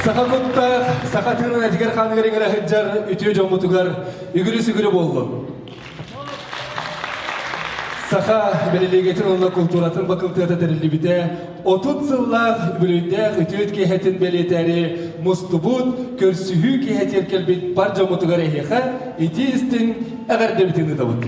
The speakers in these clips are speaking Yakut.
Саха куттаах, саха тыынын этигэр хааныгар иҥэрэ сылдьар үтүө дьоммутугар үгүрү-сүгүрү буоллун. Саха бэлилиэгэтин уонна култууратын бакылтыата тэриллибитэ 30 сыллаах үбүлүөйдээх үтүө киэһэтин бэлиэтээри мустубут, көрсүһүү киэһэтигэр кэлбит бар дьоммутугар эһиэхэ итии истиҥ эҕэрдэбитин ыытабыт.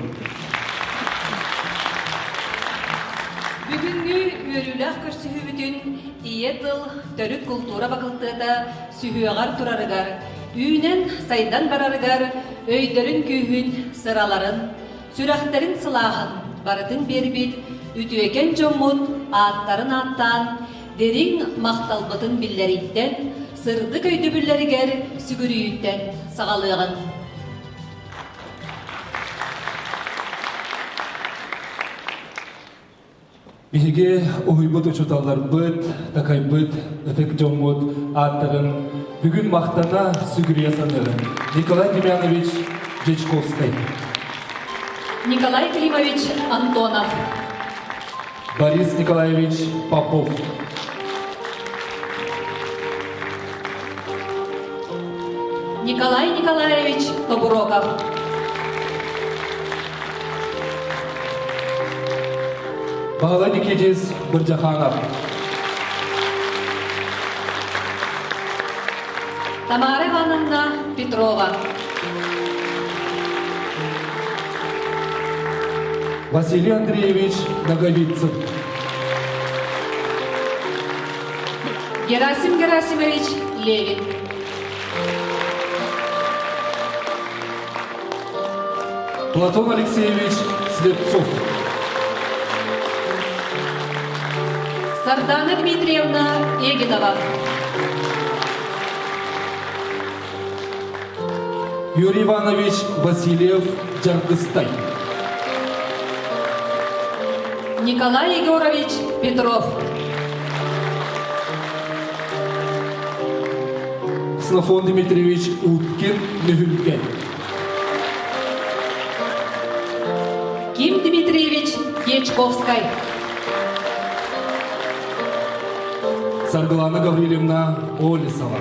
Бүгүҥҥү үөрүүлээх көрсүһүүбүтүн Ийэ тыл, төрүт култуура бакылтыата сүһүөҕэр турарыгар, үүнэн-сайдан барарыгар өйдөрүн күүһүн, сыраларын, сүрэхтэрин сылааһын барытын биэрбит үтүөкэн дьоммут ааттарын ааттаан, дириҥ махталбытын биллэрииттэн, сырдык өйдөбүллэригэр сүгүрүйүүттэн саҕалыаҕыҥ. Биһиги уһуйбут учууталларбыт, такайбыт, ытык дьоммут ааттарын бүгүн махтана сүгүрүйэ саныырым. Николай Демьянович Дьячковскай. Николай Климович Антонов. Борис Николаевич Попов. Николай Николаевич Тобуроков. Баһылай Никитис Бырдьаханов. Тамара Ивановна Петрова. Василий Андреевич Ноговицын. Герасим Герасимович Левин. Платон Алексеевич Слепцов. Сардана Дмитриевна Егинова. Юрий Иванович Васильев Дьаргыстай. Николай Егорович Петров. Ксенофон Дмитриевич Уткин Нүһүлгэн. Ким Дмитриевич Дьячковскай. Саргылана Гаврильевна Олесова.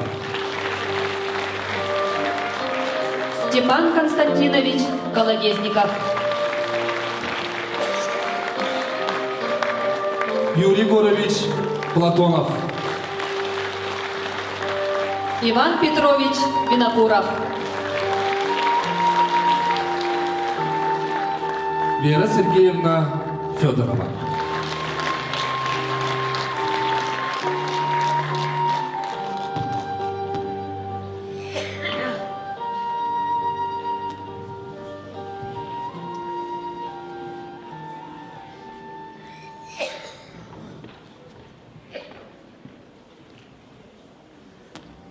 Степан Константинович Колодезников. Юрий Егорович Платонов. Иван Петрович Винокуров. Вера Сергеевна Федорова.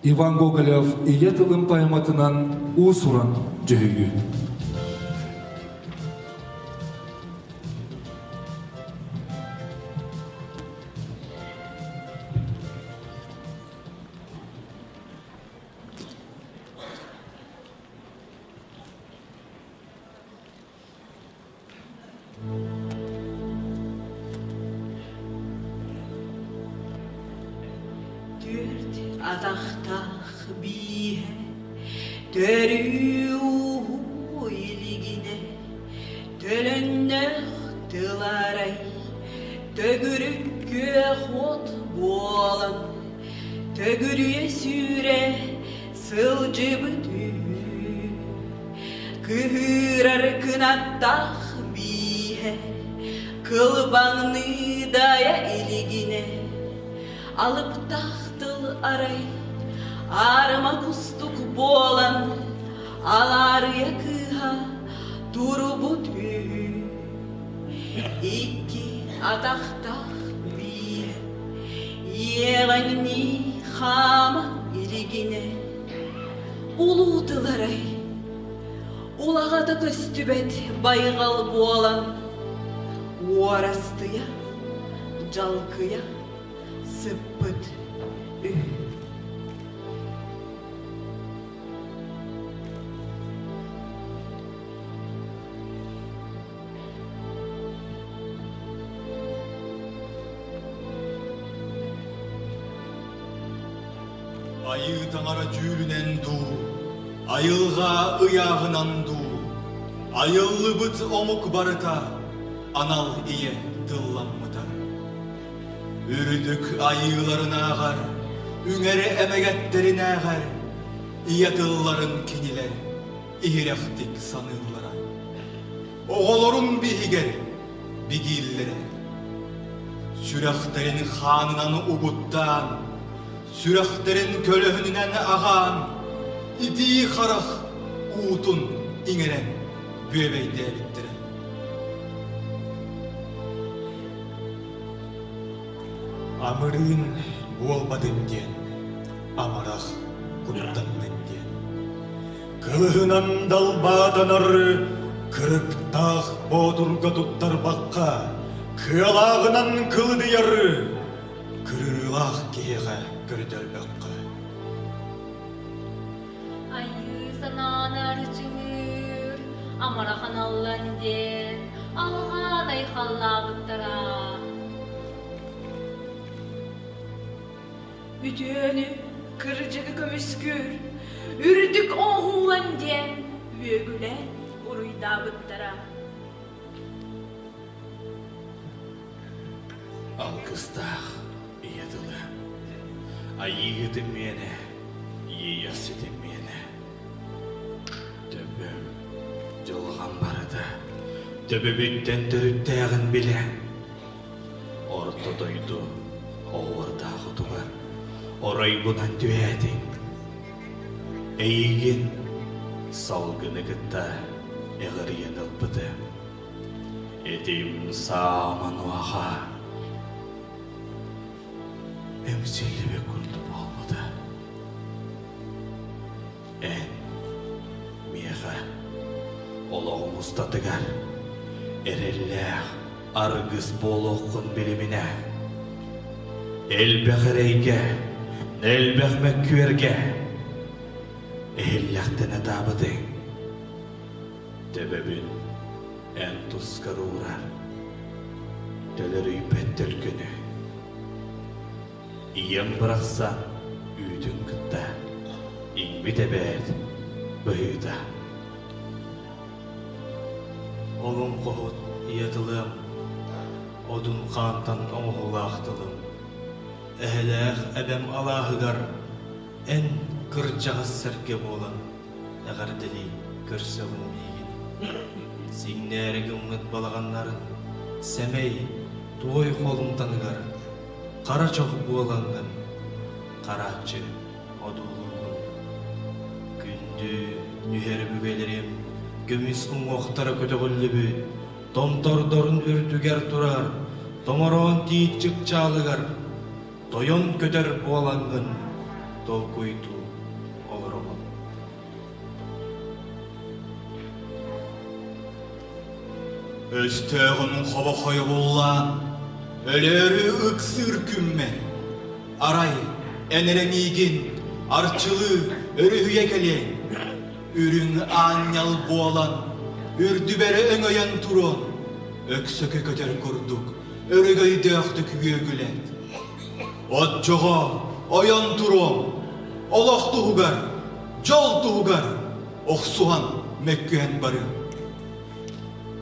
Иван Гоголев Ийэ тылын поэматынан уус-уран дьүһүйүү. Түөрт атахтаах бииһэ төрүү-ууһуу илигинэ төлөннөөх тыларай төгүрүк күөх уот буолан төгүрүйэ сүүрэ сылдьыбыт үһү. Кыһыырар кынаттаах бииһэ кылбаҥныы дайа илигинэ алыптаах тыл арай аарыма кустук буолан алаарыйа кыыһа турубут үһү. Икки атахтаах бииһэ иэҕэҥнии хаама илигинэ улуу тыларай улаҕата көстүбэт байҕал буолан уорастыйа дьалкыйа сыппыт үһү. Айыы таҥара дьүүлүнэн дуу, айылҕа ыйааҕынан дуу, айыллыбыт омук барыта анал ийэ тылламмыта. Үрдүк айыыларынааҕар, үҥэр эмэгэттэринээҕэр ийэ тылларын кинилэр иһирэхтик саныыллара. Оҕолорун биһигэр бигииллэрэ. Сүрэхтэрин хаанынан угуттаан, сүрэхтэрин көлөһүнүнэн аҕаан, итии харах уутун иҥэрэн бүөбэйдээбиттэрэ. Амырыын буолбатын диэн, амарах куттаннын диэн. Кылыһынан далбаатанар кырыктаах боотурга туттарбакка, кыалааҕынан кылыдыйар кырыылаах киһиэхэ көрдөрбөккө. Айыы санааны арчылыыр, амарах аналлан диэн алҕаан айхаллаабыттара. Үтүөнү, кырдьыгы көмүскүүр, үрдүк оҥоһуулан диэн үөгүлээн уруйдаабыттара. Алгыстаах ийэ тыла, айыыһытым миэнэ, иэйэхситим миэнэ. Төбөм, дьылҕам барыта, төбөбүттэн төрүттээҕин билэ. Орто дойду оһуордаах отугар оройбунан түһээтиҥ. Эйигин салгыны кытта эҕирийэн ылбыты. Этим саамануаха эҥсиллибит курдук буолбута. Эн миэхэ олоҕум устатыгар эрэллээх аргыс буолуоххун билиминэ. Элбэх эрэйгэ, элбэх мөккүөргэ иһиллэхтэн ытаабытыҥ. Төбөбүн эн тускар уурар, төлөрүйбэт төлкөнү. Ийэм барахсан үүтүн кытта иҥмит эбээт быһыыта. Олоҥхоһут ийэ тылым, одун хаантан оҥоһуулаах тылым. Эһэлээх эбэм алааһыгар эн кырдьаҕас сэргэ буолан эҕэрдэлии көрсөҕүн миигин. Сиҥнээри гыммыт балаҕаннарын сэмэй туой холумтаныгар хара чох буолаҥҥын харааччы одуулуургун. Күндү нүһэр өбүгэлэрим көмүс уҥуохтара көтөҕүллүбүт томтордорун үрдүгэр турар томороон тиит чыпчаалыгар тойон көтөр буолаҥҥын толкуйдуу олоробун. Өстөөҕүм хобохойо буллаан, өлөөрү ыксыыр күммэр, арай эн эрэ миигин арчылыы өрүһүйэ кэлиэҥ, үрүҥ аанньал буолан, үрдүбэр өҥөйөн туруон, өксөкү көтөр курдук өрөгөйдөөхтүк үөгүлэт. Оччоҕо ойон туруом, олох туһугар, дьол туһугар охсуһан мөккүһэн барыам.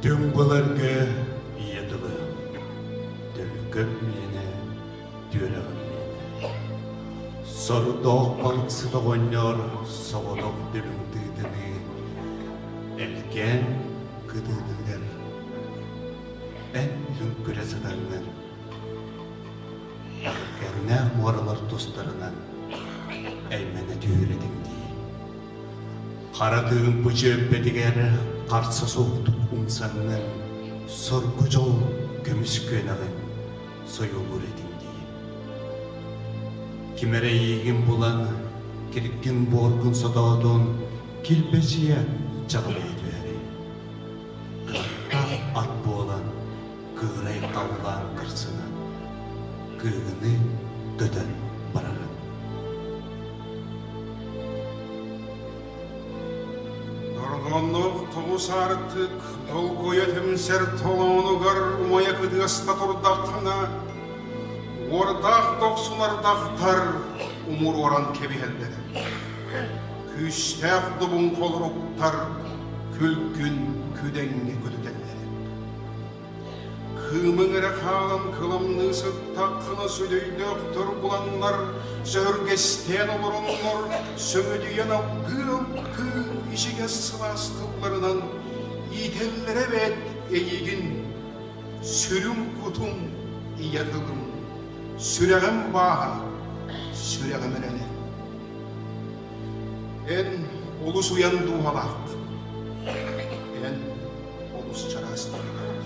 Түҥ былыргы ийэ тылы, төлкөм миэнэ, түөрэҕим миэнэ. Сордоох балыксыт оҕонньор соҕотох дүлүҥ тыытыныы, элгээн кытыытыгар эн лүҥкүрэ сытаҥҥын, кэннээх муоралар тустарынан эймэнэ түһэр этиҥ дии. Хара тыымпы чүөппэтигэр харса суохтук умсаҥҥын, соргу дьол көмүс күөнэҕин сойуолуур этиҥ дии. Ким эрэ эйиигин булан, киргин-буоргун сотоотун, килбэчийэ чаҕылыйа түһэрий. Кынаттаах ат буолан, кыырай халлаан кырсынан, кыыгыныы көтөн барарын. Дорҕоонноох тоҕус аартык долгуйа түмсэр толоонугар умайа кытыаста турдаххына, уордаах дохсун ардахтар. умуруоран кэбиһэллэрэ. Күүстээх добун холоруктар күлгүн күдэҥҥэ көтүтэллэрэ. Кыымыҥ эрэ хаалан кыламныы сыттаххына сүдөйдөөхтөр буланнар, сөһүргэстээн олороннор, сөҥөдүйэн алгыы-алгыы ичигэс сылаас тылларынан иитэллэрэ эбээт эйигин, сүрүм кутум ийэ тылым, сүрэҕим бааһа, сүрэҕим эрэлэ. Эн олус уйан дууһалааххын. Эн олус чараас тыыннаах.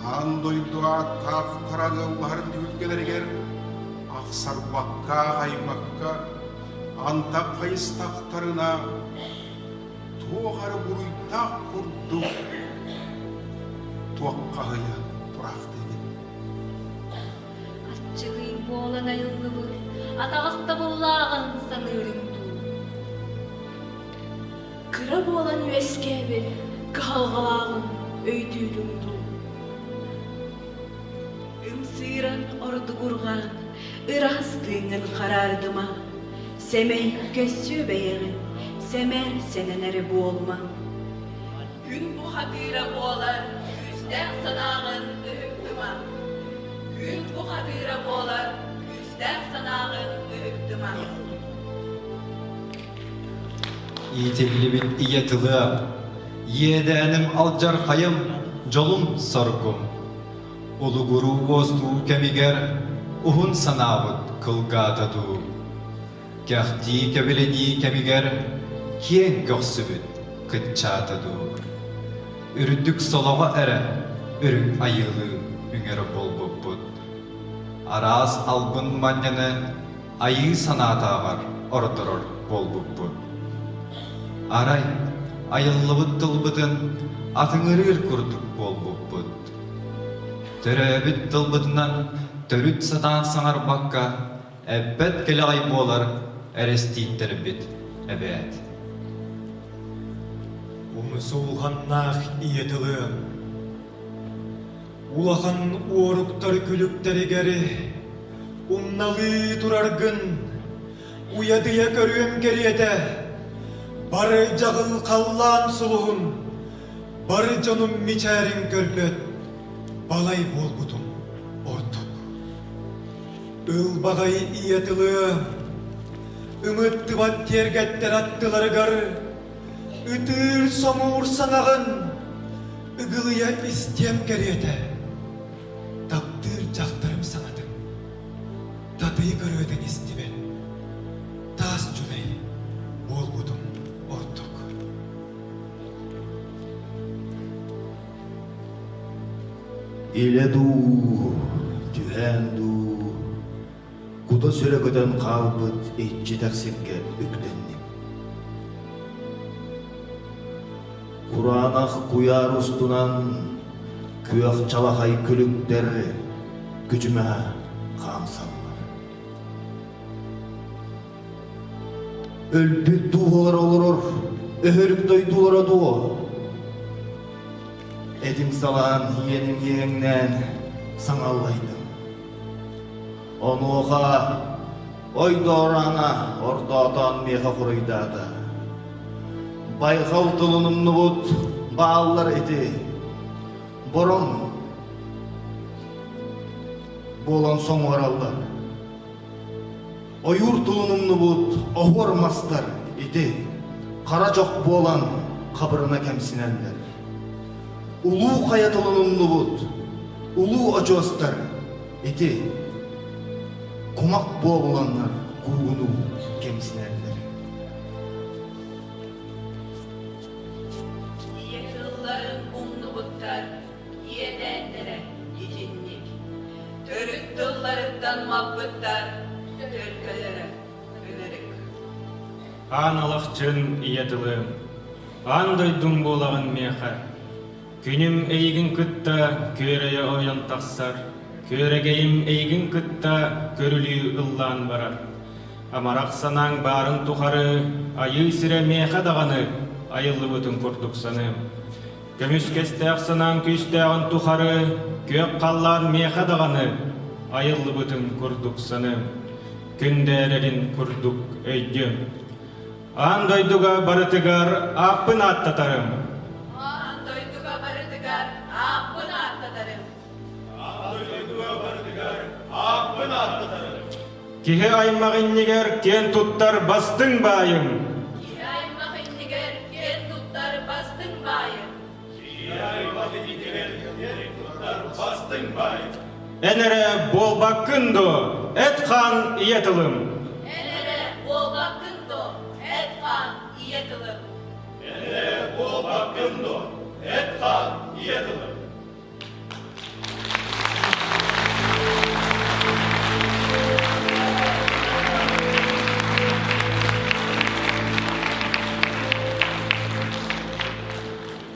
Аан дойду ааттаах хара ыаллаһар түһүлгэлэригэр ахсарбакка, аҕайбакка, антах хайыстахтарына туох эрэ буруйдаах курдук туоххаһыйа тураахтыыгын. Аччыгый буолан айыллыбыт атаҕастабыллааҕын саныырыҥ дуу? Кыра буолан үөскээбит кыһалҕалааҕын өйдүүрүҥ дуу? Ымсыыран ордугурҕаан, ыраас тыыҥҥын хараардыма, сэмэй көссүө бэйэҕин, сэмээр сэнэнэри буолума. Күн бухатыыра буолар күүстээх санааҕын ыһыктыма. Күн бухатыыра буолар күүстээх санааҕын ыһыктыма. Иитиллибит ийэ тылыам, иэдээним алдьархайым, дьолум-соргум. Улугуруу уостуу кэмигэр уһун санаабыт кылгаата дуу. Кэхтии кэбилэнии кэмигэр киэҥ көхсүбүт кыччаата дуу. Үрдүк солоҕо эрэ үрүҥ айыылыы үҥэр буолбуппут. Араас албын манньаны айыы санаатааҕар ордорор буолбуппут. Арай айыллыбыт тылбытын атыҥырыыр курдук буолбуппут. Төрөөбүт тылбытынан төрүт сатаан саҥарбакка эппэт кэлэҕэй буолар эрэстииттэрбит эбээт. Умсулҕаннаах ийэ тылым Улахан уоруктар күлүктэригэр умналыы тураргын уйадыйа көрүөм кэриэтэ бары дьаҕыл халлаан сулуһун бары дьонум мичээрин көрбөт балай буолбутум ордук. Ылбаҕай ийэ тылы ымыттыбат тиэргэттэр аттыларыгар ытыыр-соҥуур саҥаҕын ыгылыйа истиэм кэриэтэ таптыыр дьахтарым саҥатын татыйы көрүөтэн истибэт таас дьүлэй буолбутум ордук. Илэ дуу, түһээн дуу, кута-сүрэ көтөн хаалбыт иччитэх сиргэ үктэнним. Кураанах куйаар устунан күөх чалахай күлүктэр күчүмэҕэ хаамсаллар. Өлбүт дууһалар олорор өһөрүк дойдулара дуо? Этим салаан иэним иэҥнээн саҥаллайдым. Онуоха ойдоорана ордоотоон миэхэ хоруйдаата. Байҕал тылын умнубут бааллар ити. Бороҥ буолан соҥуораллар. Ойуур тылын умнубут оһуор мастар ити хара чох буолан хабырына кэмсинэллэр. Улуу хайа тылын умнубут улуу очуостар ити кумах буоланнар куугунуу кэмсинэллэр. Ийэ тылларын умнубуттар иэдээннэрэ итинник. Төрүт тылларыттан маппыттар төлкөлөрө ынырык. Аан алахчын ийэ тылым, аан дойдум буолаҕын миэхэ. Күнүм эйигин кытта күөрэйэ ойон тахсар, күөрэгэйим эйигин кытта көрүлүү ыллаан барар. Амарах санааҥ баарын тухары айыы сирэ миэхэ даҕаны айыллыбытын курдук саныам. Көмүскэстээх санааҥ күүстээҕин тухары күөх халлаан миэхэ даҕаны айыллыбытын курдук саныам. күндээрэрин курдук өйдүөм. Аан дойдуга барытыгар ааппын ааттатарым. Аан дойдуга барытыгар ааппын ааттатарым. Аан дойдуга барытыгар ааппын ааттатарым. Киһи аймах иннигэр киэн туттар бастыҥ баайым. Киһи аймах иннигэр киэн туттар бастыҥ баайым. Эн эрэ буолбаккын дуо, эт-хаан ийэ тылым? Эн эрэ буолбаккын дуо, эт-хаан ийэ тылым? Эн эрэ буолбаккын дуо, эт-хаан ийэ тылым?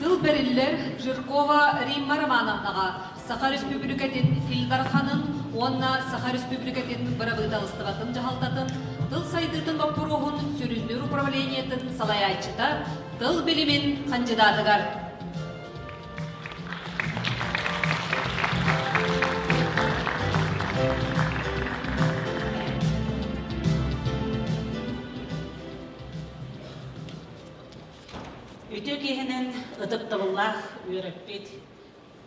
Тыл бэриллэр Жиркова Римма Романовнаҕа Саха Республикатын Ил Дарханын уонна Саха Республикатын Бырабыыталыстыбатын дьаһалтатын тыл сайдыытын боппуруоһун сүрүннүүр управлениетын салайааччыта тыл билимин хандьыдаатыгар. Үтүө киһинэн ытыктабыллаах үөрэппит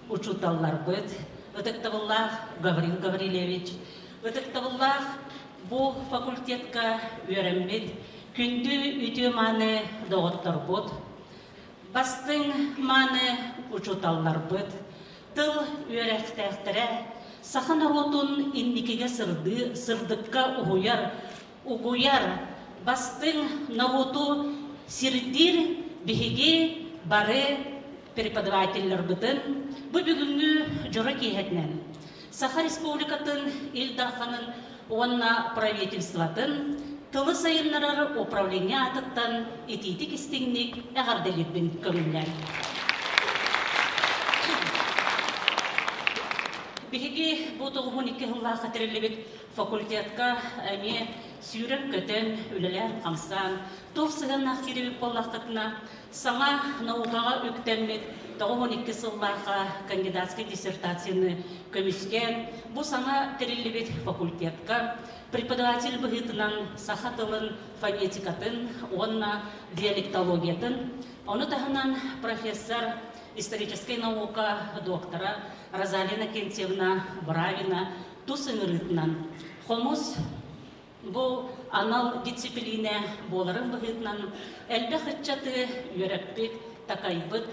учууталларбыт, ытыктабыллаах Гаврил Гаврильевич, ытыктабыллаах бу факультетка үөрэммит күндү үтүө-мааны доҕотторбут, Бастыҥ мааны учууталларбыт, тыл үөрэхтээхтэрэ саха норуотун инникигэ сырдыы, сырдыкка уһуйар, угуйар, бастыҥ норуоту сирдиир биһиги бары преподавателларбытын бу бүгүҥҥү дьоро киэһэтинэн Саха Республикатын Ил Дарханын уонна правительствотын тылы сайыннарар управление аатыттан итиитик истиҥник эҕэрдэлиирбин көҥүллээн. Биһиги бу 92 сыллаахха тэриллибит факультетка эмиэ сүүрэн-көтөн, үлэлээн-хамсаан, туох сыһыаннаах киирибит буоллаххытына, Саҥа наукаҕа үктэммит 92 сыллаахха кандидатскай диссертацияны көмүскээн, бу саҥа тэриллибит факультетка преподаватель быһыытынан саха тылын фонетикатын уонна диалектологиятын, ону таһынан профессор, историческай наука доктора Розалина Кентьевна Бравина тус ыҥырыытынан хомус Бу анал дисциплинэ буоларын быһыытынан элбэх ыччаты үөрэппит, такайбыт,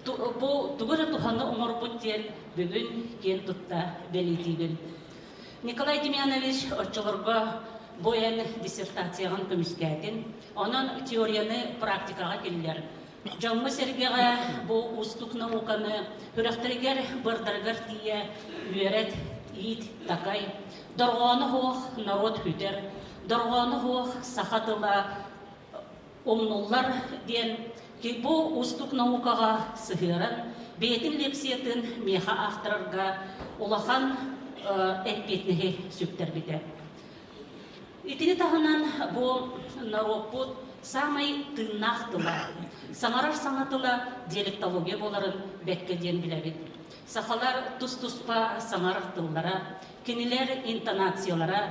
бу тугу эрэ туһаны оҥорбут диэн бүгүн киэн тутта бэлиэтиибин. Николай Демьянович оччолорго бу эн диссертацияҕын көмүскээтин, онон теорияны практикаҕа киллэр. Дьоҥҥо-сэргэҕэ бу уустук науканы үрэхтэригэр, бырдарыгар тиийэ үөрэт, иит, такай. Дорҕооно суох норуот сүтэр, дорҕооно суох саха тыла умнуллар диэн бу уустук наукаҕа сыһыаран бэйэтин лекциятын миэхэ аахтарарга улахан эппиэтинэһи сүктэрбитэ. Итини таһынан бу норуоппут саамай тыыннаах тыла, саҥарар саҥа тыла диалектология буоларын бэккэ диэн билэбит. Сахалар тус-туспа саҥарар тыллара, кинилэр интонациялара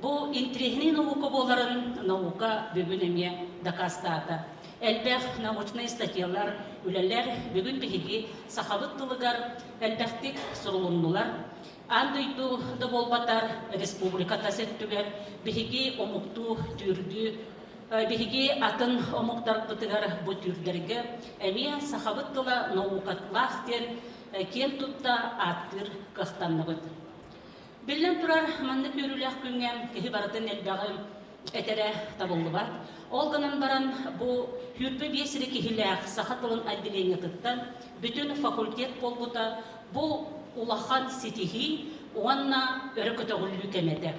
бу интириэһинэй наука буоларын наука бүгүн эмиэ дакаастаата. Элбэх научнай статьялар, үлэлэр бүгүн биһиги сахабыт тылыгар элбэхтик сурулуннулар. Аан дойду да буолбатар, республика тас өттүгэр биһиги омуктуу түүрдүү биһиги атын омуктарбытыгар бу түүрдэргэ эмиэ сахабыт тыла наукалаах диэн киэн тутта ааттыыр кыахтанныбыт. Биллэн турар, маннык үөрүүлээх күҥҥэ киһи барытын элбэҕи этэрэ табыллыбат. Ол гынан баран бу 25 эрэ киһилээх саха тылын отделениетыттан бүтүн факультет буолбута бу улахан ситиһии уонна өрө көтөҕүллүү кэмэ этэ.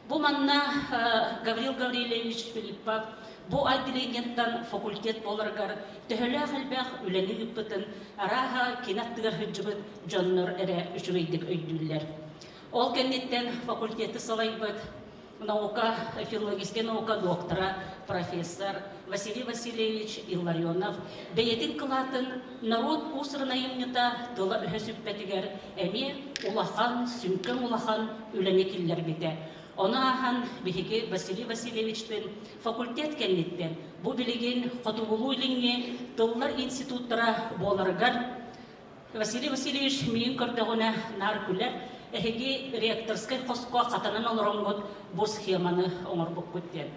Бу манна Гаврил Гаврильевич Филиппов бу отделениеттан факультет буоларыгар төһөлөөх элбэх үлэни ыыппытын арааһа кини аттыгар сылдьыбыт дьоннор эрэ үчүгэйдик өйдүүллэр. Ол кэнниттэн факультеты салайбыт наука, филологическай наука доктора, профессор Василий Васильевич Илларионов бэйэтин кылаатын норуот уус-уран айымньыта тыла-өһө сүппэтигэр эмиэ улахан, сүҥкэн улахан үлэни киллэрбитэ. Ону ааһан биһиги Василий Васильевичтыын факультет кэнниттэн бу билигин Хотугулуу-Илиҥҥи тыллар институттара буоларыгар Василий Васильевич миигин көрдөҕүнэ наар күлэр, эһиги ректорскай хоско хатанан олороҥҥут бу схеманы оҥорбуккут диэн.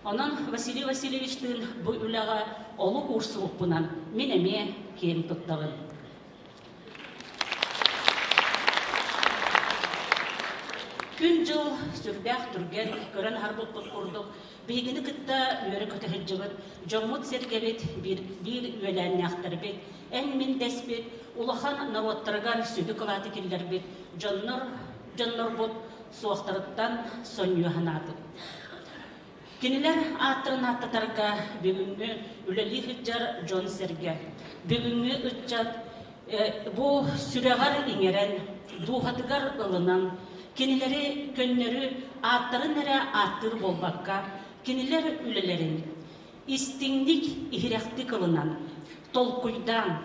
Онон Василий Васильевичтыын бу үлэҕэ олук уурсубуппунан мин эмиэ киэн туттабын. Күн-дьыл сүрдээх түргэн, көрөн аһарбыппыт курдук, биһигини кытта үөрэ-көтө сылдьыбыт дьоммут-сэргэбит, биир, биир үөлээннээхтэрбит, эн-мин дэспит, улахан норуоттарыгар сүдү кылааты киллэрбит дьоннор, дьоннорбут суохтарыттан сонньуйа санаатым. Кинилэр ааттарын ааттатарга бүгүҥҥү үлэлии сылдьар дьон-сэргэ, бүгүҥҥү ыччат бу сүрэҕэр иҥэрэн, дууһатыгар ылынан, кинилэри көннөрү ааттарын эрэ ааттыыр буолбакка, кинилэр үлэлэрин истиҥник, иһирэхтик ылынан, толкуйдаан,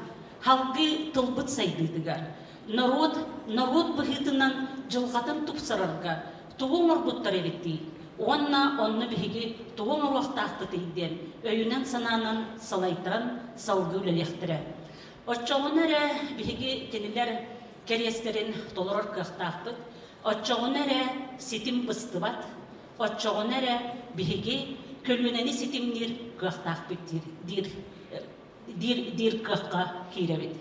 салгыы тылбыт сайдыытыгар, норуот норуот быһыытынан дьылҕатын тупсарарга тугу оҥорбуттар эбитий уонна онно биһиги тугу оҥоруохтаахпытый диэн өйүнэн-санаанан салайтаран салгыы үлэлиэхтэрэ. Оччоҕуна эрэ биһиги кинилэр кэриэстэрин толорор кыахтаахпыт, оччоҕуна эрэ ситим быстыбат, оччоҕуна эрэ биһиги көлүөнэни ситимниир кыахтаахпыт диир, диир, диир, диир кыахха киирэбит.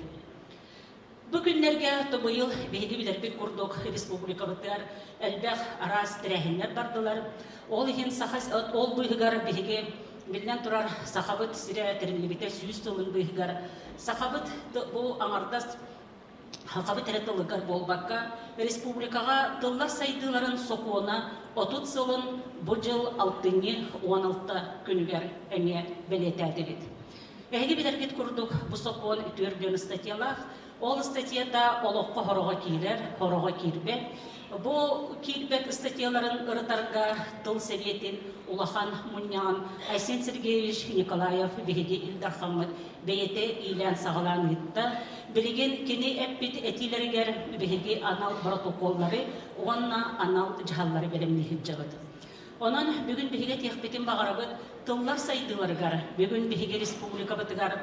Бу күннэргэ быйыл биһиги билэрбит курдук республикабытыгар элбэх араас тэрээһиннэр бардылар. Ол иһин саха ол быыһыгар биһиги биллэн турар сахабыт сирэ тэриллибитэ сүүс сылын быыһыгар сахабыт бу аҥардас сахабыт эрэ тылыгар буолбакка республикаҕа тыллар сайдыыларын сокуона 30 сылын бу дьыл алтынньы 16 күнүгэр эмиэ бэлиэтээтибит. Эһиги билэргит курдук, бу сокуон үтүөргүөн ыстатыйалаах. Ол ыстатыйата олоххо хороҕо киирэр, хороҕо киирбэт. Бу киирбэт ыстатыйаларын ырытарга тыл сэбиэтин улахан мунньаҕын Айсен Сергеевич Николаев биһиги Ил Дархаммыт бэйэтэ иилээн-саҕалаан ыытта. Билигин кини эппит этиилэригэр биһиги анал боротокуоллары уонна анал дьаһаллары бэлэмнии сылдьабыт. Онон бүгүн биһиги этиэхпитин баҕарабыт тыллар сайдыыларыгар, бүгүн биһиги республикабытыгар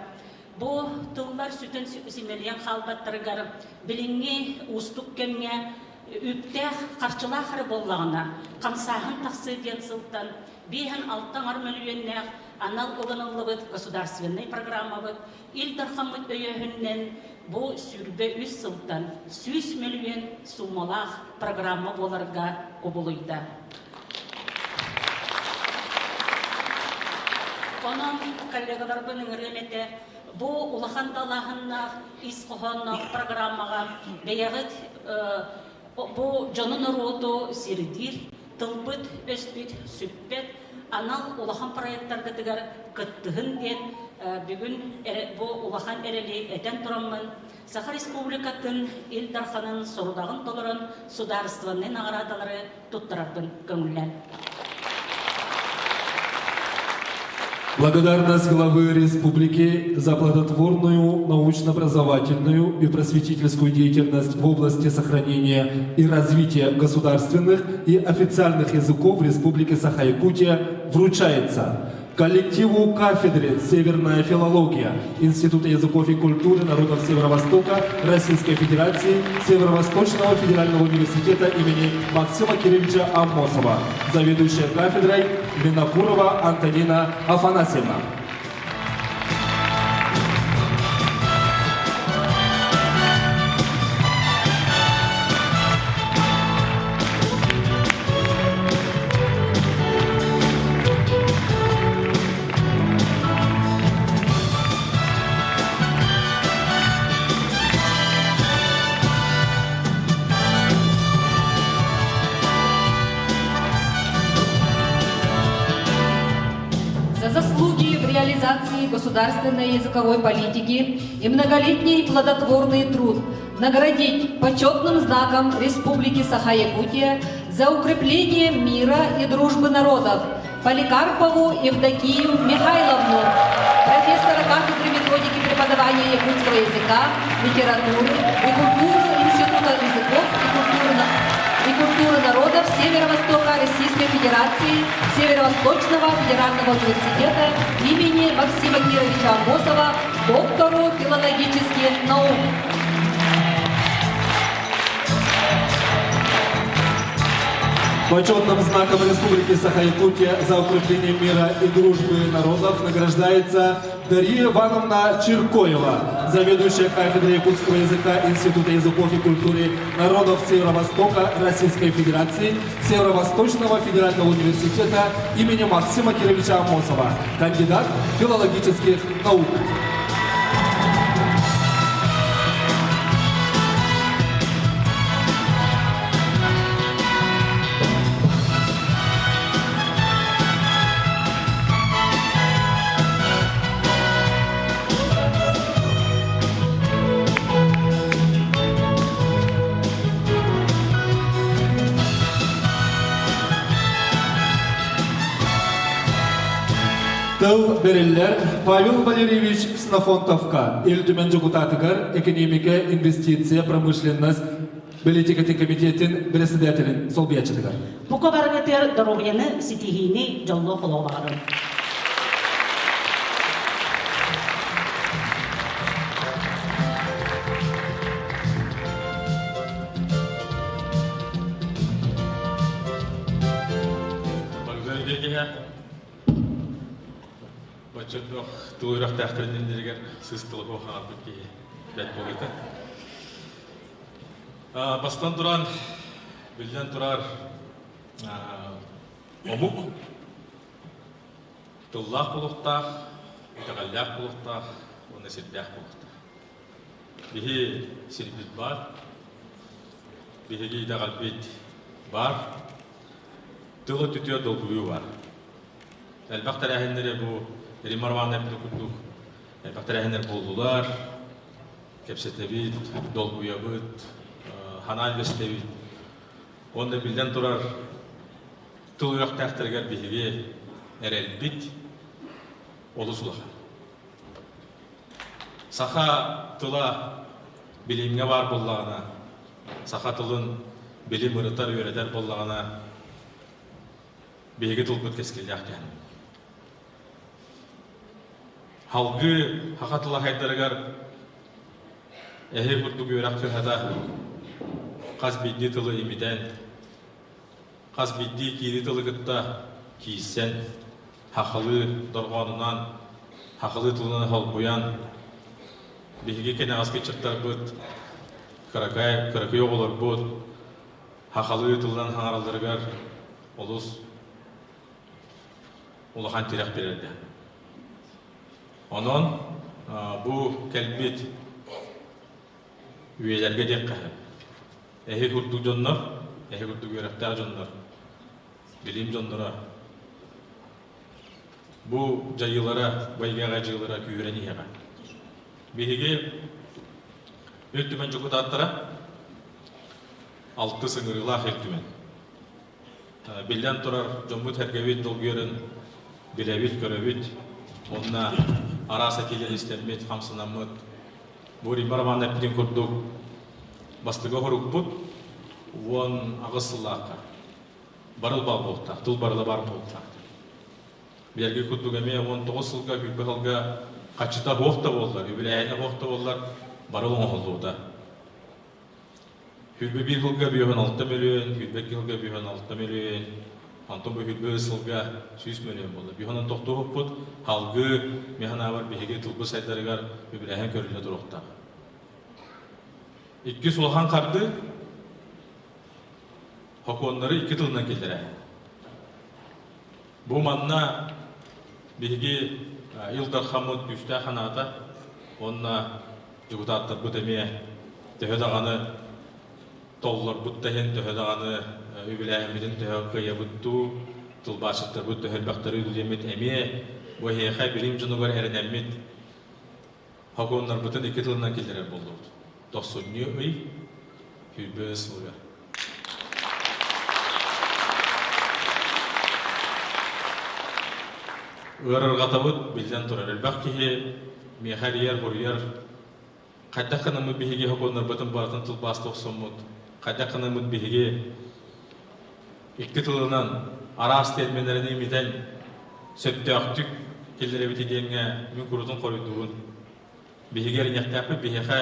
бу тыллар сүтэн симэлийэн хаалбаттарыгар билиҥҥи уустук кэмҥэ үптээх, харчылаах эрэ буоллаҕына, хамсааһын тахсыы диэн сылтан биэһэн алта аҥар мөлүйүөннээх анал ылыныллыбыт государственнай программабыт Ил Дархаммыт өйөөһүнүнэн бу 23 сылтан 100 мөлүйүөн суумалаах программа буоларга кубулуйда. Онон коллегаларбын ыҥырыам этэ, бу улахан далааһыннаах, ис хоһоонноох программаҕа бэйэҕит бу дьону норуоту сирдиир, тылбыт өспүт сүппэт анал улахан проекттаргытыгар кыттыһын диэн бүгүн бу улахан эрэли этэн тураммын Саха Республикатын Ил Дарханын сорудаҕын толорон судаарыстыбаннай наҕараадалары туттарарбын көҥүллээн. Благодарность главы республики за плодотворную научно-образовательную и просветительскую деятельность в области сохранения и развития государственных и официальных языков Республики Саха-Якутия вручается коллективу кафедры «Северная филология» Института языков и культуры народов Северо-Востока Российской Федерации Северо-Восточного федерального университета имени Максима Кирилловича Аммосова, заведующая кафедрой Винокурова Антонина Афанасьевна. За заслуги в реализации государственной языковой политики и многолетний плодотворный труд наградить почетным знаком Республики Саха-Якутия за укрепление мира и дружбы народов Поликарпову Евдокию Михайловну, профессора кафедры методики преподавания якутского языка, литературы и культуры Института языков и культуры. и культуры народов Северо-Востока Российской Федерации Северо-Восточного федерального университета имени Максима Кировича Амосова, доктору филологических наук. Почетным знаком Республики Саха-Якутия за укрепление мира и дружбы народов награждается Дарья Ивановна Чиркоева, заведующая кафедрой якутского языка Института языков и культуры народов Северо-Востока Российской Федерации Северо-Восточного федерального университета имени Максима Кировича Амосова, кандидат филологических наук. Тыл бэриллэр Павел Валерьевич Ксенофонтовка Ил Түмэн дьокутаатыгар экэниэмикэ, инвестиция, промышленность бэлитикэтин комитетин председателин солбуйааччытыгар. Бука барыгытыгар доруобуйаны ситиһиини дьоллоох олоҕу баҕарабын. Боччотуох тыл үрэхтээхтэрин иннилэригэр сыыс тылы хаҥарбыт киһи бэрт буолута. Бастан туран, биллэн турар, омук тыллаах буолуохтаах, итэҕэллээх буолуохтаах уонна сирдээх буолуохтаах. Биһи сирбит баар, биһиги итэҕэлбит баар, тыл өттүтүгэр долгуйуу баар. Элбэх тэрээһиннэри бу Римма Романовна эппитин курдук элбэх тэрээһиннэр буоллулар, кэпсэтэбит, долгуйабыт, санаа үллэстэбит. Уонна биллэн турар, тыл үөрэхтээхтэригэр биһиги эрэлбит олус улахан. Саха тыла билимҥэ баар буоллаҕына, саха тылын билим ырытар, үөрэтэр буоллаҕына, биһиги тылбыт кэскиллээх диэн. Халгыы саха тыла хайдарыгар эһи курдук үөрэх кыһата хас биирдии тылы имитэн, хас биирдии киири тылы кытта киирсэн, хахалыы дорҕоонунан, хахалыы тылынан холбуйан, биһиги кэнэҕэски ыччаттарбыт, кыракай, кыракый оҕолорбут хахалыы тылынан хаҥаралларыгар олус улахан тирэх биэрэрдэ. Онон бу кэлбит үйэлэргэ диэххэ эһи курдук дьоннор, эһи курдук үөрэхтээх дьоннор, билим дьонноро бу дьайыылара, байгаҕа дьыалара күүһүрэн иһиэҕэ. Биһиги Ил Түмэн дьокутааттара алтыс ыҥырыылаах Ил Түмэн. Биллэн турар, дьоммут-сэргэбит долгуйарын билэбит, көрөбүт. Уонна араас этиилэри истэммит, хамсанаммыт. Бу Римма Романовна эппитин курдук, бастакы оһорукпут 18 сыллаахха барыл баар буолуохтаах, тыл барыла баар буолуохтаах. Билэрги курдук эмиэ 19 сылга, күүрбэ сылга хаччыта суох да буоллар, үбүлээһинэ суох да буоллар, барыл оҥоһуллубута. 21 сылга 56 мөлүйүөн, 22 сылга 56 мөлүйүөн, онтон бу 21 сылга 100 мөлүйүөн буолла. Биһонон тохтуохпут, халгыы, мин санаабар биһиги тылбыт сайдарыгар үбүлээһин көрүллэ туруохтаах. Иккис улахан хардыы сокуоннары икки тылынан киллэрээһин. Бу манна биһиги Ил Дархаммыт күүстээх санаата уонна дьокутааттарбыт эмиэ төһө даҕаны толлорбут да иһин, төһө даҕаны үбүлээһиммитин төһө кыайабыт дуу, тылбаасчыттарбыт төһө элбэхтэрий дуу диэммит эмиэ бу эһиэхэ билим дьонугар эрэнэммит Сокуоннарбытын икки тылынан киллэрэр буоллубут. Тохсунньу ый 25 сылыгар. Ыарырҕатабыт, биллэн турар, элбэх киһи миэхэ эрийэр, буруйар. Хайдах гынаммыт биһиги сокуоннарбытын барытын тылбаастыы охсоммут, хайдах гынаммыт биһиги. Икки тылынан араас терминнэрин имитэн сөптөөхтүк киллэрэбит диэҥҥэ мин курутун хоруйдуубун. Биһиги эриниэхтээхпит биһиэхэ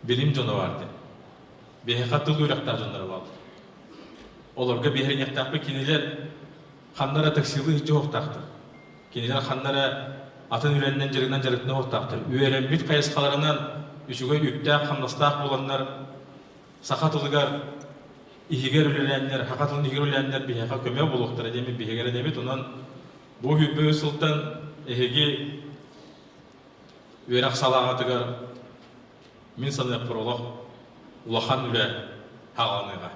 билим дьоно баар диэн. Биһиэхэ тыл үөрэхтээх дьонноро бааллар. Олорго биһириниэхтээхпит кинилэр ханна эрэ таксилыы сылдьа уохтаахтар. Кинилэр ханна эрэ атын үлэннэн дьарыгынан дьарыктана уохтаахтар. Үөрэммит хайысхаларынан үчүгэй үптээх-хамнастаах буоланнар саха тылыгар иһигэр үлэлээннэр, саха тылын иһигэр үлэлээннэр биһиэхэ көмө буолуохтара диэммит биһиги эрэнэбит. Онон бу үбү сылтан эһиги үөрэх салааҕытыгар мин саныахпар олох улахан үлэ хааланыаҕа.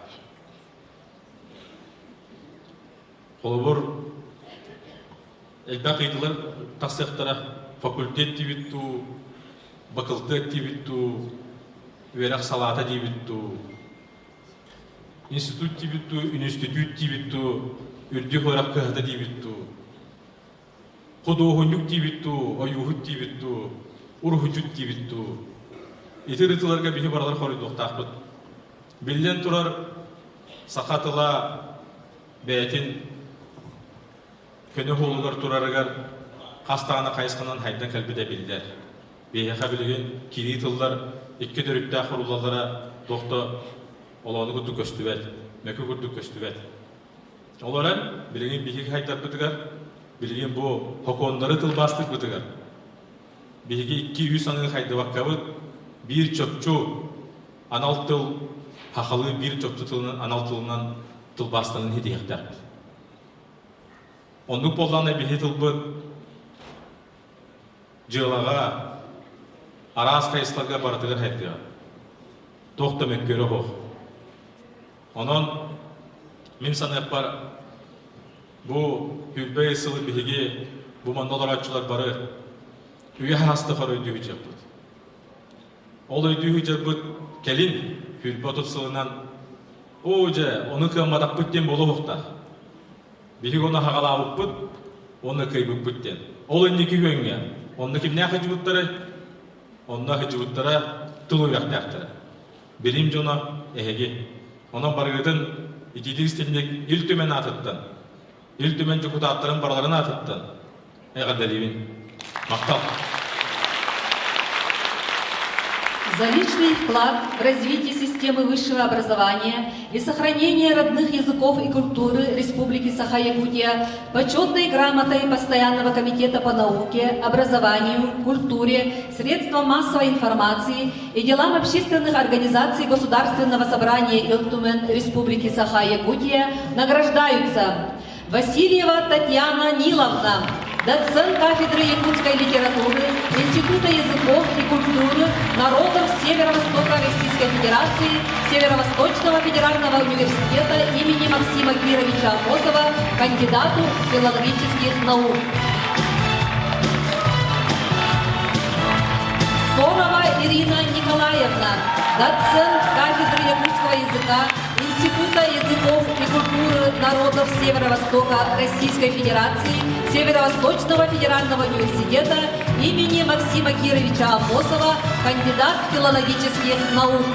Холобур, элбэх ыйытыылар тахсыахтара факультет диибит дуу, бакылтыат диибит дуу, үөрэх салаата диибит дуу, институт диибит дуу, үнүстүтүүт диибит дуу, үрдүк үөрэх кыһата диибит дуу, худуоһунньук диибит дуу, ойууһут диибит дуу, уруһуйдьут диибит дуу. Ити ырытыыларга биһи барылар хоруйдуохтаахпыт. Биллэн турар, саха тыла бэйэтин көнө суолугар турарыгар хас даҕаны хайысханан хайдан кэлбитэ биллэр. Биһиэхэ билигин кирии тыллар икки төрүттээх хоруллаллара туох да олоону курдук көстүбэт, мөкү курдук көстүбэт. Ол эрэн, билигин биһиги хайдарбытыгар, билигин бу хокуоннары тылбаастыырбытыгар биһиги 2-3 аҥыы хайдыбаккабыт биир чопчу анал тыл хахалыы биир чопчу тылынан анал тылынан тылбаастанан ситиһиэхтээхпит. Оннук буоллаҕына биһи тылбыт дьыалаҕа араас хайысхаларга барытыгар хайдыаҕа. Туох да мөккүөрэ суох. Онон мин саныахпар бу Хүрбэй сылы биһиги бу манна олорооччулар бары үйэ хаастых өйдүү сылдьыахпыт. Ол өйдүү сылдьарбыт кэлин Хүрбэ 30 сылынан оо дьэ ону кыамматахпыт диэн буолуохтаах. Биһиги ону хаҕалаабыппыт уонна кыайбыппыт диэн. Ол инники күөҥҥэ онно кимнээх сылдьыбыттарай? Онно сылдьыбыттара тыл үөрэхтээхтэрэ. Билим дьоно эһиги. Онон барыгытын итиитик истинник Ил Түмэн аатыттан, Ил Түмэн дьокутааттарын барыларын аатыттан эҕэрдэлиибин. Махтал! За личный вклад в развитие системы высшего образования и сохранение родных языков и культуры Республики Саха-Якутия почетной грамотой Постоянного комитета по науке, образованию, культуре, средствам массовой информации и делам общественных организаций Государственного собрания Илтумен Республики Саха-Якутия награждаются Васильева Татьяна Ниловна, доцент кафедры якутской литературы Института языков и культуры народов Северо-Востока Российской Федерации Северо-Восточного федерального университета имени Максима Кировича Амосова, кандидату филологических наук. Сорова Ирина Николаевна, доцент кафедры якутского языка Института языков и культуры народов Северо-Востока Российской Федерации Северо-Восточного федерального университета имени Максима Кировича Амосова, кандидат филологических наук.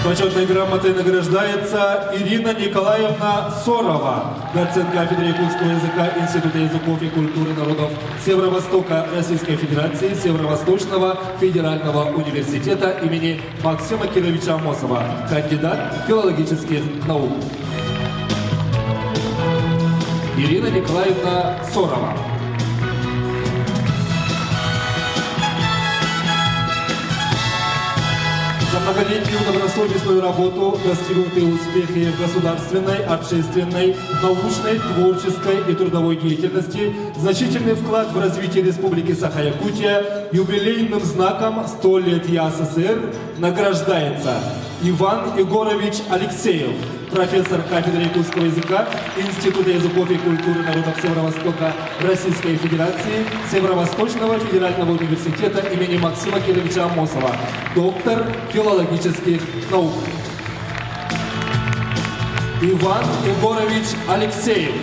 Почетной грамотой награждается Ирина Николаевна Сорова, доцент кафедры якутского языка Института языков и культуры народов Северо-Востока Российской Федерации Северо-Восточного федерального университета имени Максима Кировича Амосова, кандидат филологических наук. Ирина Николаевна Сорова. За многолетнюю добросовестную работу, достигнутые успехи в государственной, общественной, научной, творческой и трудовой деятельности, значительный вклад в развитие Республики Саха-Якутия юбилейным знаком «100 лет ЯССР» награждается Иван Егорович Алексеев, профессор кафедры якутского языка Института языков и культуры народов Северо-Востока Российской Федерации Северо-Восточного федерального университета имени Максима Кировича Амосова, доктор филологических наук. Иван Егорович Алексеев.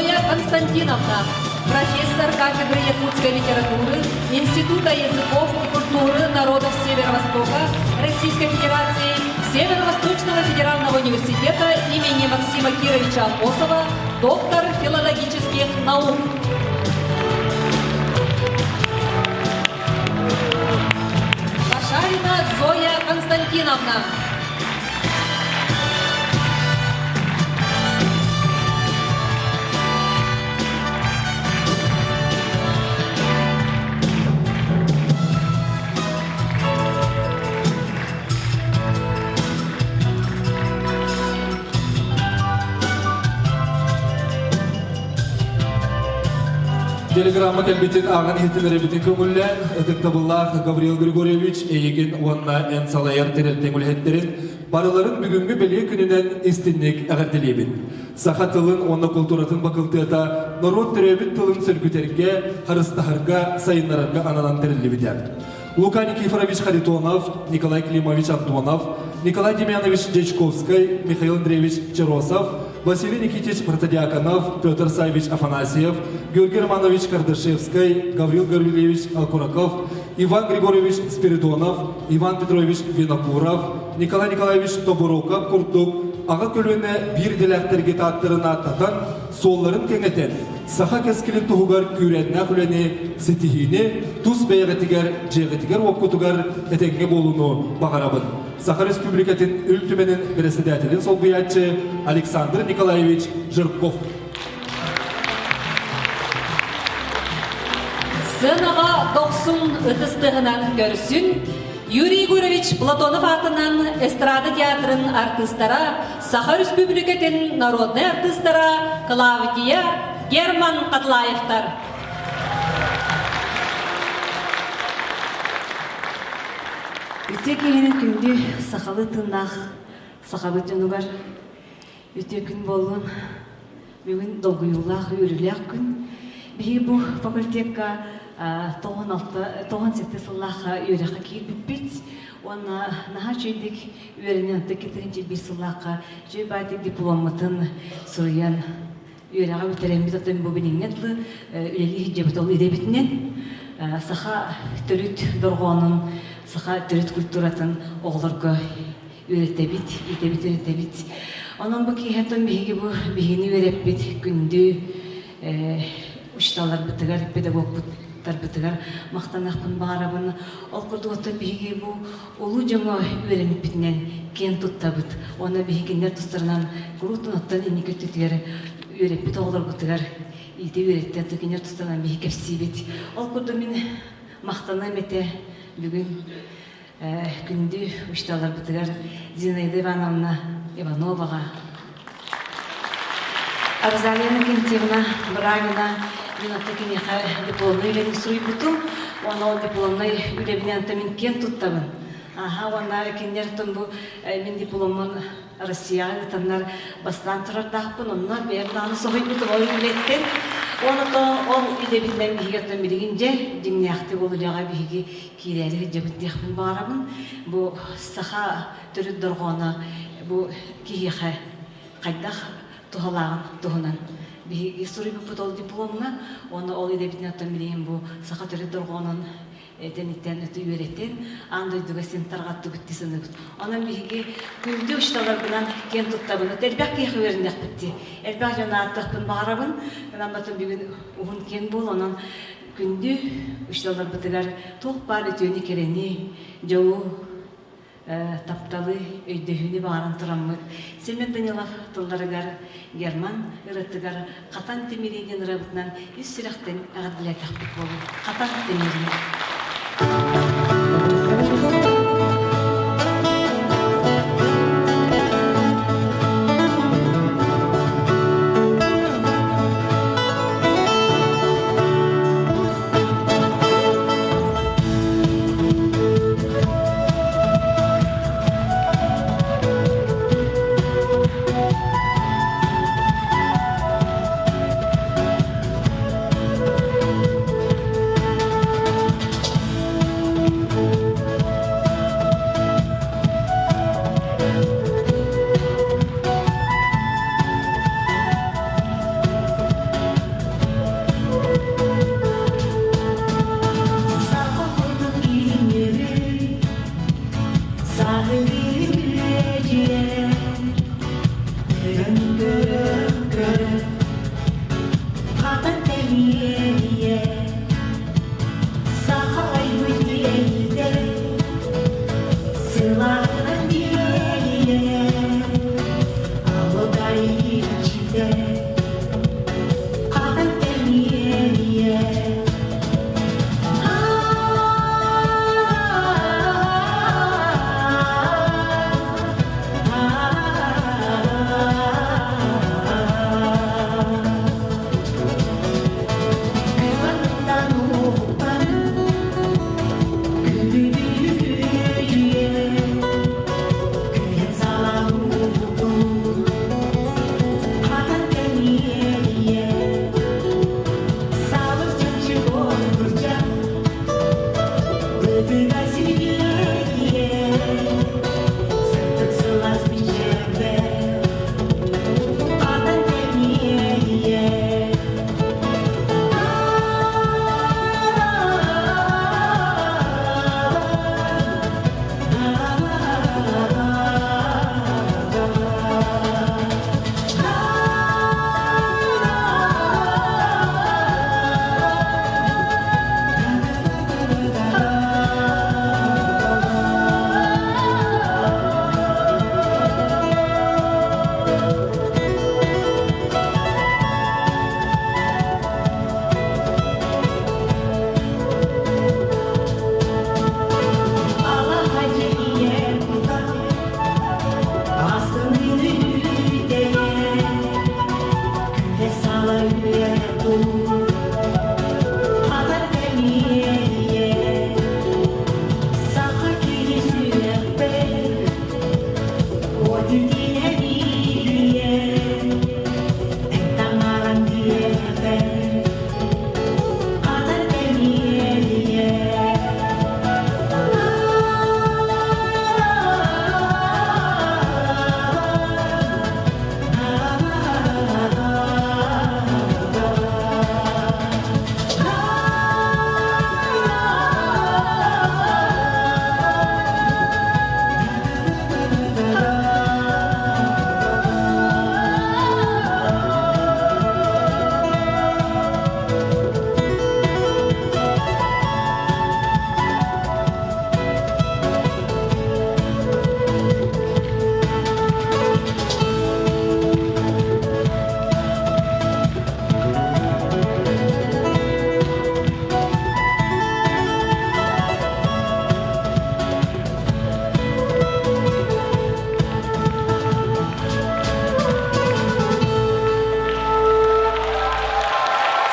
Зоя Константиновна, профессор кафедры якутской литературы Института языков и культуры народов Северо-Востока Российской Федерации Северо-Восточного федерального университета имени Максима Кировича Амосова, доктор филологических наук. Башарина Зоя Константиновна. Телеграмма кэлбитин ааҕан иһитиннэрэбитин көҥүллээн, ытыктабыллаах Гаврил Григорьевич эйигин уонна эн салайар тэрилтэҥ үлэһиттэрин барыларын бүгүҥҥү бэлиэ күнүнэн истинник эҕэрдэлиибин. Саха тылын уонна култууратын бакылтыата норуот төрөөбүт тылын сөргүтэргэ, харыстаһарга, сайыннарарга ананан тэриллибитэ. Лука Никифорович Харитонов, Николай Климович Антонов, Николай Демьянович Дьячковскай, Михаил Андреевич Черосов, Василий Никитич Протодиаконов, Петр Савич Афанасьев, Георгий Романович Кардашевскай, Гаврил Гаврильевич Алкураков, Иван Григорьевич Спиридонов, Иван Петрович Винокуров, Николай Николаевич Тобуроков курдук аҕа көлүөнэ биир идэлээхтэргэ тааттарын ааттатан, суолларын кэҥэтэн, саха кэскилин туһугар күүрээннээх үлэни ситиһиини тус бэйэҕитигэр, дьиэҕитигэр-уоккутугар этэҥҥэ буолууну баҕарабын. Саха Республикатын Ил Түмэнин председателин солбуйааччы Александр Николаевич Жирков. Сценаҕа дохсун ытыс тыаһынан көрсүн Юрий Егорович Платонов аатынан эстрада театрын артыыстара, Саха Өрөспүүбүлүкэтин народнай артыыстара Клавдия, Герман Котлаевтар. Үтүө киһини күндү сахалыы тыыннаах сахабыт дьонугар үтүө күн буоллун. Бүгүн долгуйуулаах, үөрүүлээх күн. Биһиги бу факультекка 96 97 сыллаахха үөрэххэ киирбиппит. Уонна наһаа үчүгэйдик үөрэнэн 2 сыллаахха үчүгэй баайдык дипломмутун суруйан үөрэҕи бүтэрэммит оттон бу билиҥҥэ дылы үлэлии сылдьабыт ол идэбитинэн саха төрүт дорҕоонун, саха төрүт культуратын оҕолорго үөрэтэбит, иитэбит, үөрэтэбит. Онон бу киэһэ биһиги бу биһигини үөрэппит күндү учууталларбытыгар, педагогпуттарбытыгар махтаныахпын баҕарабын. Ол курдук оттон биһиги бу улуу дьоҥҥо үөрэммиппитинэн киэн туттабыт. Уонна биһигиннэр тустарынан куруутун оттон инники өттүтүгэр үөрэппит оҕолорбутугар иитэ үөрэттэн кинилэр тустарынан биһиги кэпсиибит. Ол курдук мин махтаныам этэ бүгүн күндү учууталларбытыгар Зинаида Ивановна Ивановаҕа, Розалия Иннокентьевна Бравина мин оттон киниэхэ дипломнай үлэни суруйбутум уонна ол дипломнай үлэбинэн онтон мин киэн туттабын. Аха уонна кинилэр оттон бу мин дипломмун Россияҕа ыытаннар бастаан турардаахпын, онно бэйэм даҕаны соһуйбутум ол үлэттэн. Уонна ол идэбитинэн биһиги оттон билигин дьэ дьиҥнээхтик ол үлэҕэ биһиги киирээри сылдьабыт диэхпин баҕарабын. Бу саха төрүт дорҕооно бу киһиэхэ хайдах туһалааҕын туһунан биһиги суруйбуппут ол дипломҥа уонна ол идэбитинэн оттон билигин бу саха төрүт дорҕоонун этэн-иттэн үөрэтэн аан дойдуга син тарҕаттыбыт дии саныыбыт. Онон биһиги күндү учууталларбынан киэн туттабын. Элбэх киһиэхэ үөрэннэхпит дии. Элбэх дьон ааттыахпын баҕарабын. Онон батын бүгүн уһун киэҥ буол. Онон күндү учууталларбытыгар туох баар үтүөнү-кэрэни, дьолу, тапталы, өйдөһүүнү баҕаран тураммыт Семен Данилов тылларыгар Герман ырыатыгар Хатан тимирии диэн ырыабытынан ис сүрэхтэн эҕэрдэлээтэхпит буолуо. Хатан тимирии.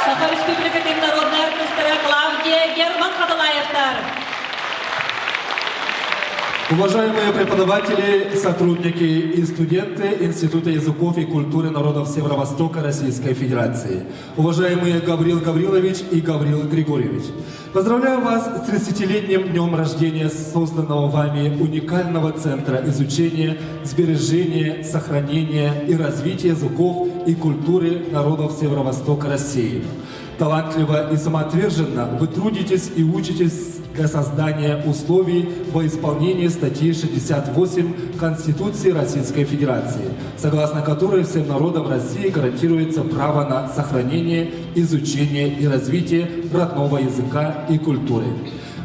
Саха Республикатын народнай артыыстара Клавдия Герман Хатылаевтар. Уважаемые преподаватели, сотрудники и студенты Института языков и культуры народов Северо-Востока Российской Федерации, уважаемые Гаврил Гаврилович и Гаврил Григорьевич, поздравляю вас с 30-летним днем рождения созданного вами уникального центра изучения, сбережения, сохранения и развития языков и культуры народов Северо-Востока России. Талантливо и самоотверженно вы трудитесь и учитесь для создания условий во исполнении статьи 68 Конституции Российской Федерации, согласно которой всем народам России гарантируется право на сохранение, изучение и развитие родного языка и культуры.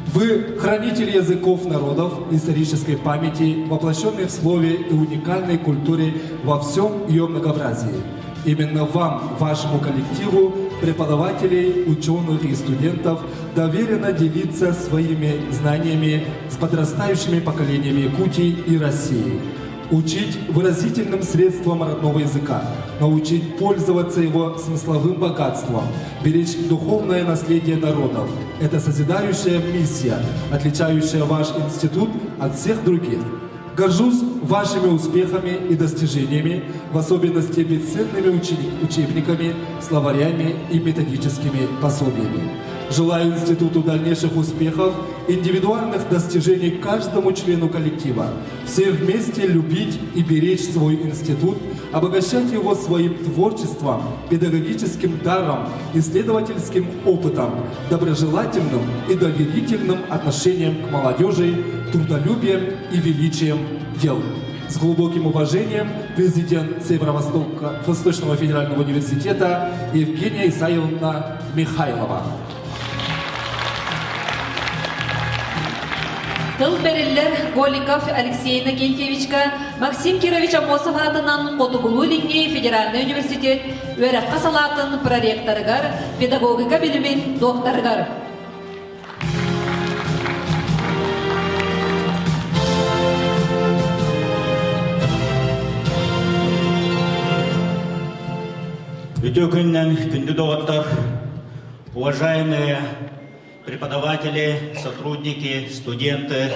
Вы хранитель языков народов, исторической памяти, воплощенной в слове и уникальной культуре во всем ее многообразии. Именно вам, вашему коллективу, преподавателей, ученых и студентов доверено делиться своими знаниями с подрастающими поколениями Якутии и России. Учить выразительным средством родного языка, научить пользоваться его смысловым богатством, беречь духовное наследие народов – это созидающая миссия, отличающая ваш институт от всех других. Горжусь вашими успехами и достижениями, в особенности бесценными учебниками, словарями и методическими пособиями. Желаю институту дальнейших успехов, индивидуальных достижений каждому члену коллектива. Все вместе любить и беречь свой институт, обогащать его своим творчеством, педагогическим даром, исследовательским опытом, доброжелательным и доверительным отношением к молодежи, трудолюбием и величием дел. С глубоким уважением, президент Северо-Востока Восточного федерального университета Евгения Исаевна Михайлова. Тыл бэриллэр Голиков Алексей Иннокентьевичка Максим Кирович Аммосов аатынан Хотугулуу-Илиҥҥи федеральнай университет үөрэххэ салаатын проректорыгар, педагогика билимин докторыгар. Үтүө күнүнэн күндү доҕоттор, уважаемые преподаватели, сотрудники, студенты,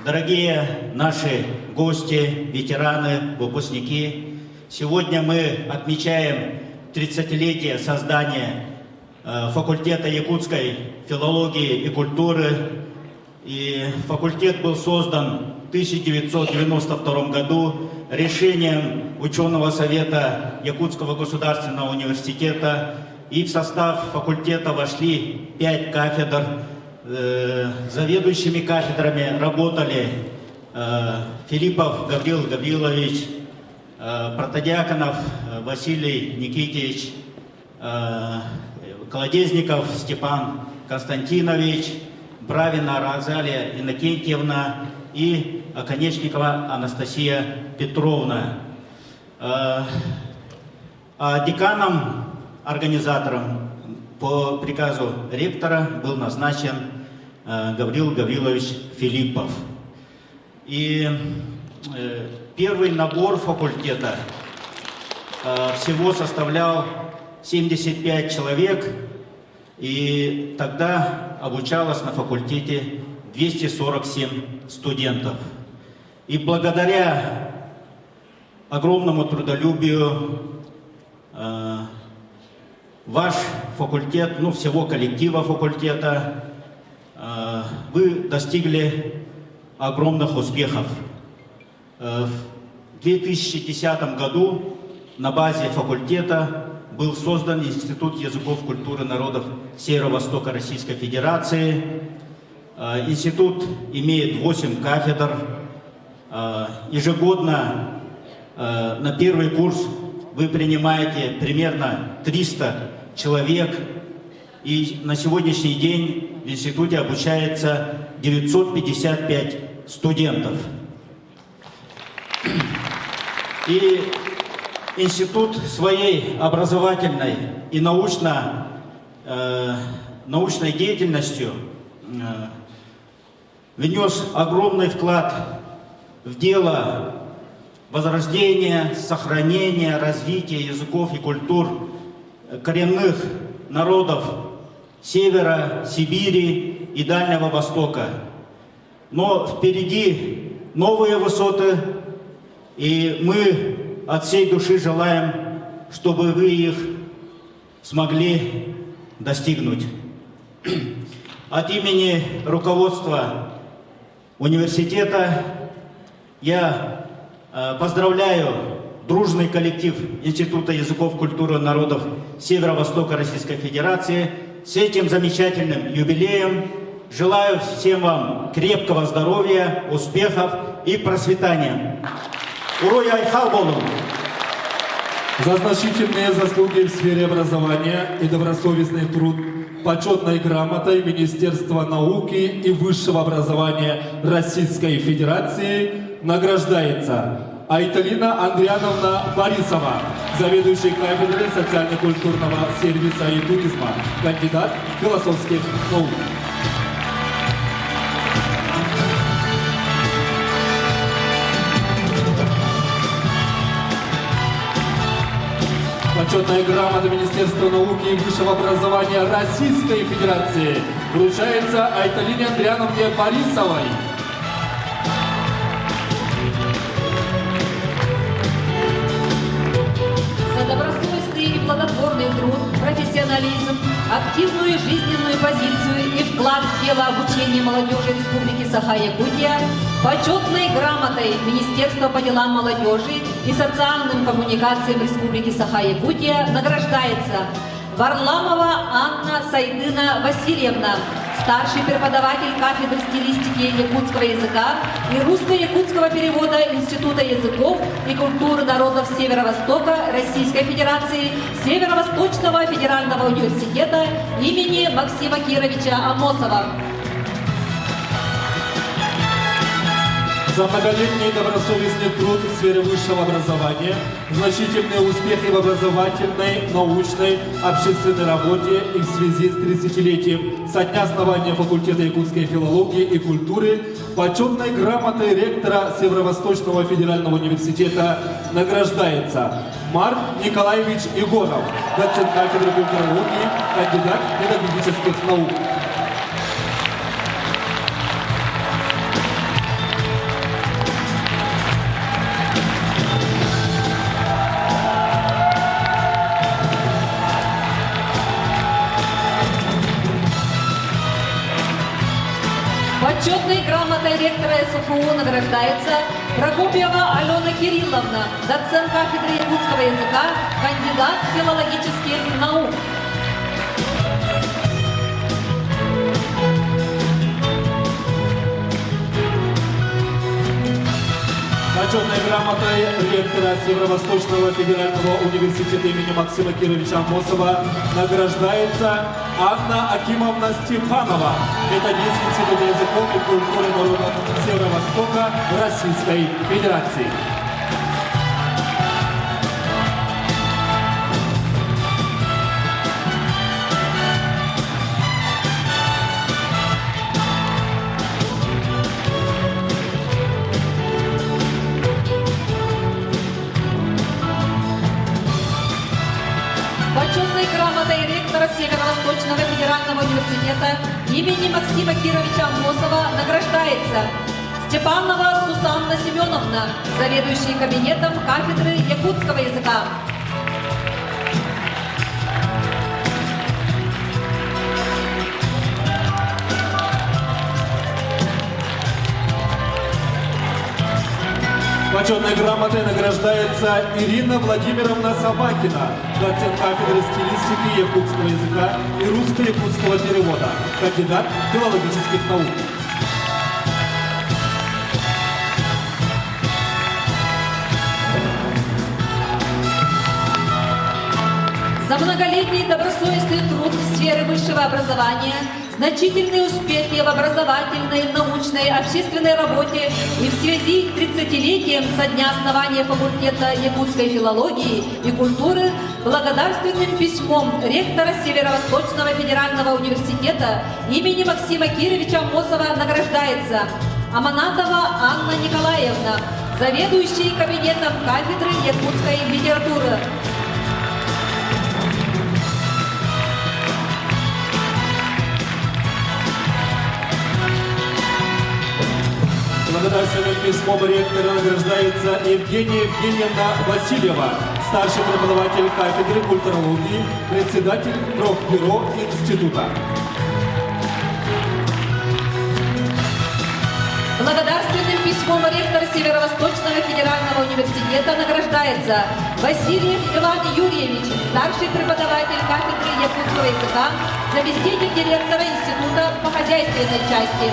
дорогие наши гости, ветераны, выпускники. Сегодня мы отмечаем 30-летие создания факультета якутской филологии и культуры. И факультет был создан в 1992 году решением ученого совета Якутского государственного университета. И в состав факультета вошли пять кафедр. Заведующими кафедрами работали Филиппов Гаврил Гаврилович, Протодиаконов Василий Никитич, Колодезников Степан Константинович, Бравина Розалия Иннокентьевна и Оконечникова Анастасия Петровна. А деканом, организатором по приказу ректора был назначен Гаврил Гаврилович Филиппов. И первый набор факультета всего составлял 75 человек, и тогда обучалось на факультете 247 студентов. И благодаря огромному трудолюбию э, ваш факультет, ну, всего коллектива факультета, э, вы достигли огромных успехов. Э, в 2010 году на базе факультета был создан Институт языков культуры народов Северо-Востока Российской Федерации. Э, институт имеет 8 кафедр. Э, ежегодно на первый курс вы принимаете примерно 300 человек. И на сегодняшний день в институте обучается 955 студентов. И институт своей образовательной и научно, э, научной деятельностью э, внес огромный вклад в дело возрождения, сохранения, развития языков и культур коренных народов Севера, Сибири и Дальнего Востока. Но впереди новые высоты, и мы от всей души желаем, чтобы вы их смогли достигнуть. От имени руководства университета я э, поздравляю дружный коллектив Института языков культуры народов Северо-Востока Российской Федерации с этим замечательным юбилеем. Желаю всем вам крепкого здоровья, успехов и процветания. Уруй айхал буоллун! За значительные заслуги в сфере образования и добросовестный труд почетной грамотой Министерства науки и высшего образования Российской Федерации награждается Айталина Андриановна Борисова, заведующий кафедрой социально-культурного сервиса и туризма, кандидат философских наук. Почетная грамота Министерства науки и высшего образования Российской Федерации вручается Айталине Андриановне Борисовой. За добросовестный и плодотворный труд, профессионализм, активную жизненную позицию и вклад в дело обучения молодежи Республики Саха-Якутия почетной грамотой Министерства по делам молодежи и социальным коммуникациям Республики Саха-Якутия награждается Варламова Анна Сайдына Васильевна, старший преподаватель кафедры стилистики якутского языка и русско-якутского перевода Института языков и культуры народов Северо-Востока Российской Федерации Северо-Восточного федерального университета имени Максима Кировича Амосова. За многолетний добросовестный труд в сфере высшего образования, значительные успехи в образовательной, научной, общественной работе и в связи с 30-летием со дня основания факультета якутской филологии и культуры почетной грамотой ректора Северо-Восточного федерального университета награждается Марк Николаевич Егоров, доцент кафедры культурологии, кандидат педагогических наук. Почетной грамотой ректора СФУ награждается Прокопьева Алена Кирилловна, доцент кафедры якутского языка, кандидат филологических наук. Почетной грамотой ректора Северо-Восточного федерального университета имени Максима Кировича Амосова награждается Анна Акимовна Степанова, методист Института языков и культуры народов Северо-Востока Российской Федерации. Почетной грамотой ректора Северо-Восточного федерального университета имени Максима Кировича Амосова награждается Степанова Сусанна Семеновна, заведующий кабинетом кафедры якутского языка. Почетной грамотой награждается Ирина Владимировна Собакина, доцент кафедры стилистики якутского языка и русско-якутского перевода, кандидат филологических наук. За многолетний добросовестный труд в сфере высшего образования, значительные успехи в образовательной, научной, общественной работе и в связи с 30-летием со дня основания факультета якутской филологии и культуры благодарственным письмом ректора Северо-Восточного федерального университета имени Максима Кировича Амосова награждается Аманатова Анна Николаевна, заведующий кабинетом кафедры якутской литературы. Благодарственным письмом ректора награждается Евгения Евгеньевна Васильева, старший преподаватель кафедры культурологии, председатель профбюро института. Благодарственным письмом ректор Северо-Восточного федерального университета награждается Васильев Иван Юрьевич, старший преподаватель кафедры якутского языка, заместитель директора Института по хозяйственной части.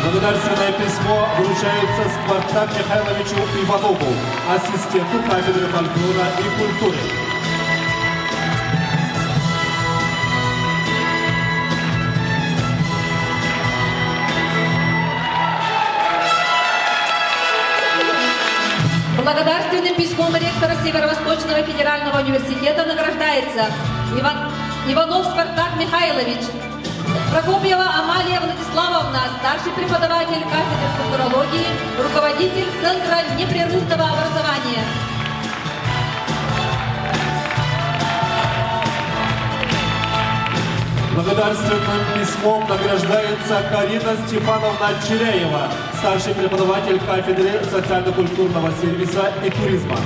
Благодарственное письмо вручается Спартак Михайловичу Иванову, ассистенту кафедры фольклора и культуры. Благодарственным письмом ректора Северо-Восточного федерального университета награждается Иван... Иванов Спартак Михайлович, Прокопьева Амалия Владиславовна, старший преподаватель кафедры культурологии, руководитель Центра непрерывного образования. Благодарственным письмом награждается Карина Степановна Черяева, старший преподаватель кафедры социально-культурного сервиса и туризма.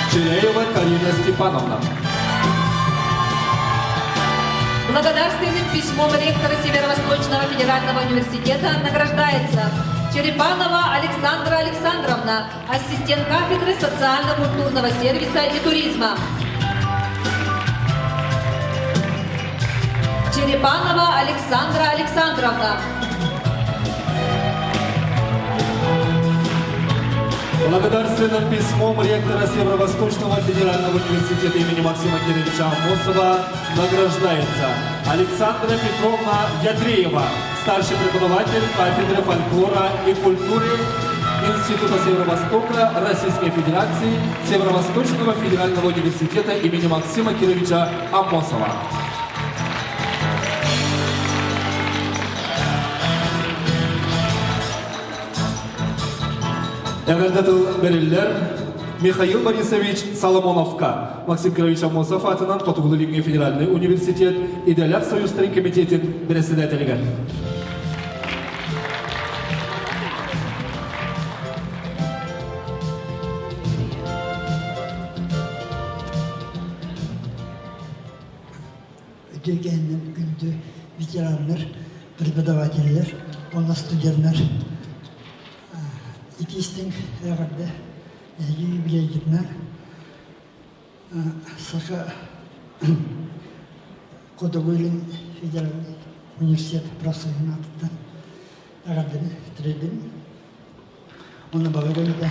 Черяева Карина Степановна. Благодарственным письмом ректора Северо-Восточного федерального университета награждается Черепанова Александра Александровна, ассистент кафедры социально-культурного сервиса и туризма. Черепанова Александра Александровна. Благодарственным письмом ректора Северо-Восточного федерального университета имени Максима Кировича Амосова награждается Александра Петровна Ядреева, старший преподаватель кафедры фольклора и культуры Института Северо-Востока Российской Федерации Северо-Восточного федерального университета имени Максима Кировича Амосова. Эҕэрдэ тыл бэриллэр Михаил Борисович Соломоновка, Максим Кирович Амосов аатынан Хотугулуу-Илиҥҥи федеральнай университет идэлээх союзтарын кэмитиэтин бэрэссэдээтэлигэр. Үтүөкээннэн күндү ветераннар, преподавателлэр уонна студеннар итиистиҥ эҕэрдэ эһиги юбилейгитинэн Саха Хотугу Илин федеральнай университет профсоюзун аатыттан эҕэрдэни тириэрдим. Уонна баҕарыам этэ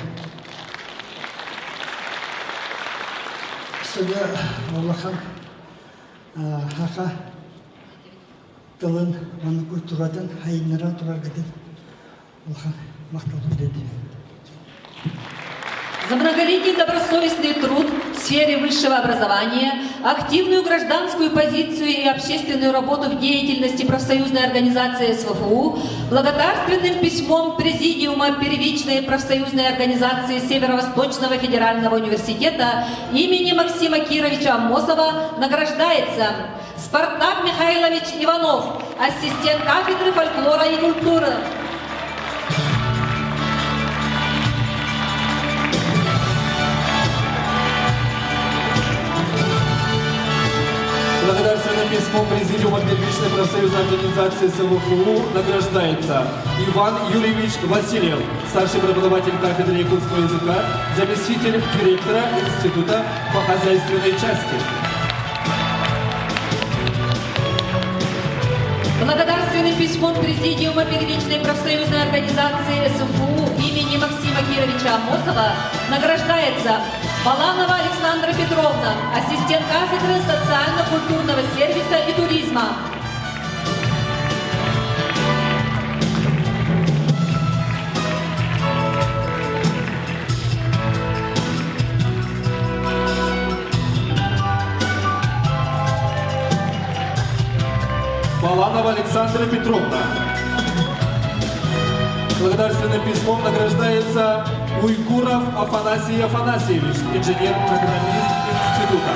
Судья улахан саха тылын уонна культуратын сайыннара тураргытын улахан махталбын тиэрдибин. За многолетний добросовестный труд в сфере высшего образования, активную гражданскую позицию и общественную работу в деятельности профсоюзной организации СВФУ, благодарственным письмом Президиума первичной профсоюзной организации Северо-Восточного федерального университета имени Максима Кировича Амосова награждается Спартак Михайлович Иванов, ассистент кафедры фольклора и культуры. Благодарственным письмом Президиума Первичной профсоюзной организации СВФУ награждается Иван Юрьевич Васильев, старший преподаватель кафедры якутского языка, заместитель директора Института по хозяйственной части. Благодарственным письмом Президиума первичной профсоюзной организации СФУ имени Максима Кировича Амосова награждается Баланова Александра Петровна, ассистент кафедры социально-культурного сервиса и туризма. Баланова Александра Петровна. Благодарственным письмом награждается Уйгуров Афанасий Афанасьевич, инженер-программист института.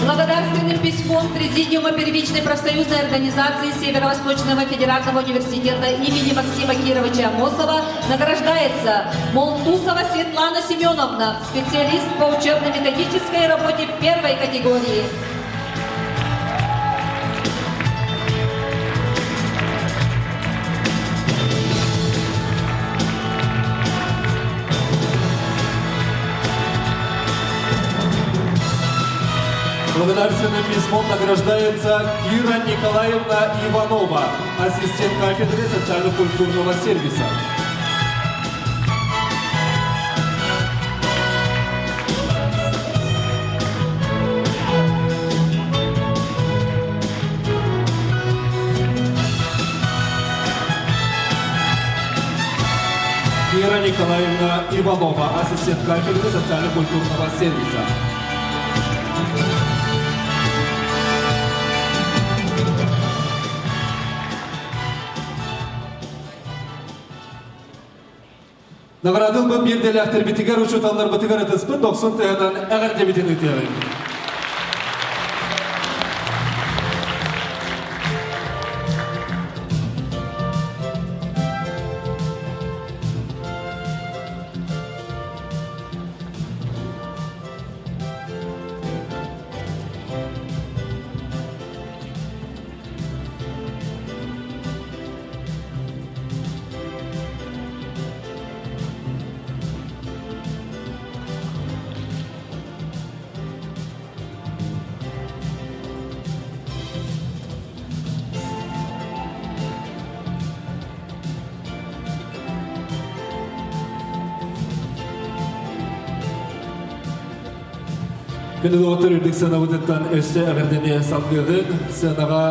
Благодарственным письмом Президиума первичной профсоюзной организации Северо-Восточного федерального университета имени Максима Кировича Амосова награждается Молтусова Светлана Семеновна, специалист по учебно-методической работе первой категории. Благодарственным письмом награждается Кира Николаевна Иванова, ассистент кафедры социально-культурного сервиса. Кира Николаевна Иванова, ассистент кафедры социально-культурного сервиса. Наҕараадылбыт биирдэлээхтэрбитигэр учууталларбытыгар ытыспыт дохсун тыһынан эҕэрдэбитин ыытыаҕыҥ. Күнү доҕоттор үрдүк сыанабытыттан өссө эҕэрдэни салгыаҕын. Сыанаҕа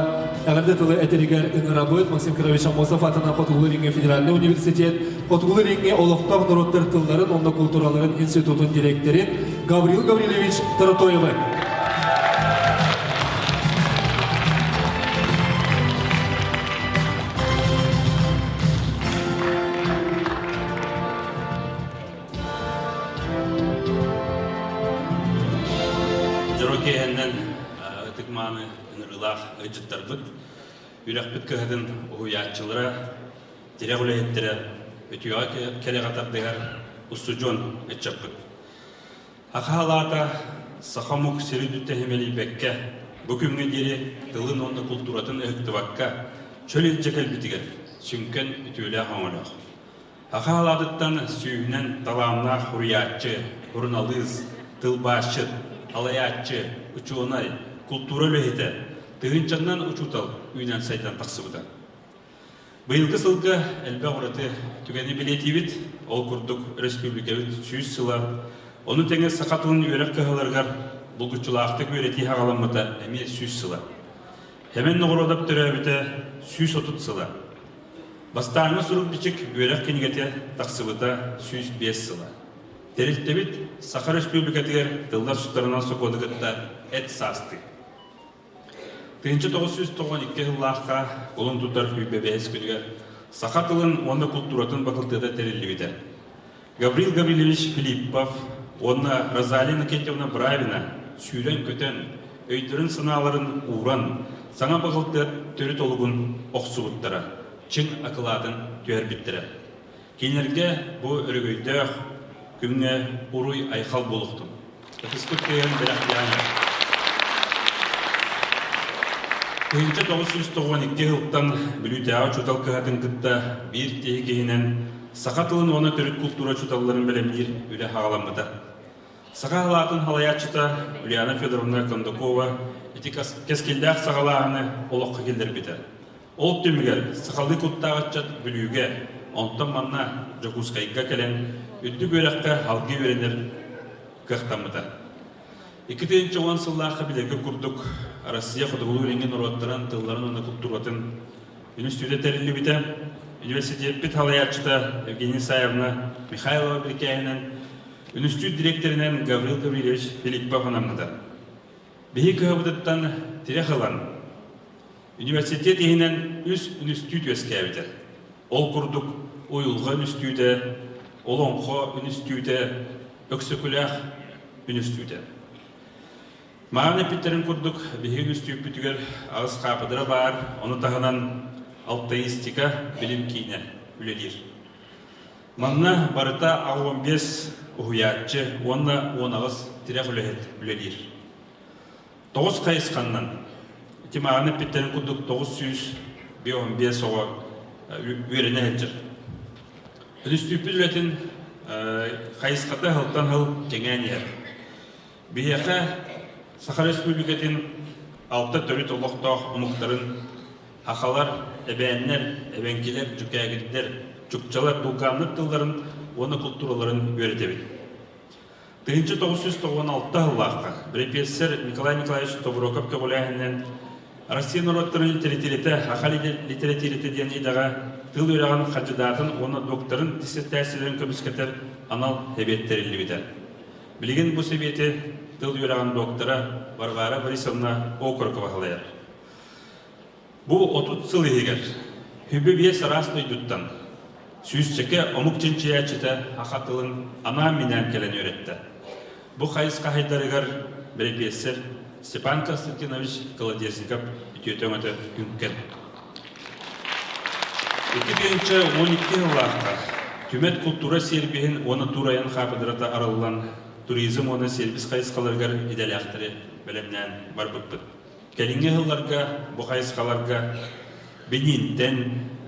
эҕэрдэ тылы этэригэр ыҥырабыт Максим Кирович Аммосов атынан Хотугулуу-Илиҥҥи федеральнай университет Хотугулуу-Илиҥҥи олохтоох норуоттар тылларын уонна култуураларын институтун дириэктэрин Гаврил Гаврильевич Торотоевы. Дьоро киэһэннэн ытык-мааны ыҥырыылаах ыалдьыттарбыт, үрэхпит кыһатын уһуйааччылара, тирэх үлэһиттэрэ, үтүөҕэ кэрэҕэ тардыһар устудьуон ыччаппыт. Саха халаата саха омук сири дүттэһимэлийбэккэ, бу күҥҥэ диэри тылын уонна култууратын ыһыктыбакка, чөл илдьэ кэлбитигэр сүҥкэн үтүөлээх оҥолоох. Саха халаатыттан сүүһүнэн талааннаах суруйааччы, суруналыыс, тылбаасчыт, алайааччы, учуонай, култуура үлэһитэ, тыһыынчаннан учуутал үүнэн-сайдан тахсыбыта. Быйылгы сылга элбэх ураты түгэни бэлиэтиибит. Ол курдук, өрөспүүбүлүкэбит 100 сыла, ону тэҥэ саха тылын үөрэх кыһаларыгар булгуччулаахтык үөрэтии саҕаламмыта эмиэ 100 сыла. Хэмэн Ноҕуруодап төрөөбүтэ 130 сыла. Бастааҥҥы сурук-бичик үөрэх кинигэтэ тахсыбыта 105 сыла. Тэрилтэбит Саха Өрөспүүбүлүкэтигэр тыллар сутарынан сокуону кытта эт саастыы. 1992 сыллаахха кулун тутар сүүрбэ күнүгэр саха тылын уонна култууратын бакылтыата тэриллибитэ. Гаврил Гаврильевич Филиппов уонна Розалия Иннокентьевна Бравина сүүрэн-көтөн, өйдөрүн-санааларын ууран, саҥа бакылтыат төрүт олугун охсубуттара, чиҥ акылаатын түһэрбиттэрэ. Кинилэргэ бу өрөгөйдөөх күҥҥэ уруй-айхал буолуохтун. Ытыспыт тыаһын бэлэхтээн 1992 сылтан Бүлүүтээҕи учуутал кыһатын кытта биир тиһик иһинэн саха тылын уонна төрүт култуура учууталларын бэлэмниир үлэ саҕаламмыта. Саха халаатын салайааччыта Ульяна Федоровна Кондакова ити кэскиллээх саҕалааһыны олоххо киллэрбитэ. Ол түмүгэр сахалыы куттаах ыччат Бүлүүгэ, онтон манна Дьокуускайга кэлэн үрдүк үөрэххэ салгыы үөрэнэр кыахтаммыта. 2010 сыллаахха билэргэ курдук Россия хотугулуу-илиҥҥи норуоттарын тылларын уонна култууратын үнүстүүтэ тэриллибитэ. Университеппит салайааччыта Евгения Исаевна Михайлова бирикээһинэн үнүстүүт дириэктэринэн Гаврил Гаврильевич Филиппов анаммыта. Биһи кыһабытыттан тирэх ылан, Университет иһинэн үс үнүстүүт үөскээбитэ. Ол курдук уйулҕа үнүстүүтэ, олоҥхо үнүстүүтэ, Өксөкүлээх үнүстүүтэ. Маан эппиттэрин курдук, биһиги үнүстүүппүтүгэр аҕыс хаапыдыра баар, ону таһынан алтаистика билим киинэ үлэлиир. Манна барыта 85 уһуйааччы уонна 18 тирэх үлэһит үлэлиир. Тоҕус хайысханнан ити мааны эппиттэрин курдук 955 оҕо үөрэнэ сылдьар. Үнүстүүппүт үлэтин хайысхата сылтан сыл кэҥээн иһэр. Биһиэхэ Саха Республикатын алта төрүт олохтоох омуктарын сахалар, эбээннэр, эбэҥкилэр, дьүкээгирдэр, чукчалар, дулгааннар тылларын уонна култуураларын үөрэтэбит. 1996 сыллаахха бэрэпиэссэр Николай Николаевич Тобуроков көҕүлээһининэн Россия норуоттарын литэрэтиирэтэ саха литэрэтиирэтэ диэн идэҕэ тыл үөрэҕин хандьыдаатын уонна докторын диссертацияларын көмүскэтэр анал сэбиэт тэриллибитэ. Билигин бу сэбиэти тыл үөрэҕин доктора Варвара Борисовна Окорокова салайар. Бу 30 сыл иһигэр 25 араас дойдуттан сүүсчэкэ омук чинчийээччитэ саха тылын анаан-минээн кэлэн үөрэттэ. Бу хайысха хайдарыгар бэрэпиэссэр Степан Константинович Колодезников үтүөтэ өҥөтө үҥкэн. 2012 сыллаахха Түмэт култуура сервиһин уонна тур-айан хаапыдырата арыллан туризм уонна сервис хайысхаларыгар идэлээхтэри бэлэмнээн барбыппыт. Кэлиҥҥи сылларга бу хайысхаларга Бенинтэн,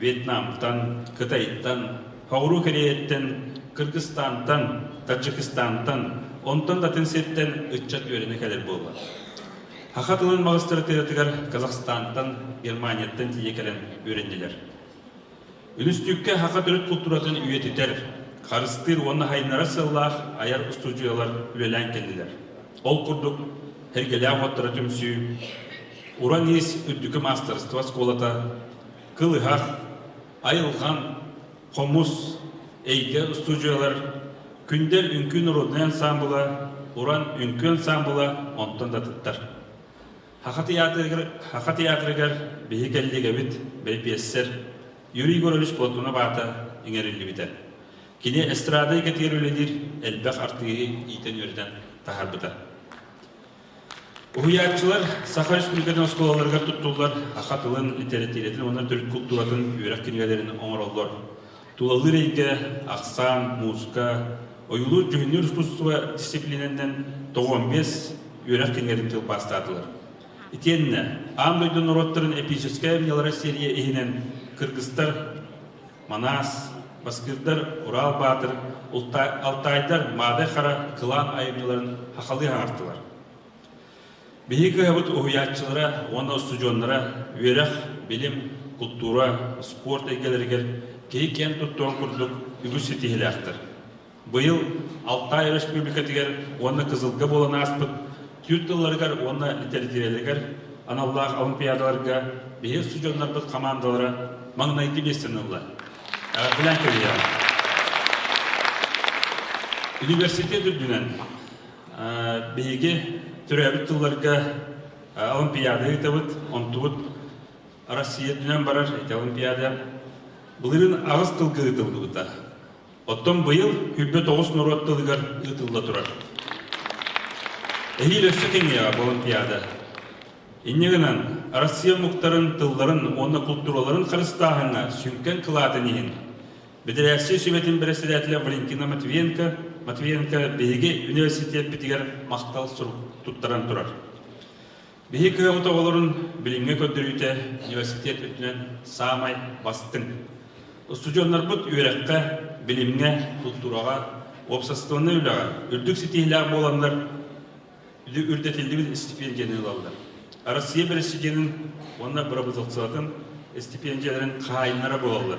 Вьетнамтан, Кытайтан, Соҕуруу Кэриэйэттэн, Кыргызстантан, Таджикистантан, онтон да атын сиртэн ыччат үөрэнэ кэлэр буолла. Саха тылын маҕыстыратыатыгар Казахстантан, Германияттан тиийэ кэлэн үөрэннилэр. Үнүстүүккэ саха төрүт култууратын үйэтитэр, харыстыыр уонна сайыннарар сыаллаах айар устуудьуйалар үлэлээн кэллилэр. Ол курдук, Сэргэлээх уоттара түмсүү, Уран иис үрдүкү маастарыстыба оскуолата, Кылыһах, Айылҕан, Хомус, Эйгэ устуудьуйалар, Күндэл үҥкүү норуодунай ансаамбыла, Уран үҥкүү ансаамбыла онтон да атыттар. Саха театрыгар, Саха театрыгар биһи кэллиэгэбит, бэрэпиэссэр Юрий Егорович Платонов аата иҥэриллибитэ. Кини эстрада эйгэтигэр үлэлиир элбэх артыыһы иитэн-үөрэтэн таһаарбыта. Уһуйааччылар Саха Республикатын оскуолаларыгар туттуллар саха тылын, литэрэтиирэтин уонна төрүт култууратын үөрэх кинигэлэрин оҥороллор. Тулалыыр эйгэ, ахсаан, музыка, ойуулуур-дьүһүннүүр искусство дисциплинэнэн 95 үөрэх кинигэтин тылбаастаатылар. Итиэннэ аан дойду норуоттарын эпическэй айымньылара серия иһинэн кыргызтар Манаас, баскырдар Урал Баатыр, Алтайдар Маадай Хара кылаан айымньыларын сахалыы хаҥартылар. Биһиги кыһабыт уһуйааччылара уонна устудьуоннара үөрэх, билим, култуура, спорт эйгэлэригэр киһи киэн туттуон курдук үгүс ситиһиилээхтэр. Быйыл Алтай Өрөспүүбүлүкэтигэр уонна Кызылга буолан ааспыт Түүр тылларыгар уонна литэрэтиирэлэригэр аналлаах олимпиадаларга биһиги устудьуоннарбыт хамаандалара маҥнайгы миэстэни ылла. Эҕэрдэлээн кэбиһиэҕиҥ. Университет үрдүнэн биһиги төрөөбүт тылларга олимпиада ыытабыт, онтубут Россия үрдүнэн барар ити олимпиада былырыын аҕыс тылга ыытыллыбыта. Оттон быйыл 29 норуот тылыгар ыытылла турар. Эһиил өссө кэҥиэҕэ бу олимпиада. Инньэ гынан, Россия омуктарын тылларын уонна култуураларын харыстааһыҥҥа сүҥкэн кылаатын иһин Бэдэрээссийэ сүбэтин бэрэссэдээтэлэ Валентина Матвиенко Матвиенко биһиги университеппитигэр махтал сурук туттаран турар. Биһиги кыһабыт оҕолорун билиҥҥи көрдөрүүтэ университет үрдүнэн саамай бастыҥ. Устудьуоннарбыт үөрэххэ, билимҥэ, култуураҕа, уопсастыбаннай үлэҕэ үрдүк ситиһиилээх буоланнар үрдэтиллибит истипиэндьийэни ылаллар. Россия бэрэсидьиэнин уонна бырабыыталыстыбатын истипиэндьийэлэрин хаһаайыннара буолаллар.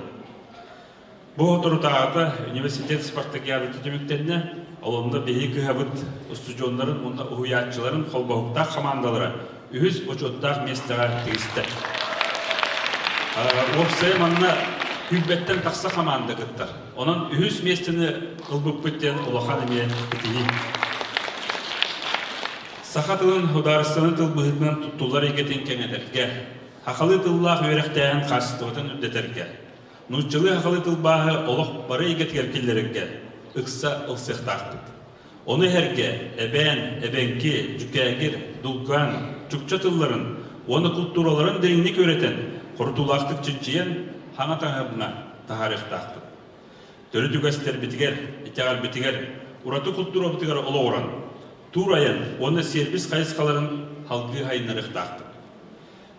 Бу соторутааҕыта университет спартакиадата түмүктэннэ, ол онно биһиги кыһабыт устудьуоннарын уонна уһуйааччыларын холбоһуктаах хамаандалара үһүс бочуоттаах миэстэҕэ тигистэ. Уопсайа манна күүрбэттэн тахса хамаанда кыттар. Онон үһүс миэстэни ылбыппыт диэн улахан эмиэ ситиһии. Саха тылын судаарыстыбаннай тыл быһыытынан туттуллар эйгэтин кэҥэтэргэ, сахалыы тыллаах үөрэхтээһин хаачыстыбатын үрдэтэргэ, Нууччалыы-сахалыы тылбааһы олох бары эйгэтигэр киллэрэргэ ыкса ылсыахтаахпыт. Ону эһэргэ эбээн, эбэҥки, дьүкээгир, дулгаан, чукча тылларын уонна култуураларын дириҥник үөрэтэн, хорутуулаахтык чинчийэн, хаҥа таһымҥа таһаарыахтаахпыт. Төрүт үгэстэрбитигэр, итэҕэлбитигэр, ураты култуурабытыгар олоҕуран, туур айан уонна сервис хайысхаларын салгыы сайыннарыахтаахпыт.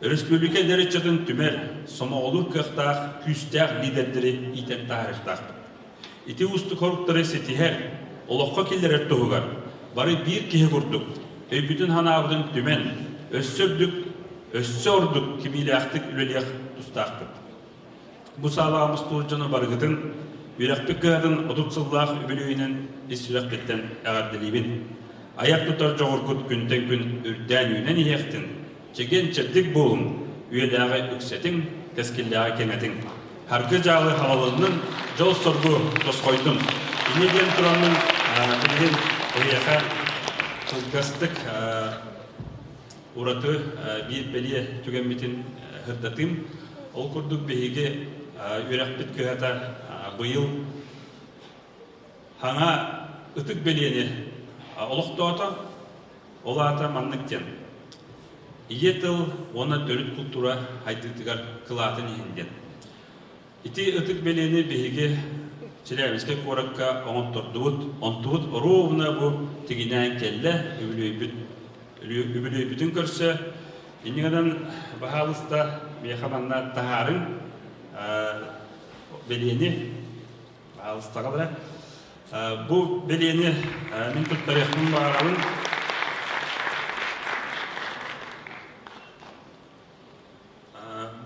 Өрөспүүбүлүкэ эдэр ыччатын түмэр, сомоҕолуур кыахтаах, күүстээх лиидэрдэри иитэн таһаарыахтаахпыт. Ити уустук соруктары ситиһэр, олоххо киллэрэр туһугар бары биир киһи курдук өйбүтүн-санаабытын түмэн, өссө үрдүк, өссө ордук кимиилээхтик үлэлиэх тустаахпыт. Бу саалаҕа мустубут дьону барыгытын үөрэхпит кыһатын 30 сыллаах үбүлүөйүнэн ис сүрэхпиттэн эҕэрдэлиибин. Айар тутар дьоҕургут күнтэн күн үрдээн үүнэн иһиэхтин, чэгиэн-чэбдик буолуҥ, үйэлээҕи үксэтиҥ, кэскиллээҕи кэҥэтиҥ. Харгы-дьаалы халалыннын, дьол-соргу тосхойдун. Инньэ диэн тураммын билигин эһиэхэ кылгастык ураты биир бэлиэ түгэммитин сырдатыым. Ол курдук биһиги үөрэхпит кыһата быйыл хаҥа ытык бэлиэни олохтоото. Ол аата маннык диэн. Ийэ тыл уонна төрүт култуура хайдыытыгар кылаатын иһин диэн. Ити ытык бэлиэни биһиги Челябинскай куоракка оҥоттордубут. Онтубут оруобуна бу тигинээн кэллэ, үбүлүөйбүт үбүлүөйбүтүн көрсө. Инньэ гынан, баһаалыста, миэхэ манна таһаарыҥ бэлиэни, баһаалыстаҕа эрэ. Бу бэлиэни мин туттарыахпын баҕарабын.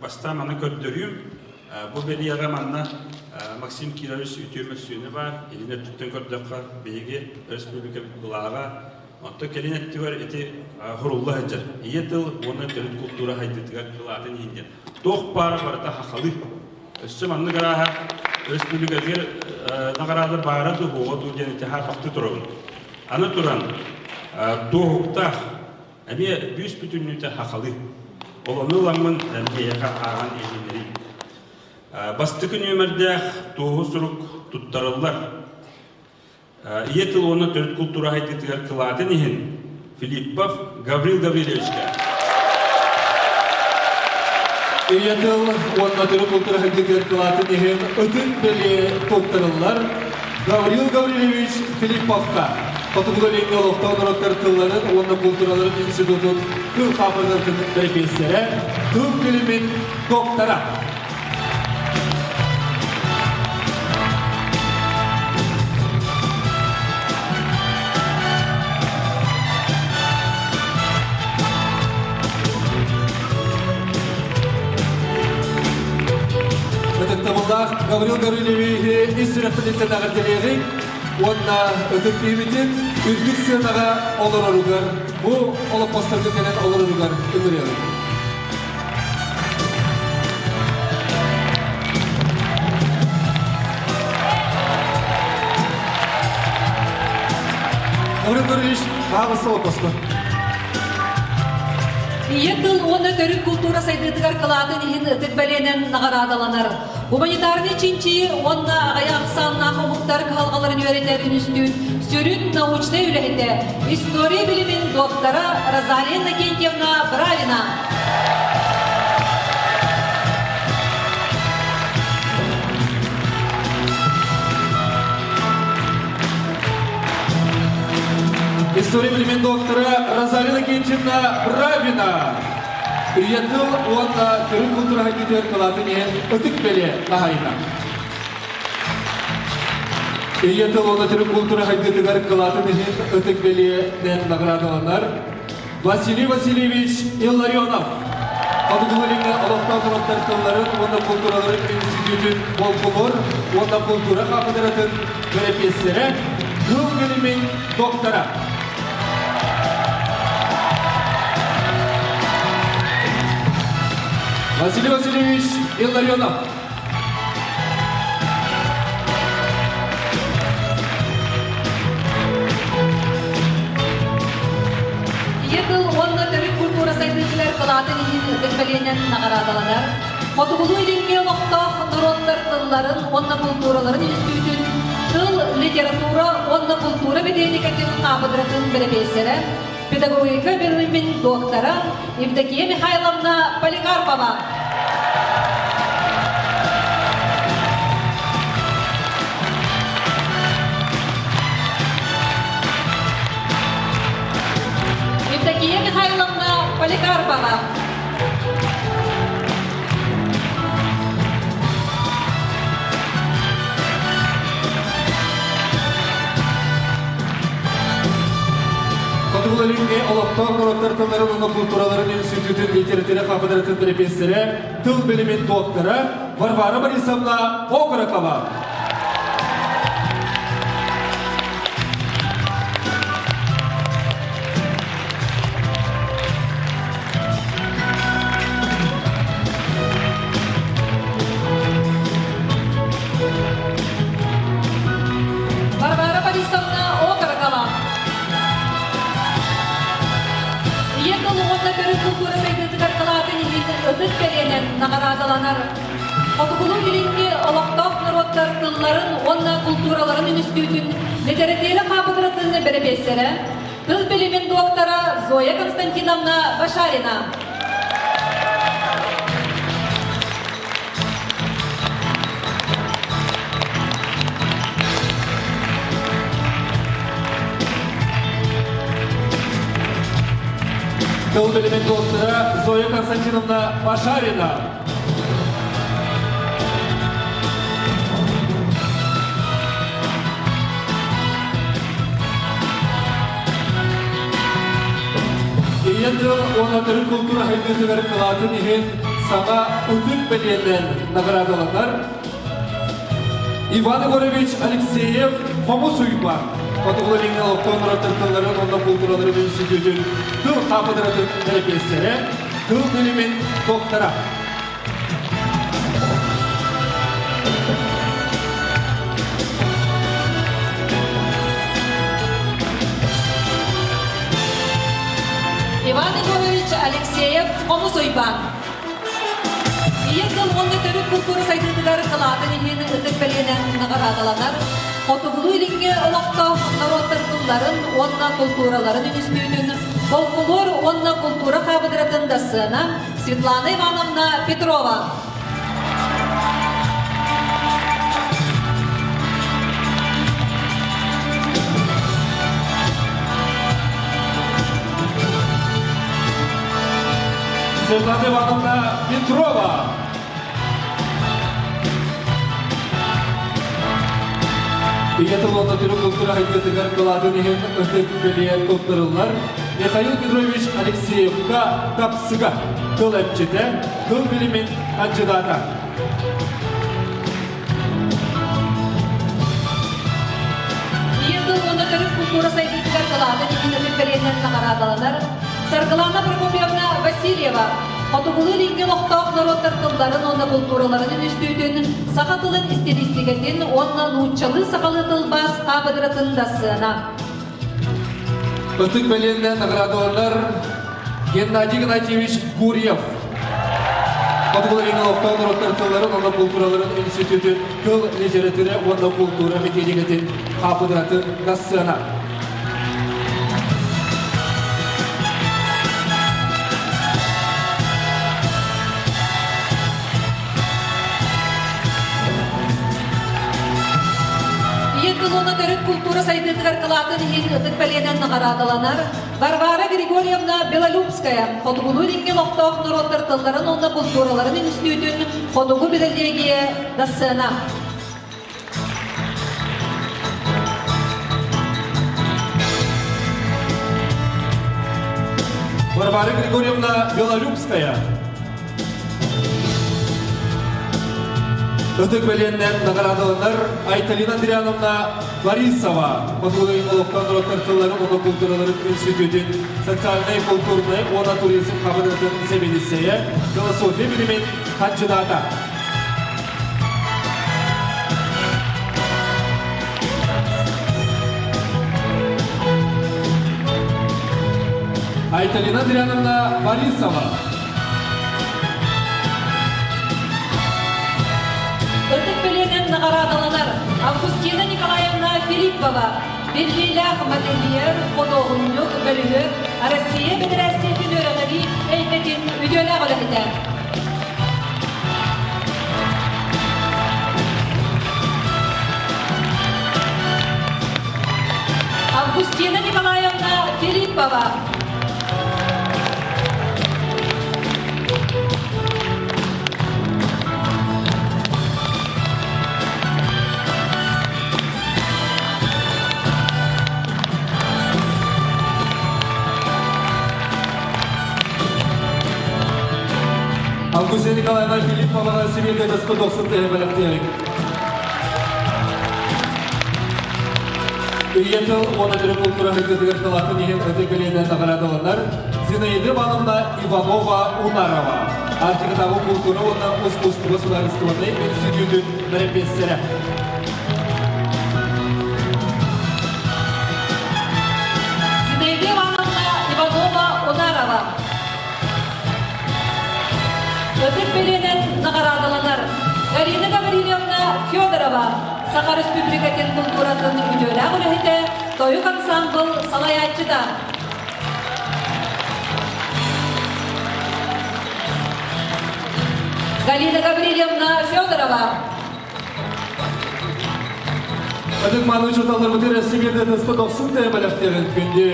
Бастаан маны көрдөрүүм. Бу бэлиэҕэ манна Максим Кирович үтүө мөссүөнэ баар. Илин өттүттэн көрдөххө, биһиги республикабыт былааҕа. Онтон кэлин өттүгэр ити хурулла сылдьар. Ийэ тыл уонна төрүт култуура сайдыытыгар кылаатын иһин диэн. Туох баара барыта хахалыы. Өссө маннык арааһа республикатыгар наҕараада баара дуу, буоҕа дуу диэн ити хаарбахтыы турабын. Аны туран, туоһуктаах Эмиэ бүүс бүтүннүүтэ хахалыы. Ол ону ыламмын эйиэхэ ааҕан иһиннэриим. Бастакы нүөмэрдээх туоһу сурук туттарыллар. Ийэ тыл уонна төрүт култуура сайдыытыгар кылаатын иһин Филиппов Гаврил Гаврильевичка. Ийэ тыл уонна төрүт култуура сайдыытыгар кылаатын иһин ытык бэлиэ туттарыллар Гаврил Гаврильевич Филипповка. Хотугу-Илиҥҥи олохтоох норуоттар тылларын уонна култуураларын институтун тыл хаапыдыратын бэрэпиэссэрэ, тыл билимин доктора. Ытыктабыллаах Гаврил Гаврильевиһи ис сүрэхпититтэн эҕэрдэлиэҕиҥ уонна ытык киһибитин. үрдүк сыанаҕа олороругар, бу олоппосторго кэлэн олороругар ыҥырыаҕыҥ. Гаврил Гаврильевич, баҕалыста олоппоско. Ийэ тыл уонна төрүт култуура сайдыытыгар кылаатын иһин ытык бэлиэнэн наҕараадаланар. Гуманитарнай чинчийии уонна аҕыйах ахсааннаах омуктар кыһалҕаларын үөрэтэр үнүстүүт сүрүн научнай үлэһитэ, история билимин доктора Розалия Иннокентьевна Бравина. История билимин доктора Розалина Иннокентьевна Бравина. Ийэ тыл уонна төрүт култуура хайдыытыгар кылаатын иһин ытык бэлиэ хаһайына. Ийэ тыл уонна төрүт култуура хайдыытыгар кылаатын иһин ытык бэлиэнэн наҕараадаланар Василий Васильевич Илларионов. Хотугу-Илиҥҥэ олохтоох норуоттар тылларын уонна култуураларын институтун болкулуор уонна култуура хаапыдыратын бэрэпиэссэрэ, тыл билимин доктора. Василий Васильевич Илларионов. Ийэ тыл уонна төрүт культура сайдыытыгар кылаатын иһин ытык бэлиэнэн наҕараадаланар. Хотугулуу-Илиҥҥи олохтоох норуоттар тылларын уонна култуураларын үнүстүүтүн тыл, литература уонна култуура бэтиэникэтин хаапыдыратын бэрэпиэссэрэ, педагогика билимин доктора Евдокия Михайловна Поликарпова. Евдокия Михайловна Поликарпова. Хотугулар-Илиҥҥи олохтоох норуоттар тылларын уонна култуураларын институтун литература кафедратын бэрэпиэссэрэ, тыл билимин доктора Варвара Борисовна Окорокова. Варвара Борисовна Окорокова. Ийэ тыл уонна төрүт култуура сайдыытыгар кылаатын иһин ытык бэлиэнэн наҕараадаланар. Хотугулуу-Илиҥҥи олохтоох норуоттар тылларын уонна култуураларын үнүстүүтүн литэрэтиэрэ хаапыдыратын бэрэпиэссэрэ, Тыл билимин доктора Зоя Константиновна Башарина. Тыл билимин доктора Зоя Константиновна Башарина. Ийэ тыл уонна төрүт култуура сайдыытыгар кылаатын иһин саҥа ытык бэлиэнэн наҕараадаланар Иван Егорович Алексеев Хомус Уйбаан Хотугулар-Илиҥҥи олохтоох норуоттар тылларын уонна култуураларын институтун тыл хаапыдыратын бэрэпиэссэрэ, тыл билимин доктора. Иван Егорович Алексеев Хомус Уйбаан. Ийэ тыл уонна төрүт култуура сайдыытыгар кылаатын иһин ытык бэлиэнэн наҕараадаланар Хотугулуу-Илиҥҥи олохтоох норуоттар тылларын уонна култуураларын үнүстүүтүн folklор уонна култуура хаапыдыратын дассыана Светлана Ивановна Петрова. Светлана Ивановна Петрова. Ийэ тыл уонна төрүт култуура хайдыытыгар кылаатын иһин ытык бэлиэ туттарыллар Михаил Петрович Алексеевка тапсыга тыл эмчитэ, тыл билимин хандьыдаата. Ийэ. тыл уонна төрүт култуура сайдыытыгар кылаатын иһин ытык бэлиэнэн наҕараадаланар Саргылана Прокопьевна Васильева Хотугулуу-Илиҥҥи олохтоох норуоттар тылларын уонна култуураларын үнүстүүтүн саха тылын истилиистикэтин уонна нууччалыы-сахалыы тылбаас хаапыдыратын дассыана. Ытык бэлиэннэн наградаланар Геннадий Игнатьевич Гурьев. Хотугулуу-Илиҥҥи олохтоох норуоттар тылларын уонна култуураларын институтун тыл, литература уонна култуура методикатын хаапыдыратын дассыана. Ийэ тыл уонна төрүт култуура сайдыытыгар кылаатын иһин ытык бэлиэнэн наҕараадаланар Варвара Григорьевна Белолюбская Хотугулуу-Илиҥҥи олохтоох норуоттар тылларын уонна култуураларын үнүстүүтүн Хотугу педагогия дассыана. Варвара Григорьевна Белолюбская. Ытык бэлиэннэн наҕараадаланар Айталина Андриановна Борисова Хотугулуу олохтоох норуоттар тылларын уонна култуураларын институтун социальнай, култуурнай уонна туризм хабыныытын сэбиэдиссэйэ, философия билимин хандьыдаата. Айталина Андриановна Борисова. Ытык бэлиэнэн наҕараадаланар Августина Николаевна Филиппова, биллиилээх модельер, худуоһунньук, бөлүһүөк, Россия Федерациятын үөрэҕирии эйгэтин үтүөлээх үлэһитэ. Августина Николаевна Филиппова. Августина Николаевна Филиппованы Семейный дохсун тыһы бэлэхтиэҕиҥ. Ийэ тыл уонна төрүт култуура сайдыытыгар кылаатын иһин ытык бэлиэнэн наҕараадаланар Зинаида Ивановна Иванова Унарова, Арктикатааҕы култуура уонна ускуустуба судаарыстыбаннай институтун бэрэпиэссэрэ. Зинаида Ивановна Иванова Унарова. Ытык бэлиэнэн наҕараадаланар Галина Гаврильевна Федорова, Саха Республикатын култууратын үтүөлээх үлэһитэ, тойук ансаамбыл салайааччыта. Галина Гаврильевна Федорова. Ытык мааны учууталларбытыгар Россия тыспыт охсун бэлэхтэрин күндү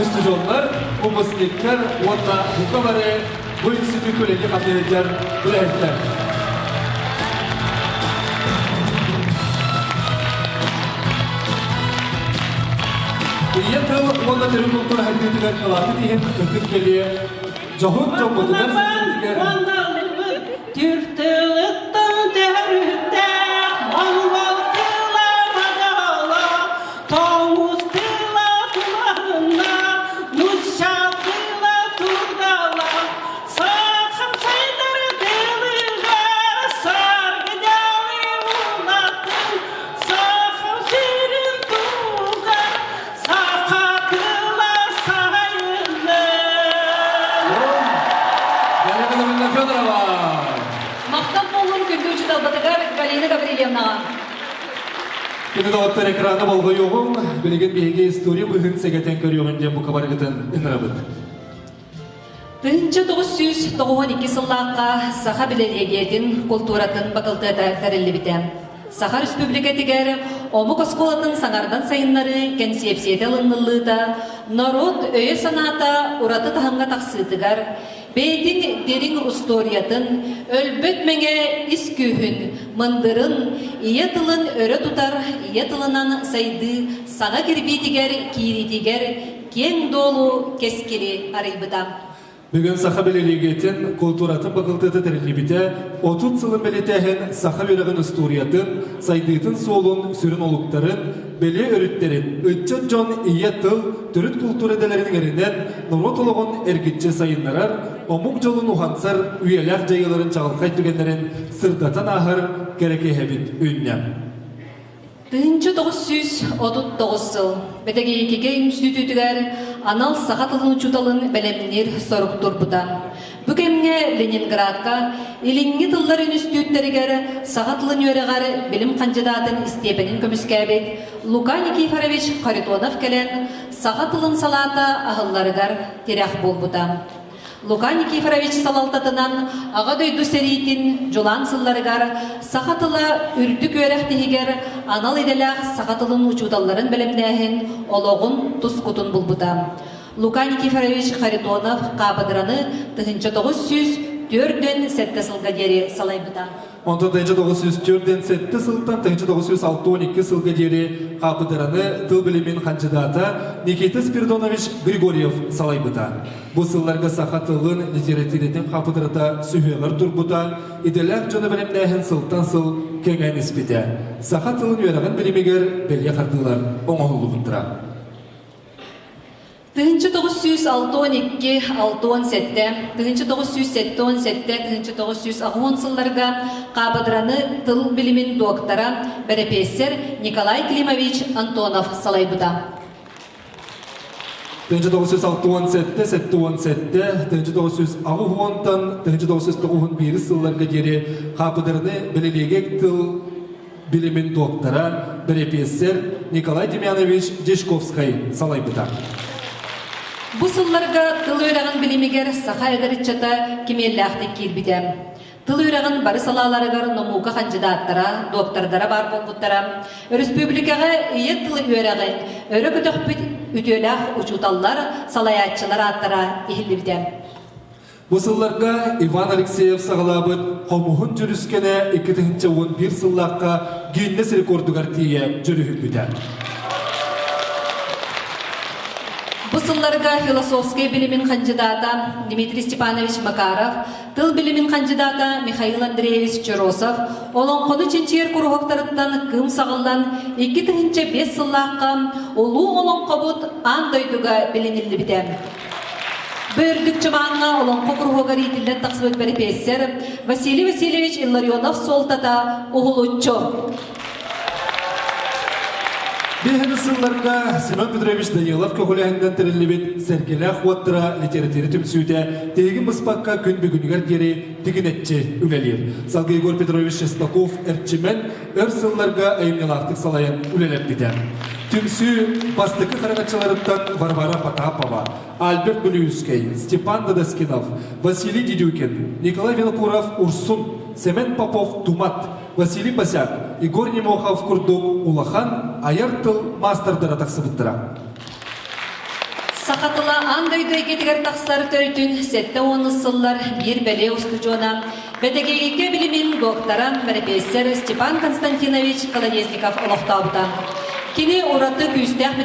устудьуоннар, выпускниктар уонна бука бары бу институт үлэни хатыһыдьар үлэһиттэр. Ийэ тыл уонна төрүт култуура хайдыытыгар кылаатын иһин ытык бэлиэ дьоһун дьоммутугар Түр тылыттан төрүттээх монгол тыла мадала, тоҥус тыла тулаһына, нуучча тыла турдала, сахам сайдар тылыгар саргыдалы улатын, сахам сирин тугар саха тыла сайыннын. Галина Федорова! Махтал буоллун күндү учууталбытыгар Галина Гаврильевнаҕа. Күнү доҕоттор экраны болҕойуоҕуҥ, билигин биһиги история быһын сэгэтэн көрүөҕүн диэн бука барыгытын ыҥырабыт. 1992 сыллаахха саха билэлиэгийэтин култууратын бакылтыата тэриллибитэ. Саха Республикатыгар омук оскуолатын саҥардан сайыннарыы кэнсиэпсийэтэ ылыныллыыта норуот өйө-санаата ураты таһымҥа тахсыытыгар, бэйэтин дириҥ устуоруйатын, өлбөт мэҥэ ис күүһүн, мындырын, ийэ тылын өрө тутар ийэ тылынан сайдыы саҥа кирбиитигэр киириитигэр киэҥ дуолу кэскили арыйбыта. Бүгүн саха бэлэлиэгиэтин култууратын бакылтыата тэриллибитэ 30 сылын бэлиэтээһин саха үөрэҕин устуоруйатын, сайдыытын суолун сүрүн олуктарын, бэлиэ өрүттэрин, ыччат дьон ийэ тыл, төрүт култуура идэлэрин иҥэринэн, норуот олоҕун эргиччи сайыннарар, омук дьолун уһансар үйэлээх дьайыыларын чаҕылхай түгэннэрин сырдатан ааһар кэрэ киэһэбит үүннэ. 1939 сыл Бэтэгиэйикигэ үнүстүүтүгэр анал саха тылын учууталын бэлэмниир сорук турбута. Бу кэмҥэ Ленинградка Илиҥҥи тыллар үнүстүүттэригэр саха тылын үөрэҕэр билим хандьыдаатын истиэпэнин көмүскээбит Лука Никифорович Харитонов кэлэн саха тылын салаата аһылларыгар тирэх буолбута. Лука Никифорович салалтатынан Аҕа дойду сэриитин дьулаан сылларыгар саха тыла үрдүк үөрэх тиһигэр анал идэлээх саха тылын учууталларын бэлэмнээһин олоҕун тускутун булбута. Лука Никифорович Харитонов хаапыдыраны 1947 сылга диэри салайбыта. Онтон 1947 сылтан 1962 сылга диэри хаапыдыраны тыл билимин хандьыдаата Никита Спиридонович Григорьев салайбыта. Бу сылларга саха тылын, литературатын хаапыдырата сүһүөҕэр турбута, идэлээх дьону бэлэмнээһин сылтан сыл кэҥээн испитэ. Саха тылын үөрэҕин билимигэр бэлиэ хардыылар оҥоһуллубуттара. 1962 67, 1977 1980 сылларга хаапыдыраны тыл билимин доктора, бэрэпиэссэр Николай Климович Антонов салайбыта. 1967 77 1980-тан 1991 сылларга диэри хаапыдыраны бэлилиэгэ тыл билимин доктора, бэрэпиэссэр Николай Демьянович Дьячковскай салайбыта. Бу сылларга тыл үөрэҕин билимигэр саха эдэр ыччата кимиэллээхтик киирбитэ. Тыл үөрэҕин бары салааларыгар номуука хандьыдааттара, доктордара баар буолбуттара. Өрөспүүбүлүкэҕэ ийэ тыл үөрэҕин өрө көтөхпүт үтүөлээх учууталлар, салайааччылар ааттара иһиллибитэ. Бу сылларга Иван Алексеев саҕалаабыт Хомуһун дьүрүскэнэ 2011 сыллаахха Гиннес рекордугар тиийэ дьүрүһүйбүтэ. Бу сылларга философскай билимин хандьыдаата Дмитрий Степанович Макаров, тыл билимин хандьыдаата Михаил Андреевич Черосов олоҥхону чинчийэр куруһуктарыттан кыым саҕыллан 2005 сыллаахха улуу олоҥхобут аан дойдуга билиниллибитэ. Бу үрдүк чымааҥҥа олоҥхо куруһуогар иитиллэн тахсыбыт бэрэпиэссэр Василий Васильевич Илларионов суолтата уһулуччу. Биһиги сылларга Семен Петрович Данилов көҕүлээһининэн тэриллибит Сэргэлээх уоттара литература түмсүүтэ тиһигин быспакка күн бүгүнүгэр диэри тигинэччи үлэлиир. Салгыы Егор Петрович Шестаков Эрчимэн өр сылларга айымньылаахтык салайан үлэлэппитэ. Түмсүү бастакы хараҥаччыларыттан Варвара Потапова, Альберт Бүлүүскэй, Степан Дадаскинов, Василий Дедюкин, Николай Винокуров Урсун, Семен Попов Тумат, Василий Босяк, Егор Немохов курдук улахан айар тыл маастардара тахсыбыттара. Саха тыла аан дойду эйгэтигэр тахсар төрүтүн 70 сыллар биир бэлиэ устудьуона, бэдэгиэгикэ билимин доктора, бэрэпиэссэр Степан Константинович Колодезников олохтообута. Кини ураты күүстээх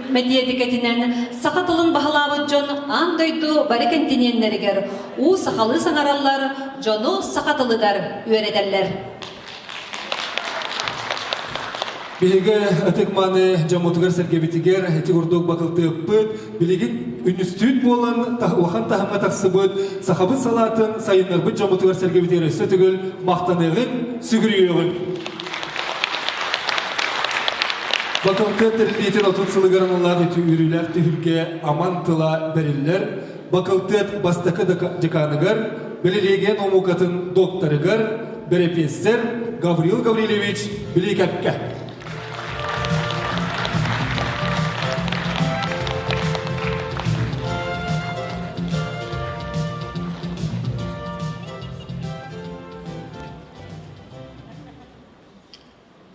мэтиэдикэтинэн саха тылын баһылаабыт дьон аан дойду бары кэнтиниэннэригэр уу сахалыы саҥараллар, дьону саха тылыгар үөрэтэллэр. Биһиги ытык-мааны дьоммутугар-сэргэбитигэр ити курдук бакылтыаппыт, билигин үнүстүүт буолан улахан таһымҥа тахсыбыт сахабыт салаатын сайыннарбыт дьоммутугар-сэргэбитигэр өссө төгүл махтаныаҕыҥ, сүгүрүйүөҕүҥ. Бакылтыат тэриллиитин 30 сылыгар аналлаах үтү үөрүүлээх түһүлгэ аман тыла бэриллэр. Бакылтыат бастакы деканыгар, бэлилиэгийэ наукатын докторыгар, бэрэпиэссэр Гаврил Гаврильевич Билиикэпкэ.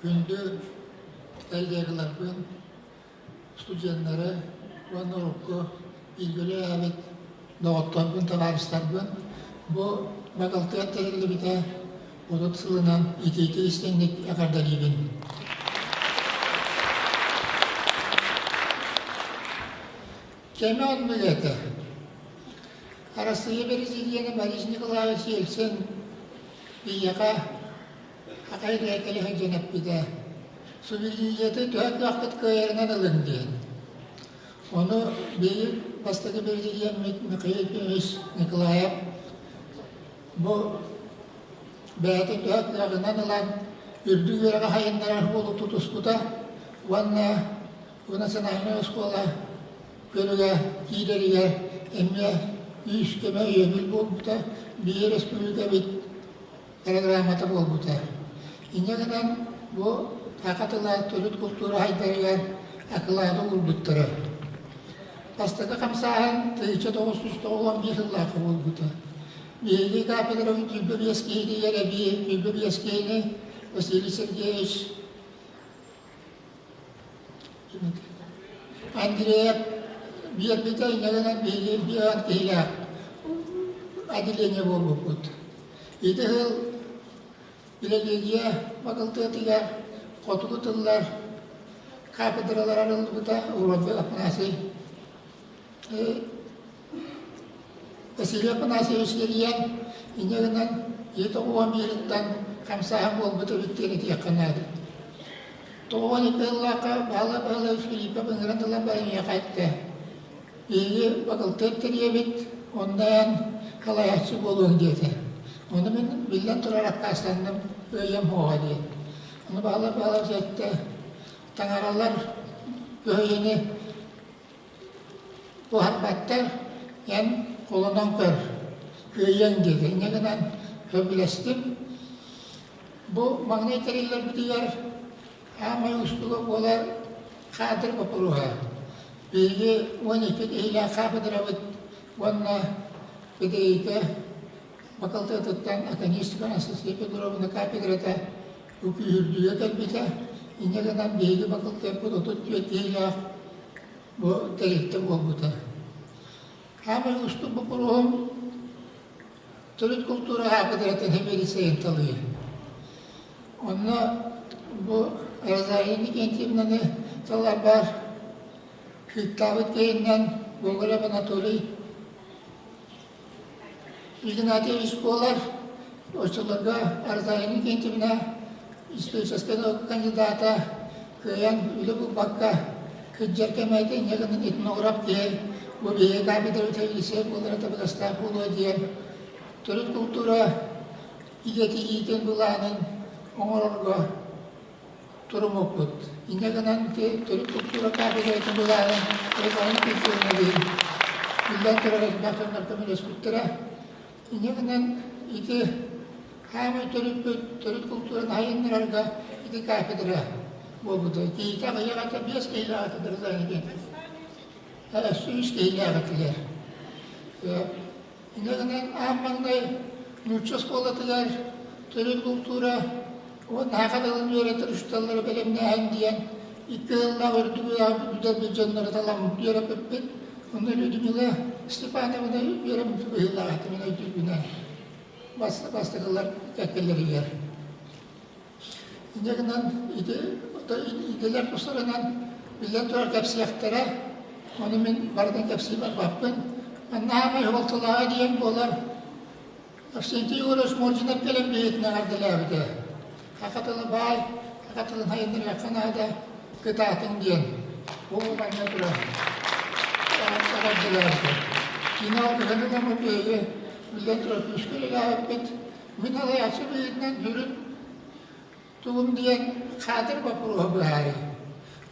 Күндү коллегаларбын, студеннары уонна урукку бииргэ үлэлээбит доҕотторбун, табаарыстарбын бу Бакалтыат тэриллибитэ 30 сылынан итиитик истиҥник эҕэрдэлиибин. Кэмэ оннук этэ. Арассыыйа Бэрэсидьиэнэ Борис Николаевич Ельцин биһиэхэ Хахай кэлэ сылдьан эппитэ. Суверенитеты төһө кыаххыт кыайарынан ылыҥ диэн. Ону биһиги бастакы президеммит Михаил Ефимович Николаев бу бэйэтин төһө кыаҕынан ылан үрдүк үөрэҕи сайыннарар буолу тутуспута уонна бу национальнай оскуола көрүгэ киирэригэр эмиэ күүс-көмө өйөбүл буолбута, биир республикабыт программата буолбута. Инньэ гынан бу саха тыла төрүт култуура сайдарыгар акылааты уурбуттара. Бастакы хамсааһын 1991 сыллаахха буолбута. Биһиги кафедрабыт 25 киһитигэр эбии 25 киһини Василий Сергеевич Андреев биэрбитэ инньэ гынан биһиги биэҕэн киһилээх отделение буолбуппут. Ити сыл филология факультетыгар хотугу тыллар кафедралар арыллыбыта Уронбек Афанасий Василий Афанасьевич тэрийэн инньэ гынан ийэ тоҕуон биириттэн хамсааһын буолбут эбит диэн этиэххэ наада. Тоҕуон икки сыллаахха Баһылай Баһылаевич Филиппов ыҥыран ылан баран миэхэ эттэ: «Биһиги факультет тэрийэбит, онно эн салайааччы буолуоҥ» диэтэ. Ону мин биллэн турар аккаастанным, ыйым суоҕа диэн. Ону Баһылай Баһылаевич эттэ: «Таҥаралар көһүйэни Туһарбаттар, эн холонон көр, кыайыаҥ диэтэ. Инньэ гынан сөбүлэстим. Бу маҥнай тэриллэрбитигэр аамай уустуга буолар каадыр боппуруоһа. Биһиги 12 киһилээх кафедрабыт уонна ПДИ-гэ факультетыттан Академическая Анастасия Петровна кафедрата бу күүһүрдүүгэ кэлбитэ. Инньэ гынан биһиги факультеппыт 34 киһилээх Бу тэрилтэ буолбута. Хаамай уустук боппуруоһум төрүт култуура кафедратын сэбиэдиссэйин талыы. Онно бу Розалия Никентьевнаны таларбар кыыттаабыт киһиннэн Гоголев Анатолий Игнатьевич буолар. Оччолорго Розалия Никитична историческай наука кандидата кыайан үлэ булбакка кырдьар кэмэ этэ, инньэ гынан этнограф киһи бу биһиги кафедра сэбиэдиссэйэ буолара табыгастаах буолуо диэн төрүт култуура идэтийиитин былаанын оҥорорго туруммуппут. Инньэ гынан ити төрүт култуура кафедратын былаанын Розалия Никитична биллэн турар элбэх дьоннор көмөлөспүттэрэ. Инньэ гынан ити хаамай төрүппүт төрүт култуураны сайыннарарга ити кафедра буолбута. Киһитэ аҕыйах этэ, биэс киһилээх этэ Розалия Никитична. Өссө үс киһилээх этилэр. Инньэ гынан аан маҥнай нуучча оскуолатыгар төрүт култуура уонна саха тылын үөрэтэр учууталлары бэлэмнээһин диэн икки сыллаах үрдүк үөрэҕи бүтэрбит дьоннору талан үөрэппиппит. Онно Людмила Степановна үөрэммит быһыылаах этэ мин өйдүүрбүнэн бастакылар кэккэлэригэр. Инньэ гынан ити идэлэр тустарынан биллэн турар кэпсиэхтэрэ, ону мин барытын кэпсии барбаппын. Манна аамай суолталааҕа диэн буолар Авксентий Егорович Мординов кэлэн биһиэтин эҕэрдэлээбитэ. Саха тыла баай, саха тылын сайыннарыахха наада, кытаатыҥ диэн. Бу манна турар эҕэрдэлээбитэ. Кини алгыһын ылан биһиги биллэн турар күүскэ үлэлээбиппит. Мин алайааччы быһыытынан сүрүн тугум диэн хаатыр боппуруоһу быһаарыы.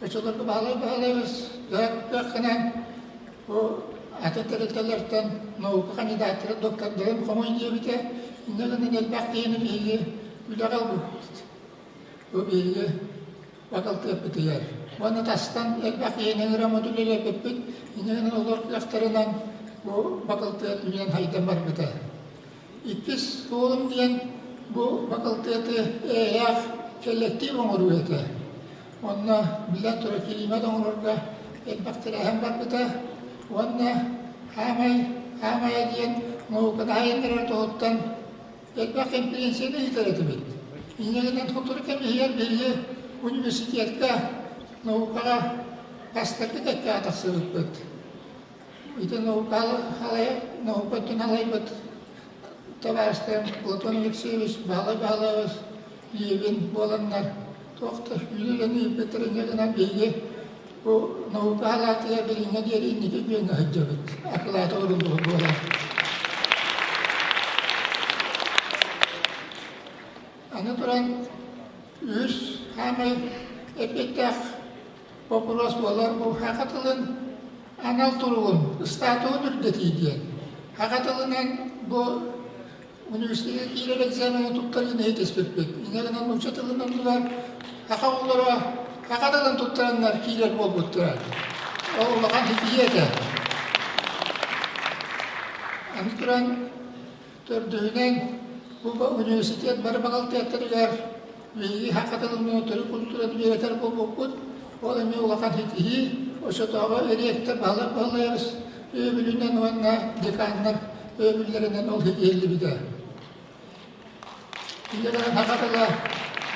Оччолорго Баһылай Баһылайабыс кыаххынан бу атын тэрилтэлэртэн наука кандидаттара доктордарын хомуй диэбитэ. Инньэ гынан элбэх киһини биһиги үлэҕэ ылбыппыт. Бу биһиги бакалтыаппытыгар. Уонна тастан элбэх киһини ыҥыраммыт үлэлэппиппит. Инньэ гынан олор кыахтарынан бу бакалтыат үлэн хайдан барбыта. Иккис суолум диэн бу бакылтыаты эйэлээх кэллэктиип оҥоруу этэ. Онно биллэн турар килиимэт оҥорорго элбэх тэрээһин барбыта уонна хаамай хаамайа диэн науканы сайыннарар туһуттан элбэх кэмпириэнсийэни ыытар этибит. Инньэ гынан сотору кэм иһигэр биһиги университетка наукаҕа бастакы кэккэҕэ тахсыбыппыт. Ити наука наука өттүн алайбыт табаарыстарым Платон Алексеевич, Баһылай Баһылаевич, Левин буоланнар. Туох да үлэлэни ыыппыттар инньэ гынан биһиги бу наука халаатыгар билиҥҥэ диэри инники күөҥҥэ сылдьабыт. Акылаата оруллубут буолар. Аны туран үһүс хаамай эппиэттээх боппуруос буолар бу саха тылын анал туругун, статуһун үрдэтии диэн. Саха тылынан бу университекка киирэр экзамены туттарыыны иһитиспиппит. Инньэ гынан нуучча тылын оннугар саха оҕолоро саха тылын туттараннар киирэр буолбуттара. Ол улахан ситиһии этэ. Аны туран Төрдүһүнэн, бу университет бары бакылтыаттарыгар биһиги саха тылын төрүт культуратын үөрэтэр буолбуппут. Ол эмиэ улахан ситиһии. Оччотооҕу эриэктэр Баһылай Баһылайабыс өйөбүлүнэн уонна деканнар өйөбүллэринэн ол ситиһиллибитэ. Инньэ саха тыла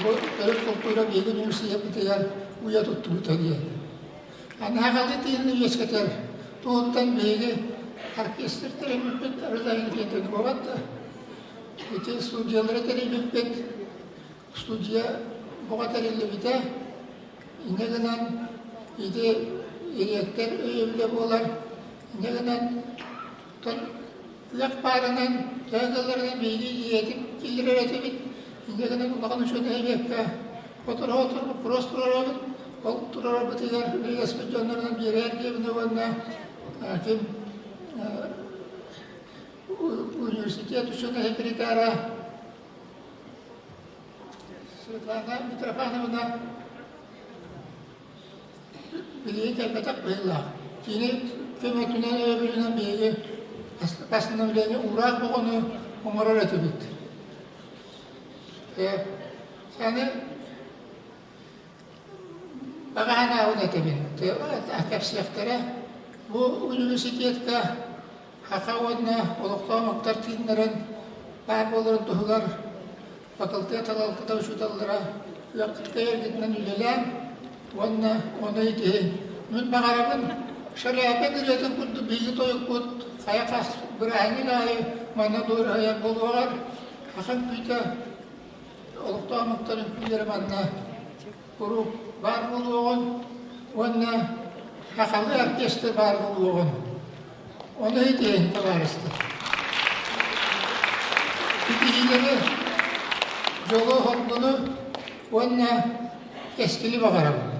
бу төрүт культура биһиги университеппытыгар уйа туттубута диэн. Анаҕалы тыыны үөскэтэр туһуттан биһиги оркестр тэрийбиппит Розалия буолбат да ити студиялары тэрийбиппит студия буга тэриллибитэ инньэ гынан ити ириэктэр өйөбүлэ буолар инньэ гынан Лэх баарынан, төһө кыалларынан биһиги ийэтин киллэрэр этибит. Инньэ гынан улахан учуонай эбиэккэ хоторо-хоторо боппуруос туруорабыт. Ол туруорарбытыгар үлэлэспит дьоннорунан биэрээр диэбинэ уонна ким университет учуонай секретара Светлана Митрофановна Билигин кэлбэтэх быһыылаах. Кини көмөтүнэн өйөбүлүнэн биһиги постановление уураах боҕону оҥорор этибит. Аны баҕаһанаабын этэбин, кэпсиэхтэрэ. Бу университетка саха уонна олохтоох омуктар тыыннарын баар буоларын туһугар факультет салалтата учууталлара үөххүткэ эргитинэн үлэлээн уонна ону итиһин мин баҕарабын Шаляпин ырыатын курдук биһиги тойукпут хайа хас бырааһынньык аайы манна дуораһыйар буолуоҕар ахан күүтэ олохтоох омуктар үҥкүүлэрэ манна куруук баар буолуоҕун уонна сахалыы оркестр баар буолуоҕун Ону итиһин, табаарыстар. Итиһиилэри, дьолу-соргуну уонна кэскили баҕарабын.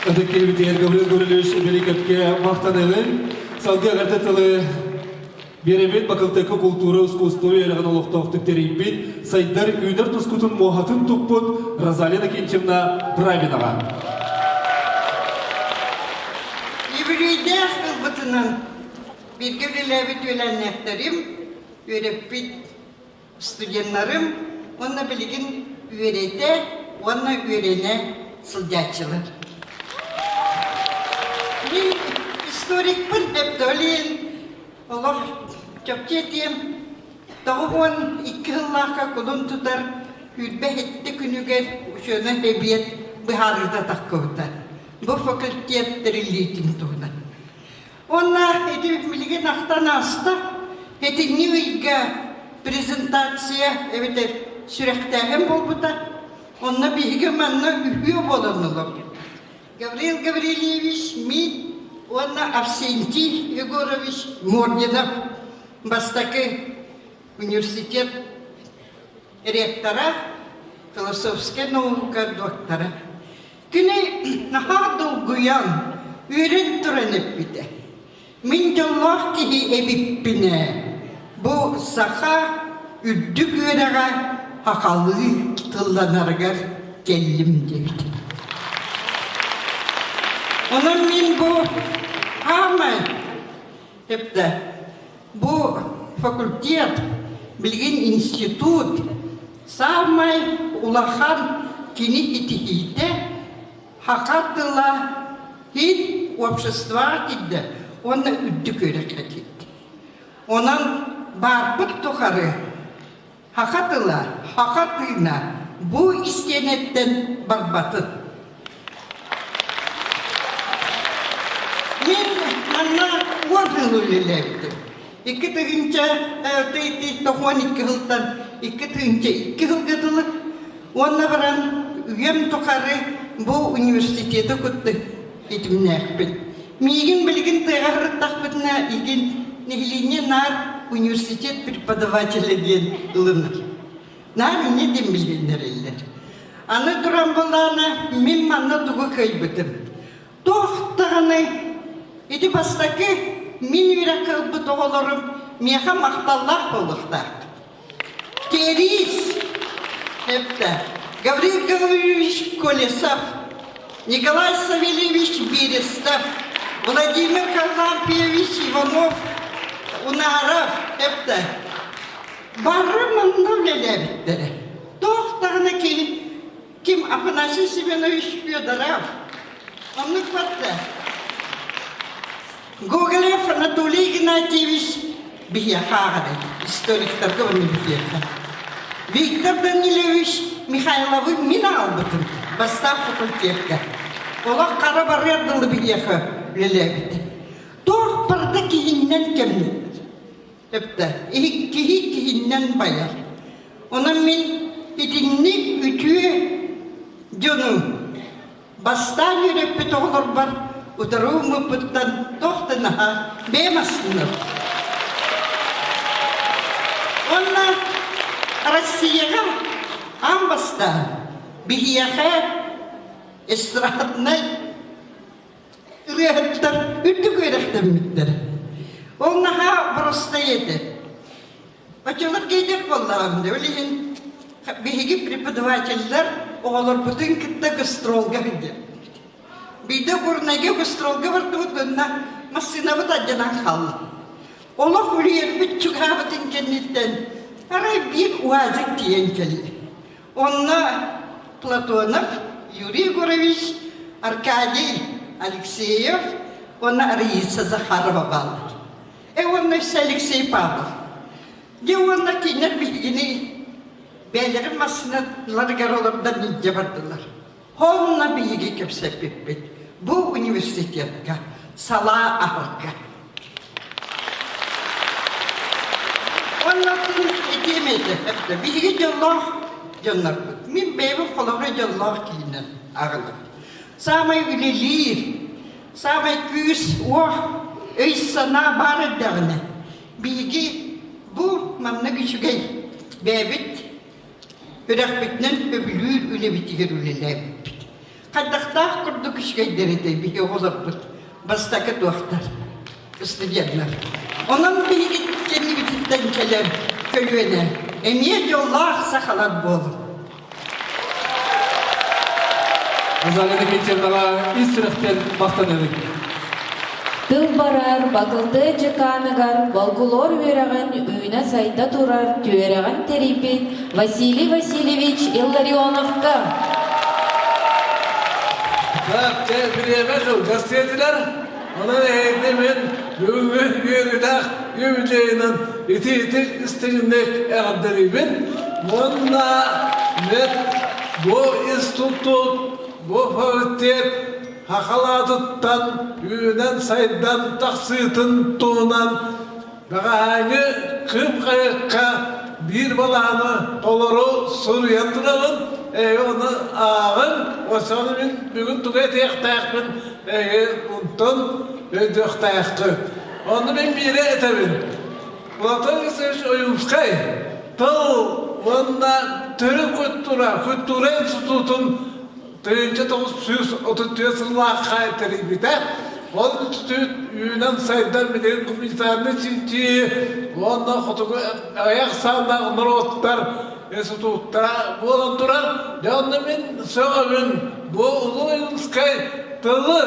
Ытык киһибитигэр Гаврил Гаврильевич Великэпкэ махтанабын. Салгыы эҕэрдэ тылы биэрэбит Бакылтыкка култуура, искусство үөрэҕин олохтоохтук тэрийбит, сайдар үүнэр тускутун муоһатын туппут Розалия Накинчевна Бравинаҕа. Үбүлүөйдээх ылбытынан бииргэ үлэлээбит үөлээннээхтэрим, үөрэппит студеннарым уонна билигин үөрэтэ уонна үөрэнэ сылдьааччылар. Мин историкпын Эптолин олох чопчу этиэм 92 сыллаахха кулун тутар 27 күнүгэр учуонай эбиэт быһаарыыта таххыбыта. Бу факультет тэриллиитин туһунан. Уонна ити билигин ахтан ааста, итинни ыйга презентация эбэтэр сүрэхтээһин буолбута. Онно биһиги манна үһүө буолан олордубут. Гаврил Гаврильевич, мин уонна Авсентий Егорович Мординов бастакы университет ректора, философскай наука доктора. Кини наһаа долгуйан, үөрэн туран эппитэ. Мин дьоллоох киһи эбиппин ээ. Бу саха үрдүк үөрэҕэ сахалыы тылланарыгар кэллим диэбит. Онон мин бу хаамай эптэ бу факультет, билигин институт саамай улахан кини итиһиитэ саха тыла һин обществоҕа киирдэ уонна үрдүк үөрэххэ киирдэ. Онон баарбыт тухары саха тыла, саха тыына бу истиэнэттэн барбатын. Мин манна уон сыл үлэлээбитим. 2000 тохон икки сылтан 2002 сылга дылы. Уонна баран үйэм тухары бу университеты кытта итимнээхпин. Миигин билигин тыаҕа сырыттахпытына игин нэһилиэнньэ наар университет преподавателэ диэн ылынар. Наар инньэ диэн билиннэрэллэр. Аны туран былаана мин манна тугу кыайбытым. Туох даҕаны ити бастакы мин үөрэххэ ылбыт оҕолорум миэхэ махталлаах буолуохтаах. Терис это Гаврил Гаврилович Колесов, Николай Савельевич Берестов, Владимир Харлампьевич Иванов, Унаров, это бары манна үлэлээбиттэрэ. Туох даҕаны киһи ким Афанасий Семенович Федоров, оннук батта. Гоголев Анатолий Игнатьевич биһиэхэ ааҕар историктарга уонна биһиэхэ. Виктор Данилович Михайловы мин аҕалбытым бастаах факультекка. Олох хара барыар дылы биһиэхэ үлэлээбитэ. Туох барыта киһиннэн кэмнит. Эптэ, киһи киһиннэн байар. Онон мин итинник үтүө дьону Бастаан үөрэппит оҕолорбор утары ууммуппуттан туох да наһаа бэйэм астынар. Уонна Россияҕа аан бастаан биһиэхэ эстраднай ырыаһыттар үрдүк үөрэхтэммиттэр. Ол наһаа боростой этэ. Оччолор кейдер буоллаҕым да, ол иһин биһиги преподавателлэр оҕолорбутун кытта гастролга сылдьабыт. Биирдэ Горнайга гастролга бардыбыт гынна массыынабыт алдьанан хаалла. Олох үлүйэрбит чугаһаабытын кэнниттэн арай биир УАЗик тиийэн кэллэ. Онно Платонов Юрий Егорович, Аркадий Алексеев уонна Раиса Захарова бааллар. Э уонна өссө Алексей Павлов. Дьэ уонна кинилэр биһигини бэйэлэрин массыыналарыгар олордон илдьэ бардылар. Онно биһиги кэпсэппиппит. Бу университетка салаа аһарга. Онно этиэм этэ, биһиги дьоллоох дьоннорбут. Мин бэйэбин холобура дьоллоох киһинэн аҕынабын. Саамай үлэлиир, Саамай күүс-уох, өй-санаа баар эрдэҕинэ, биһиги бу маннык үчүгэй бэйэбит үрэхпитинэн сөбүлүүр үлэбитигэр үлэлээбиппит. Хайдахтаах курдук үчүгэйдэр этэй биһи оҕолорбут бастакы туохтар, студеннар. Онон биһиги кэннибититтэн кэлэр көлүөнэ эмиэ дьоллоох сахалар буолун. Розалина Дмитриевнаҕа ис сүрэхтэн махтанабын. Тыл барар Бакылты дьыкааныгар болкулуор үөрэҕин үүнэ-сайда турар түөрэҕин тэрийбит Василий Васильевич Илларионовка. Так, дьэ, бириэмэ кылгас диэтилэр. Онон эһигини мин бүгүҥҥү үөрүүлээх юбилейынан итиитик истиҥник эҕэрдэлиибин. Уонна мен бу институт, бу факультет хахалаатыттан үүнэн-сайдан тахсыытын туһунан Бэҕэһээҥи Кыым хайыкка биир балаһаны толору суруйан турабын, эһиги ону ааҕыҥ, оччоҕуна мин бүгүн тугу этиэхтээхпин эһиги онтон өйдүөхтээххит. Онно мин биири этэбин. Платон Алексеевич Ойуунскай тыл уонна төрүт культура, культура институтун 1934 сыллаахха тэрийбитэ. Ол институт үүнэн-сайдан билигин гуманитарнай чинчийии уонна хотугу аҕыйах сааннаах норуоттар институттара буолан турар. Дьэ онно мин сөҕөбүн бу Улуу Ойуунскай тылы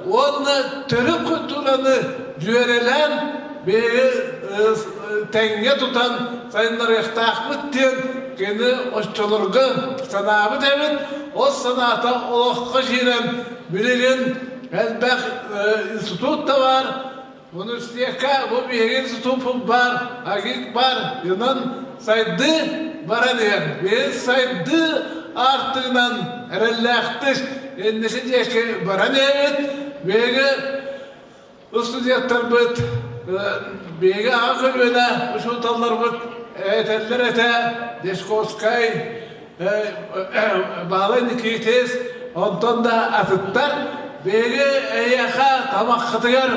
уонна төрүт культураны дьүөрэлээн биһиги тэҥҥэ тутан сайыннарыахтаахпыт диэн кини оччолорго санаабыт эбит. Ол санаата олоххо киирэн билигин элбэх институт да баар. Университекка бу биһиги институппут баар, АГИК баар. Онон сайдыы баран иһэр. Биһиги сайдыы аартыгынан эрэллээхтик инники диэки баран иһэбит. Биһиги Устудьуоттарбыт, биһиги аҕа көлүөнэ учууталларбыт этэллэр этэ, Десковскай. Баалай Никитис, онтон да атыттар биһиги эйиэхэ тамаххытыгар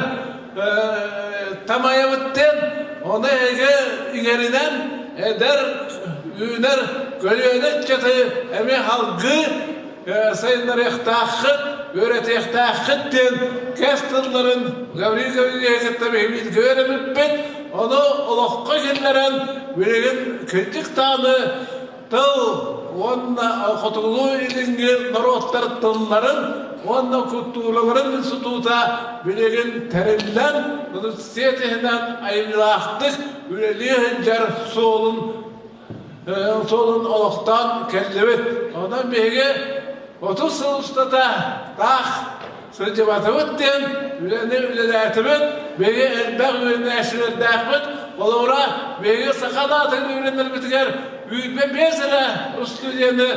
тамайабыттын, ону эһиги иҥэринэн эдэр үүнэр көлүөнэ ыччаты эмиэ салгыы сайыннарыахтааххыт, үөрэтиэхтээххит диэн кэс тылларын Гаврил Гаврильевиһы кытта биһиги бииргэ үөрэммиппит. Ону олоххо киллэрэн билигин кырдьык даҕаны тыл уонна хотугулуу-илиҥҥи норуоттар тылларын уонна культураларын института билигин тэриллэн, университет иһинэн айымньылаахтык үлэлии сылдьар суолун суолун олохтоон кэллибит. Онон биһиги 30 сыл устата таах сылдьыбатыбыт диэн үлэни үлэлээтибит. Биһиги элбэх үөрэнээччилэрдээхпит. Холобура, биһиги саха даатын үөрэнэрбитигэр 25 эрэ устудьуону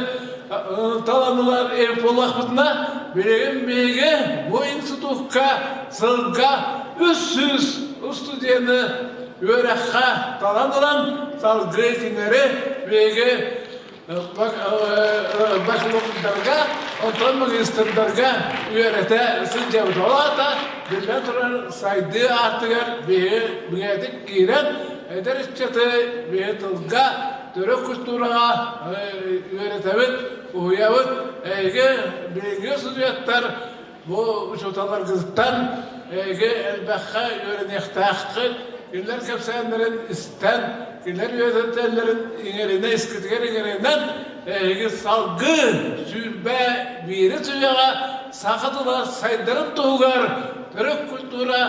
талан ылар эбит буоллахпытына, билигин биһиги бу институкка сылга 300 устудьуону үөрэххэ талан ылан салгыы кинилэри биһиги бакалаврдарга, онтон магистрдарга үөрэтэ сылдьабыт. Ол аата, биллэн турар, сайдыы аартыгар биһиги бигэтик киирэн, эдэр ыччаты биһи тылга, төрүт культураҕа үөрэтэбит, уһуйабыт. Эһиги билиҥҥи студенттар Бу учууталларгытыттан эһиги элбэххэ үөрэниэхтээххит, кинилэр кэпсээннэрин истэн, кинилэр үөрэтэллэрин иҥэринэ искитигэр иҥэринэн, эһиги салгыы 21-с үйэҕэ саха тыла сайдарын туһугар төрүт культура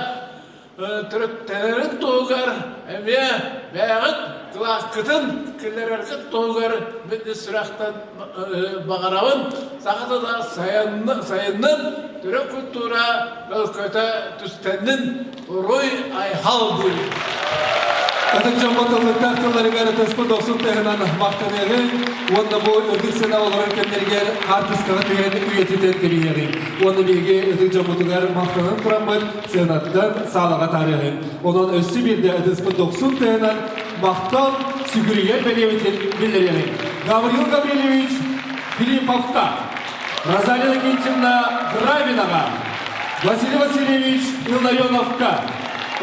төрүттэнэрин туһугар эмиэ бэйэҕит кылааккытын киллэрэргит туһугар мин ис сүрэхтэн баҕарабын саха тыла сайыннын төрүт культура өлкөтө түстэннин уруй айхал буй Ытык дьоммут тыллыктаах тылларыгар ытыспыт дохсун тыаһынан махтаныаҕыҥ уонна бу үрдүк сыана олорор кэмнэригэр хаартыскаҕа түһэн үйэтитэн кэбиһиэҕиҥ. Уонна биһиги ытык дьоммутугар махтанан тураммыт сыанаттан саалаҕа таарыаҕыҥ. Онон өссө биирдэ ытыспыт дохсун тыаһынан махтал сүгүрүйэр бэлиэбитин биллэриэҕиҥ. Гаврил Гаврильевич Филипповка, Розалия Никитична Дравинаҕа, Василий Васильевич Илларионовка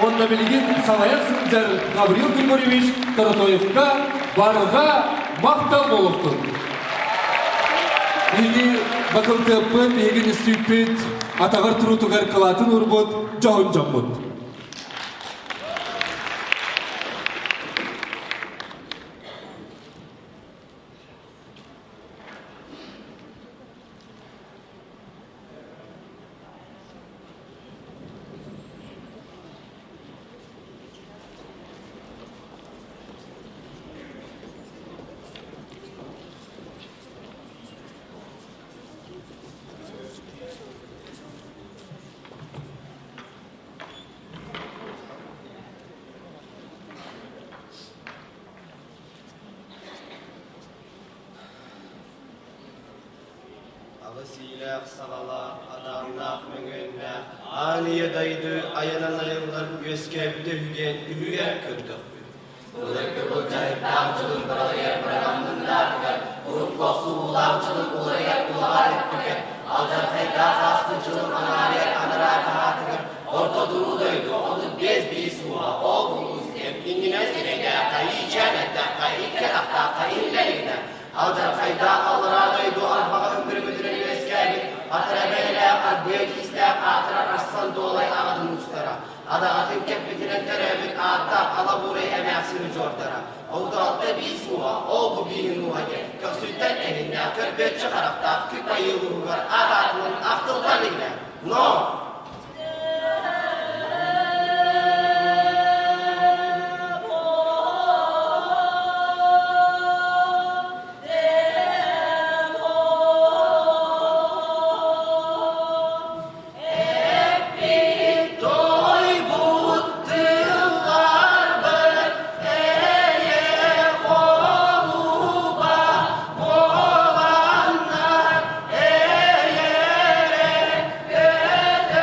уонна билигин салайан сылдьар Гаврил Григорьевич Коротоевка барҕа махтал буолуохтун! Биһиги бакылтыаппыт, биһиги үстүүппүт атаҕар туруутугар кылаатын уурбут дьоһун дьоммут. Аҕыс иилээх саҕалаах, адааннаах мөҥүөннээх, аан ийэ дайды айанан айыллан үөскээбитэ үһү диэн үһүйээн көрдөхпүт. Былыргы былдьаһыктаах дьылын быралыйар быраҕаммыннаатыгар, урукку охсуһуулаах дьылын уларыйар улаҕа өттүгэр, алдьархайдаах ааспыт дьылын анаарыйар анараа таһаатыгар, орто туруу дойду 35 биис ууһа ол улуус диэн иннинэн сирэйдээххэ, иичээн эттэххэ, икки атахтаахха иһиллэ Алдьархайдаах аллараа дойду арбаҕа үҥкүрүмүтүнэн үөскээбит атара бэйэлээх арбыа киистээх аатырар Арсан Дуолай аҕатын уустара, адаҕатын кэппитинэн төрөөбүт ааттаах Ала Буурай эмээхсин удьуордара, 36 биис ууһа, ол-бу бииһин ууһа диэн көхсүттэн эһиннээх көрбүөччү харахтаах күп айыы улууһугар аат аатынан ахтыллан илигинэ, но! Той тылларбыт эйэ холуба буоланнар эйэрэ көтө.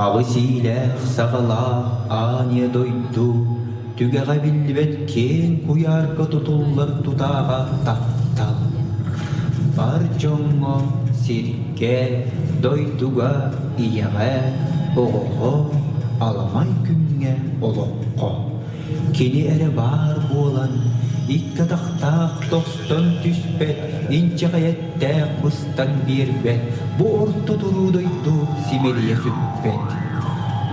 Аҕыс иилээх-саҕалаах аанньа дойду түгэҕэ биллибэт киэҥ куйаарга тутуллар тутааҕа таптал. Бар дьоҥҥо, сиргэ, дойдуга, ийэҕэ, оҕоҕо, аламай күҥҥэ олоххо. Кини эрэ баар буолан, икки атахтаах тостон түспэт, инчэҕэйэттээх быстан биэрбэт, бу орто туруу дойду симэлийэ сүппэт.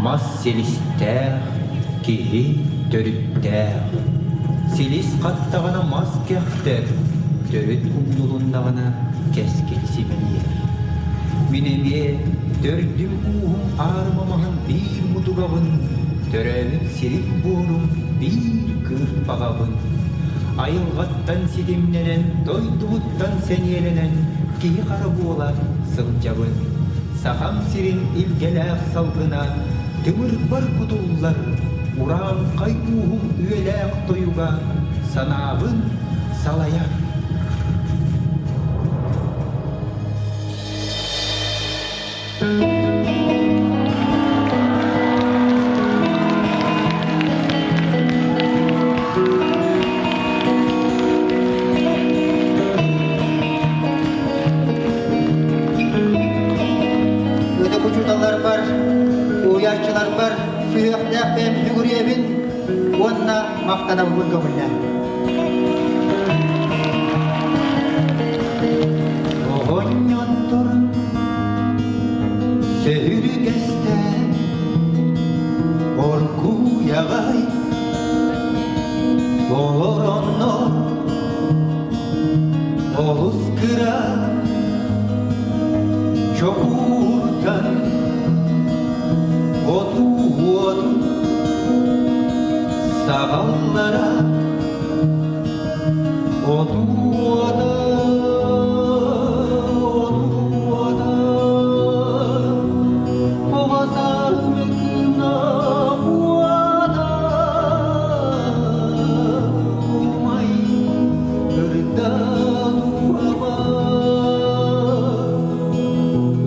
Мас силистээх, киһи төрүттээх. Силис хаттаҕына мас кэхтэр, төрүт умнулуннаҕына кэскил симэлийэр. Мин эмиэ төрдүм ууһум аарыма маһын биир мутугабын, төрөөбүт сирим-буорум биир кыырпаҕабын. Айылҕаттан ситимнэнэн, дойдубуттан сэниэлэнэн киһи-хара буола сылдьабын. Сахам сирин илгэлээх салгына тымырбар кутуллар, урааҥхай ууһум үөлээх тойуга санаабын салайар. Ытык учууталларбар, уһуйааччыларбар сүһүөхтээх бэйэм сүгүрүйэбин уонна махтанабын көҥүллээн. Оҕонньоттор сөһүргэстэн оргууйаҕай олороннор олус кыра чокууртан отуу уотун саҕаллара Отуота, отуота, оҕо сааһым кыымнаах уота, умай ырдаан уһаба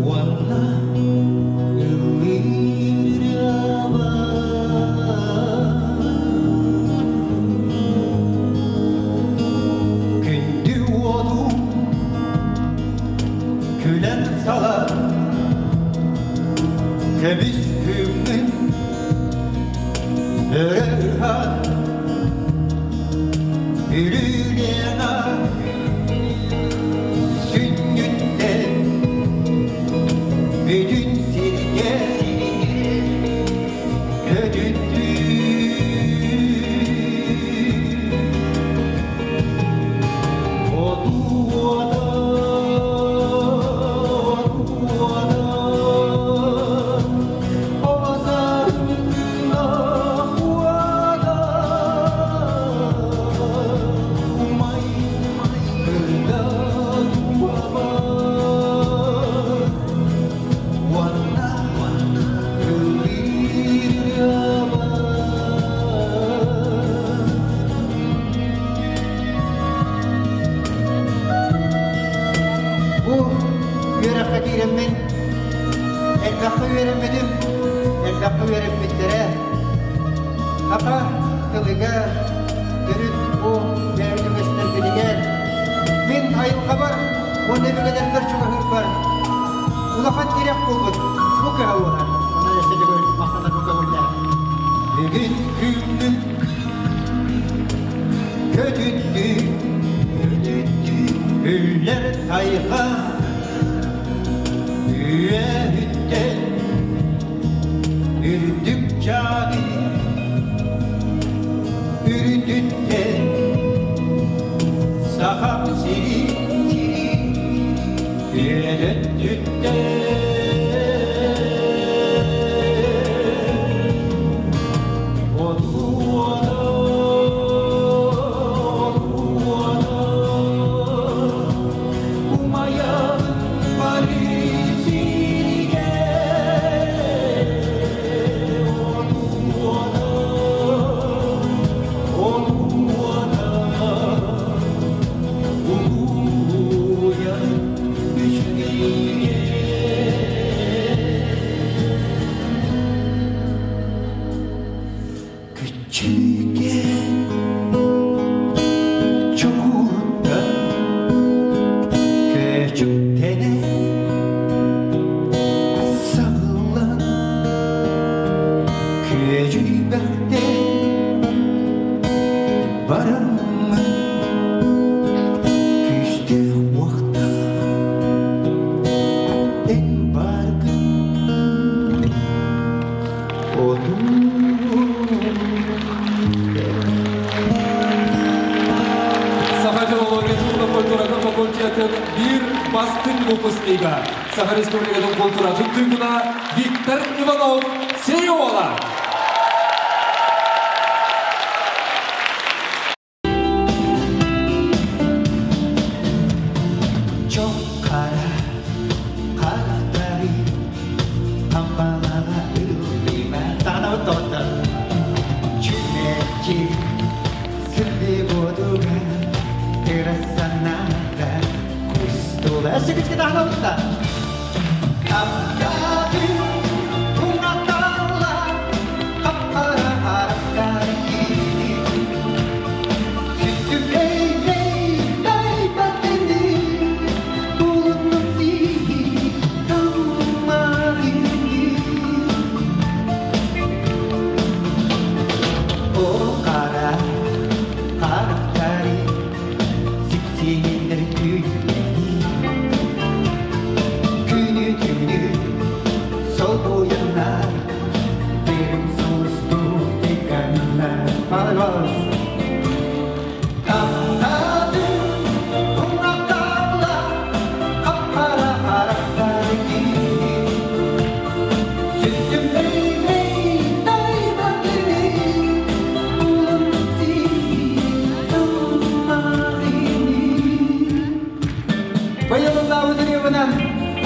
уонна ыллыыр ырыаба. Күндү уоту күлэн салар көмүс күҥҥүн өрө ыһан Бүлүүлээн сүнньүттэн бүтүн сиргэ Бу үөрэххэ киирэммин элбэххэ үөрэммитим, элбэххэ үөрэппиттэрэ. Саха тылыгар, төрүт бу бэйэбит үгэстэрбитигэр мин айылҕабар уонна өбүгэлэрбэр чугаһыырбар улахан тирэх буолбут бу кыһа буолар. Онон өссө төгүл махтанарбын көҥүллээх. Бүгүн күммүт көтүттүү, үллэр тайҕа үөһүттэн үрдүк чааны үрдүттэн Сахам сирин үөлөттүттэн Умайан Париж Улуйан үчүгэйгэ. Түһэнэ саҕыллан күөдьүйбэхтэн бараммын күүстээх уохтаах эн бааргын Саха филологиятын уонна культуратын факультетын биир бастыҥ выпускнига, Саха Республикатын культуратын туйгуна Виктор Иванов Сериола. Çok kara харахтары хампалаҕа ыллыма таҕана тоттор чүмэчи сырдыгодуга тырасаната кустула өссө күскэ таҕана утта таптаатын уҥаталла хаппара харахтары Malay Таптадым, умнаталла, хаппара харахтары Сүттүм эй, тайбатыны, улумси, Быйылыннаабы дырыабынан,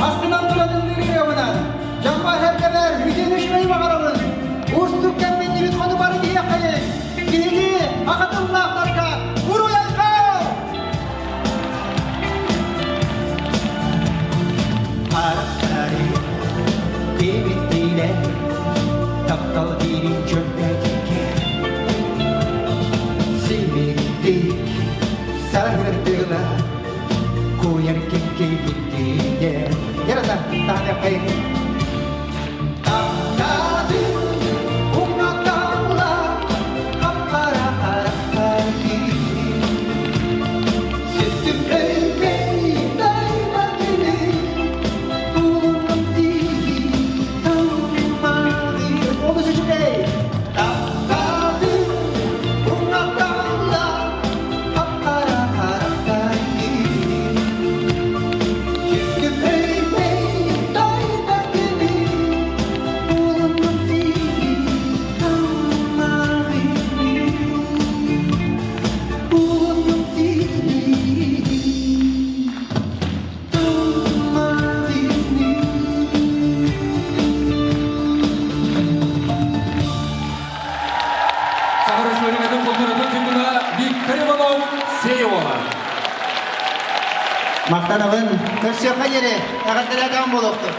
астынан туранын дырыабынан, дьаммар эркэбэр бүтүн үчүгэй баҕарабын. Уустук кэмминнибит хону бары киһиэххэйин. Киһини ахатыллаахтарга уруй-айхал! Харахтары кибиттиилэ, таптал диирин чөмпөтүкэ. Симиктик саһырдыла, куйар киккибиттиилэ. Ярата, таһыныаххайын. Таптадым, умнаталла, хаппара харахтары Сүттүм өлбөй, тайматыны, улуннум Олус үчүгэй! Таптадым, умнаталла, хаппара харахтары Сүттүм өлбөй, тайматыны, улуннум Саха Республикатын культуратын туйгуна Виктор Иванов Сериола. Мақтанабын, көрсүөххэ диэри, эҕэрдэлээтэҕим буолуохтун.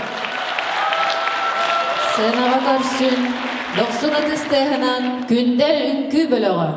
Сыанаҕа көрсүн, дохсун ытыс тыаһынан Күндэл үҥкүү бөлөҕө.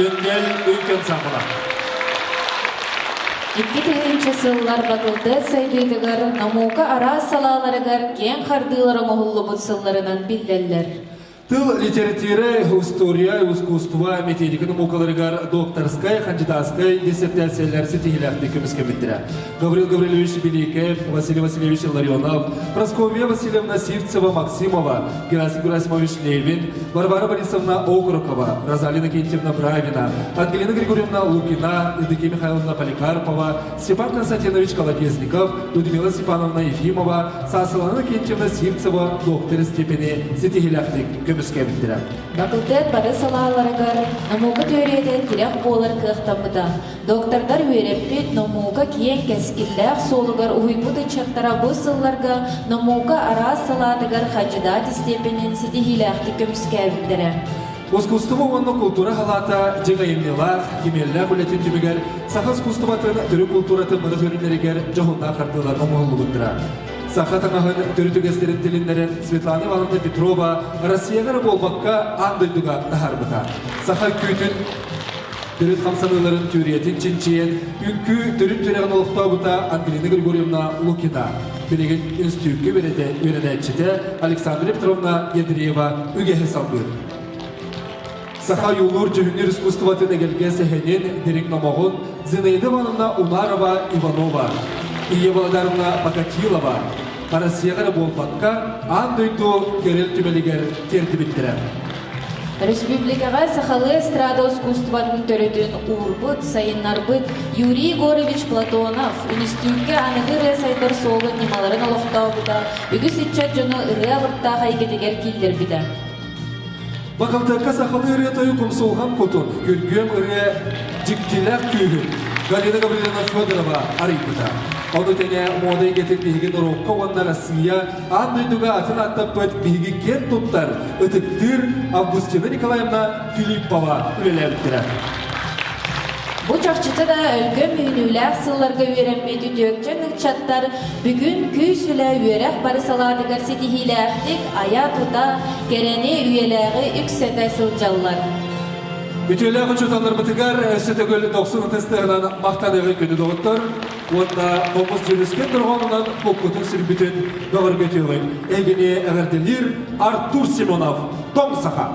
Күндэл үҥкүү ансаамбыла. 2000 сыллар Бакылтыат сайдыытыгар наука араас салааларыгар киэҥ хардыылар оҥоһуллубут сылларынан биллэллэр. Тыл, литература, история, искусство, методика наукаларыгар докторскай, хандьытааскай диссертациялар ситиһиилээхтик көмүскэммиттэрэ. Гаврил Гаврильевич Беликов, Василий Васильевич Ларионов, Прасковья Васильевна Сивцева-Максимова, Герасим Герасимович Левин, Варвара Борисовна Окорокова, Розалина Кентьевна Бравина, Ангелина Григорьевна Лукина, Евдокия Михайловна Поликарпова, Степан Константинович Колодезников, Людмила Степановна Ефимова, Саасылана Кентьевна Сивцева доктор степени ситиһилээхтик көмүскээбиттэрэ. Бакылтыат бары салааларыгар наука түөрүйэтэ тирэх буолар кыахтаммыта. Доктордар үөрэппит наука киэҥ кэскиллээх суолугар уһуйбут ыччаттара бу сылларга наука араас салаатыгар хандьыдаат степенин ситиһиилээхтик көмүскээбиттэрэ. Искусство уонна култуура халаата дьиҥ айымньылаах, кимиэллээх үлэтин түмүгэр саха искусствотын төрүт култууратын бары көрүҥнэригэр дьоһуннаах хардыылар оҥоһуллубуттара. Саха таҥаһын төрүт үгэстэрин тилиннэрэн Светлана Ивановна Петрова Россияҕа эрэ буолбакка аан дойдуга таһаарбыта. Саха үҥкүүтүн төрүт хамсаныыларын түөрүйэтин чинчийэн, үҥкүү төрүт үөрэҕин олохтообута Ангелина Григорьевна Лукина. Билигин институкка үөрэнээччитэ Александра Петровна Ядреева үгэһи салгыыр. Саха ойуулуур дьүһүннүүр искусствотын эгэлгэ сэһэнин, дириҥ номоҕун Зинаида Ивановна Унарова Иванова, Ия Володаровна Покатилова Россияҕа эрэ буолбакка, аан дойду кэрэл түмэлигэр тиэрдибиттэрэ. Республикаҕа сахалыы эстрада искусствотын төрүтүн уурбут, сайыннарбыт Юрий Егорович Платонов үнүстүүккэ аныгы ырыа сайдар суолун ньымаларын олохтообута, үгүс ыччат дьону ырыа алыптаах эйгэтигэр киллэрбитэ. Бакалтыакка сахалыы ырыа тойук умсулҕан кутун, күргүөм ырыа дьиктилээх күүһүн Галина Гаврильевна Федорова арыйбыта. Ону тэҥэ муода эйгэтин биһиги норуокка уонна Россия аан дойдуга атын ааттаппыт биһиги киэн туттар, ытыктыыр Августина Николаевна Филиппова үлэлээбиттэрэ. Бу чахчыта да өлгөм үүнүүлээх сылларга үөрэммит үтүөкчэн ыччаттар бүгүн күүс-үлэ үөрэх бары салаатыгар ситиһиилээхтик айа-тута, кэрэни, үйэлээҕи үксэтэ сылдьаллар. Үтүөлээх учууталларбытыгар өссө төгүл дохсун ытыс тыаһынан махтаныаҕы күнү доҕоттор уонна хомус дьүрүскэн дорҕоонунан куккутун сүрбүтүн бөҕөргөтүөҕүҥ. Эһигини эҕэрдэлиир Артур Семенов, Тоҥ Саха.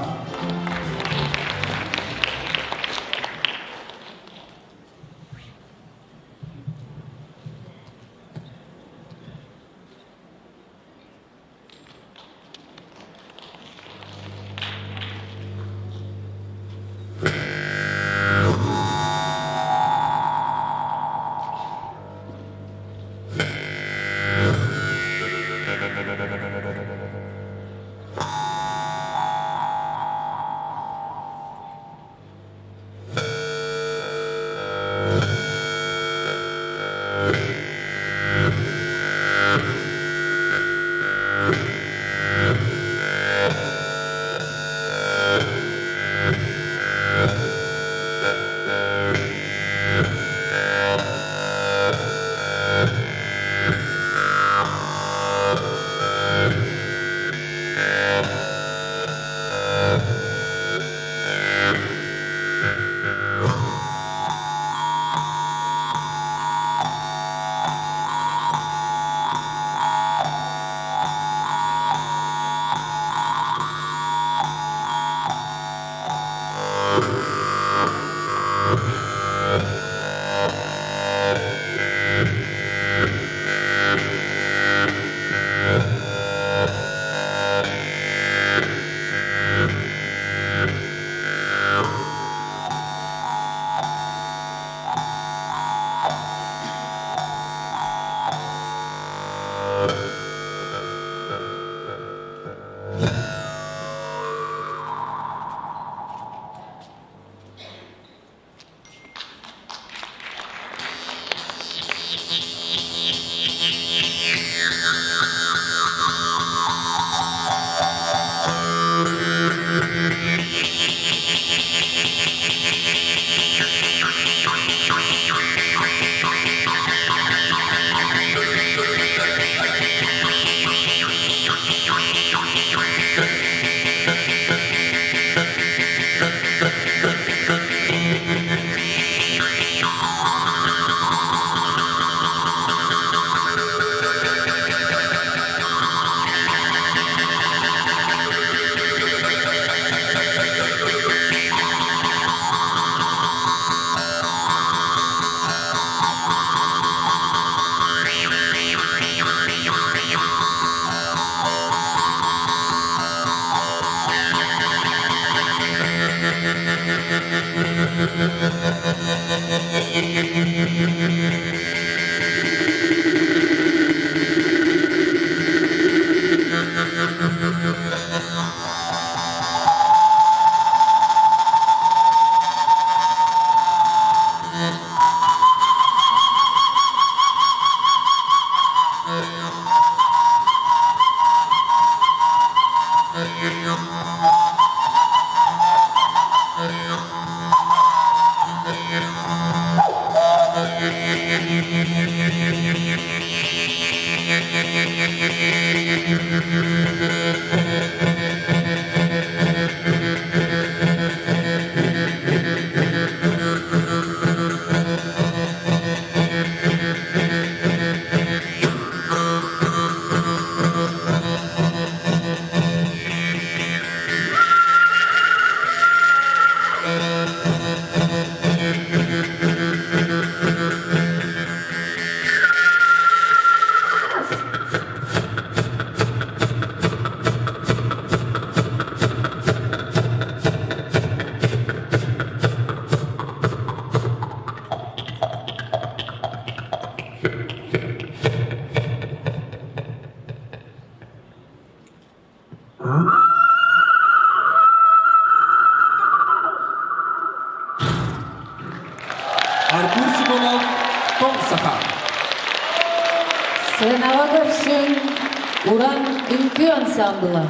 Артур Симонов, Тоҥ Саха. Сыанаҕа көрсүҥ Уран үҥкүү ансаамбыла.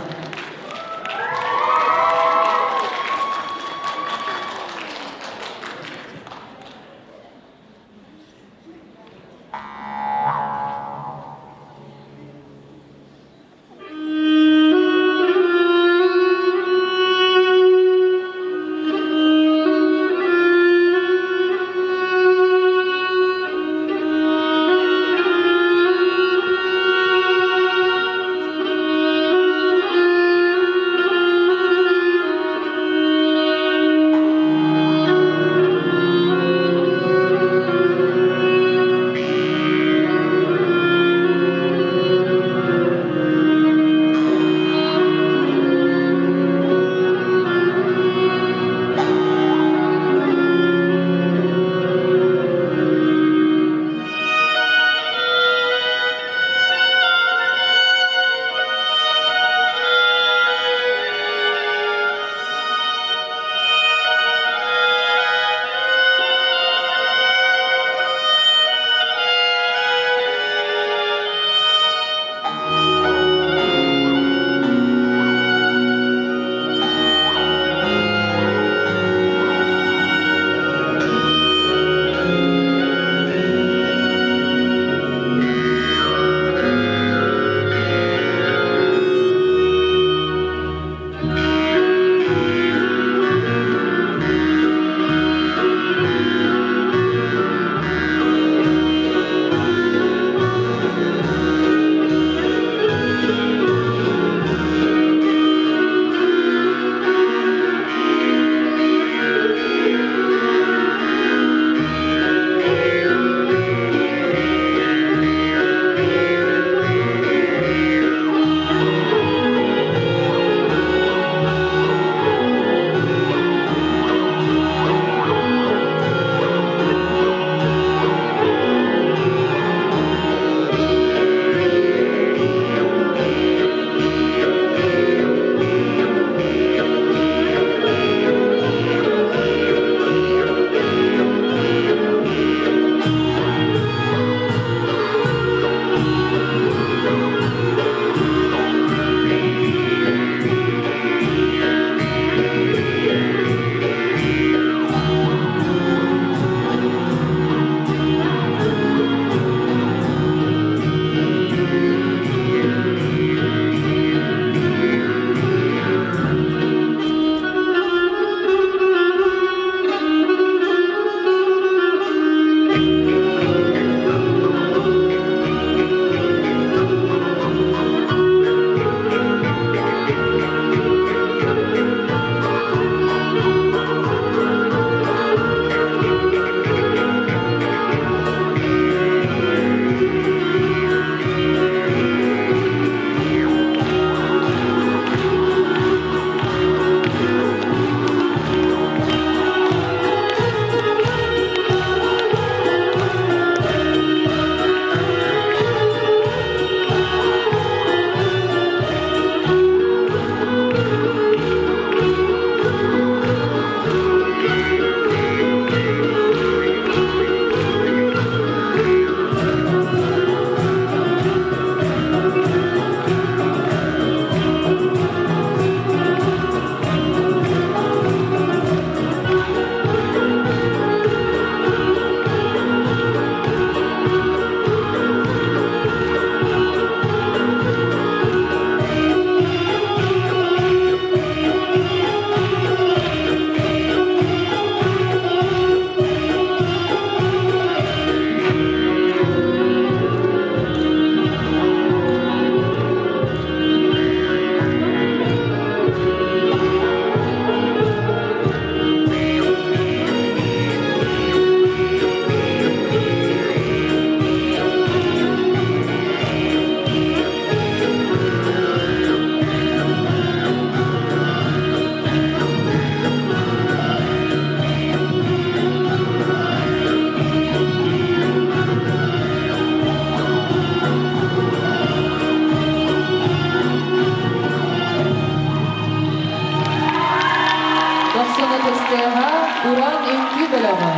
Уран үҥкүү бөлөҕө.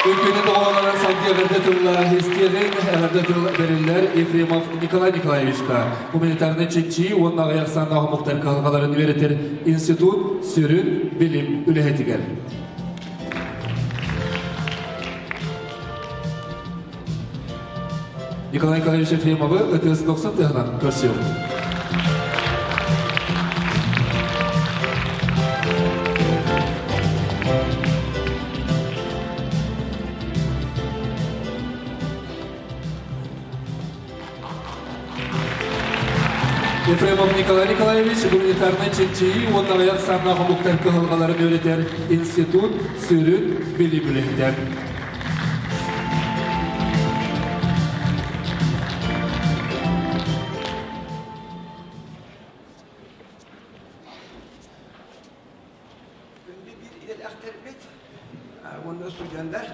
Үҥкүүнү доҕоһолорон салгыы эҕэрдэ тылла истиэҕиҥ, эҕэрдэ тыл бэриллэр Ефремов Николай Николаевичка гуманитарнай чинчийии уонна аҕыйах ахсааннаах омуктар кыһалҕаларын үөрэтэр институт сүрүн билим үлэһитигэр. Николай Николаевич Ефремовы ытыс дохсун тыаһынан көрсүөм. Ефремов Николай Николаевич гуманитарнай чинчийии уонна аҕыйах ахсааннаах омуктар кыһалҕаларын үөрэтэр институт сүрүн билим үлэһитэ. Күндү биир идэлээхтэрбит уонна студеннар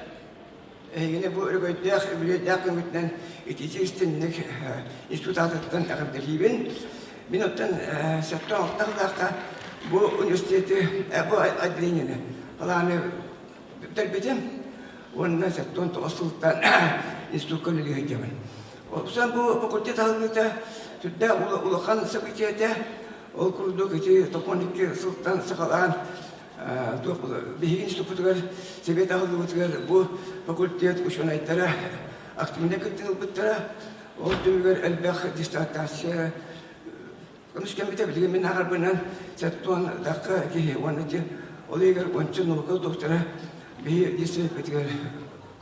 эһигини бу өрөгөйдөөх үбүлүөйдээх күҥҥүтүнэн итиитик истинник институт аатыттан эҕэрдэлиибин. Мин оттон 76 сыллаахха бу университеты, бу отделениены халааны бүтэрбитим уонна 79 сылтан институкка үлэлии сылдьабын. Уопсайынан бу факультет аһыллыыта сүрдээх улахан событие этэ. Ол курдук ити 92 сылтан саҕалаан туох биһиги институппутугар сэбиэт аһыллыбытыгар бу факультет учуонайдара активнай кыттыыны ылбыттара. Ол түмүгэр элбэх диссертация Көмүскэммитэ билигин мин ааҕарбынан сэттион тахха киһи уонна ити ол иһигэр уонча наука доктора биһи диссертациятыгар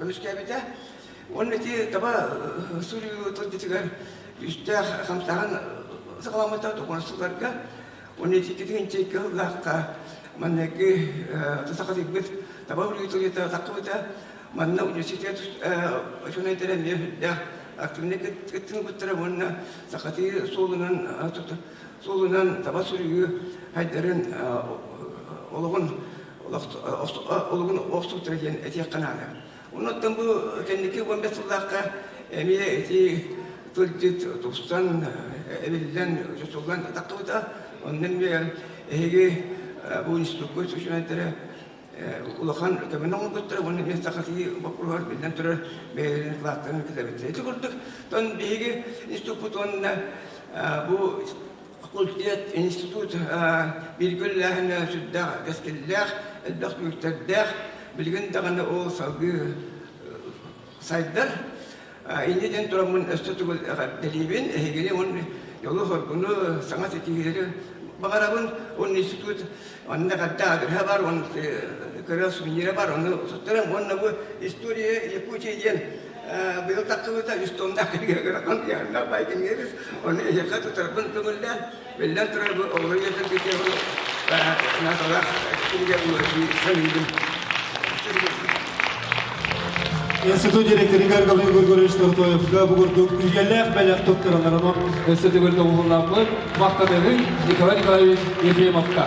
көмүскээбитэ. Уонна ити таба суруйуу тылдьытыгар күүстээх хамсааһын саҕаламмыта токуон сылларга. Уонна ити иккитинчи сыллаахха манныгы сахатыйбыт таба суруйуу тылдьыта таххыбыта. Манна университет учуонайдара эмиэ сүрдээх активнай кыттыылбыттара уонна сахатыы суолунан суолунан таба суруйуу хайдарын олоҕун олоҕун охсубуттара диэн этиэххэ наада. Оннуттан бу кэнники 15 сыллаахха эмиэ ити тылдьыт тупсан, эбиллэн, чочуллан таххыбыта. Онно эмиэ эһиги бу институкка учуонайдара улахан көмөнү оҥорбуттара уонна эмиэ сахатыы боппуруоһар биллэн турар бэйэлэрин кылааттарын киллэрбиттэрэ. Ити курдук тон биһиги институппут уонна бу факультет, институт бииргэ үлэлээһинэ сүрдээх кэскиллээх, элбэх түмүктэрдээх, билигин даҕаны ол салгыы сайдар. Инньэ диэн тураммын өссө тугул эҕэрдэлиибин, эһигини уонна дьолу-соргуну, саҥа ситиһиилэри баҕарабын. Уонна институт онно эҕэрдэ аадырыһа бар, уонна кыра сувенира бар, ону туттарам. Уонна бу «История Якутии» диэн быйыл тахсыбыта үс томнаах кинигэ ыарахан ыйааннаах баай кинигэбит. Ону эһиэхэ тутарбын көҥүллээн, биллэн турар бу оҕолор үөрэтэргэ наадалаах кинигэ саныыбын. Институт директорыгар Гаврил Григорьевич Тортоевка бу курдук үйэлээх бэлэх туттараллар. Онон өссө төгүл доҕуһуолламмыт махтаныгын Николай Николаевич Ефремовка.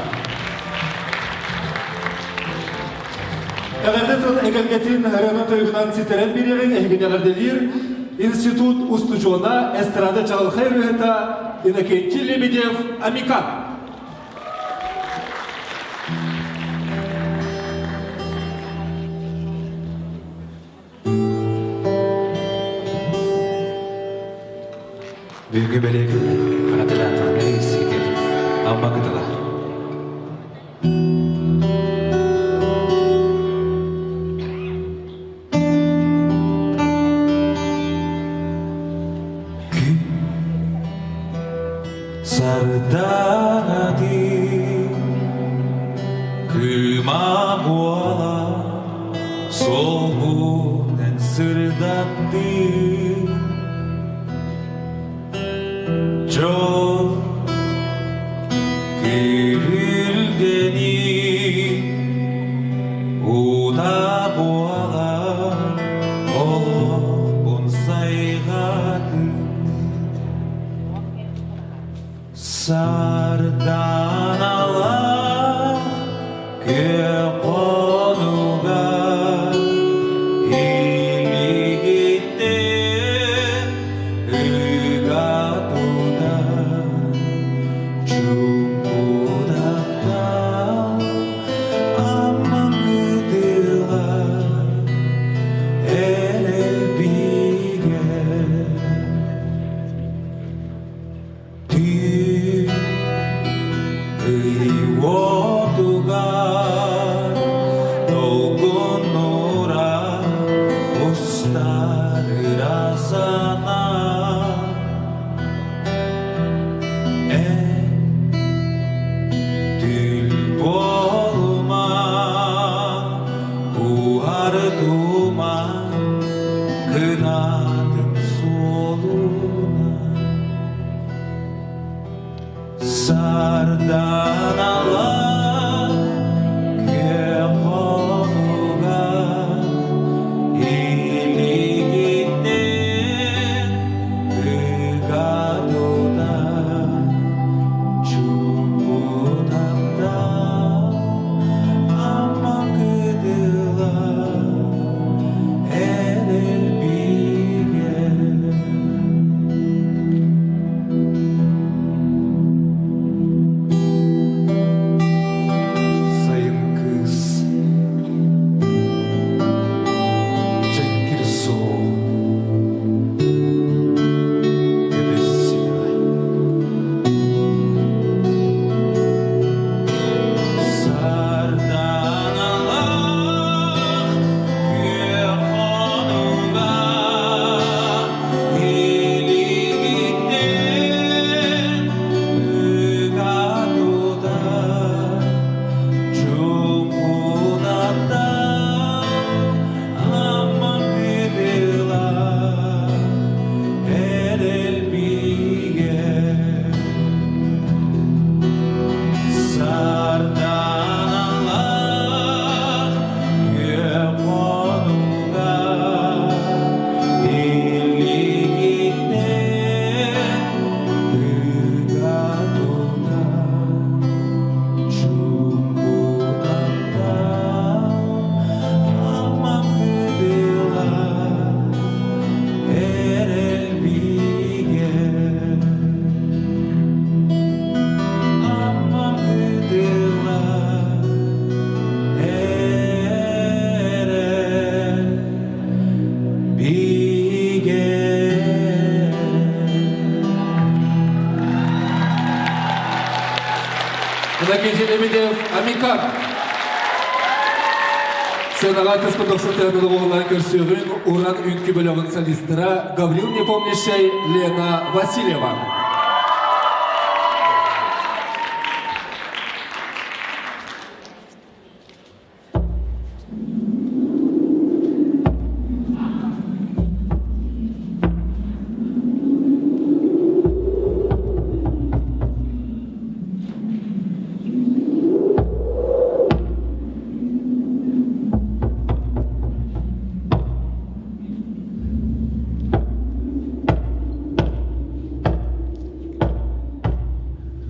Эҕэрдэ тыл эгэлгэтин ырыаны тойугунан ситэрэн биэриэҕиҥ эһигини эҕэрдэлиир институт устудьуона эстрада чаҕылхай ырыаһыта Иннокентий Лебедев Амикан. Бүгүҥҥү бэлиэ күнүнэн Аратылаатаҕына истиитин Амма кытыла. Сардаанаты кыыма буола солбунан сырдатты Дьол күрүлгэни уута буолан олохпун сайҕатыы Сарданалаах күөх хонуга илигиттэн ыга тутар чугудаттан. Түүл буолума, уһардума, кынатым суолуна. Сарданалар күөх хонуга илигиттэн ыга тута чуҥкунамда Амма кытыла эрэл бигэ. Сайын кыыс дьэҥкир суол көмүс симэҕэ Сарданалаах күөх хонуга илигиттэн ыга тута чуҥкунатта Амма кытыла эрэл бигэ. Сарданалаах күөх хонуга илигиттэн ыга тута чуҥкунатта Амма кытыла эрэл бигэ. Аммам кытыла эрэл бигэ. Иннокентий Лебедев, Амикан. Сценаҕа түспүт дохсутыаны доҕуһуллан көрсүөҕүн Уран үҥкүү бөлөҕүн солистара Гаврил Непомнящай, Лена Васильева.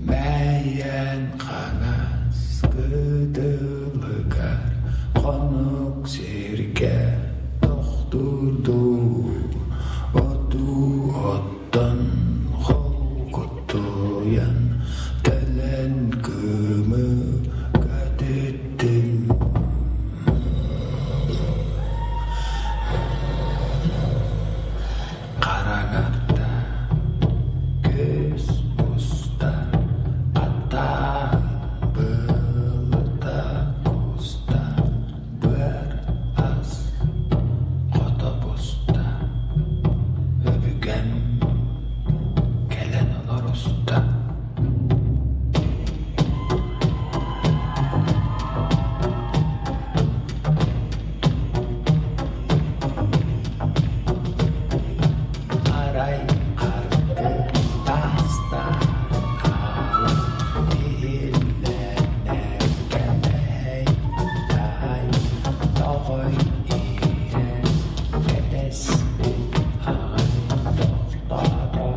Мэйэн хаҥас кытылыгар хонук сиргэ тохтуурдуу отуу оттон холкутуйан төлөн кымы көтүттүм. Хараҥарда көс уста хатааһын былыта куста быар ас хото буста өбүгэм кэлэн олоруста. Арай аргы таастар хаалан иһиллэнэр кэлэһэй тай тоҕой иһэ кэтэспит аҕай тохтоото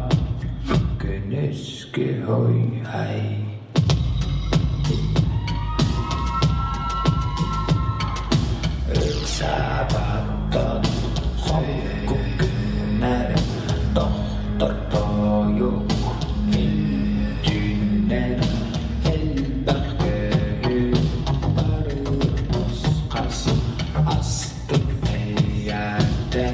күнүскү һуй-һай. Ыксаабаттан холку күннэр тохтор тойук түүннэр элбэх көһү бары нус-хас астык эйээтэ.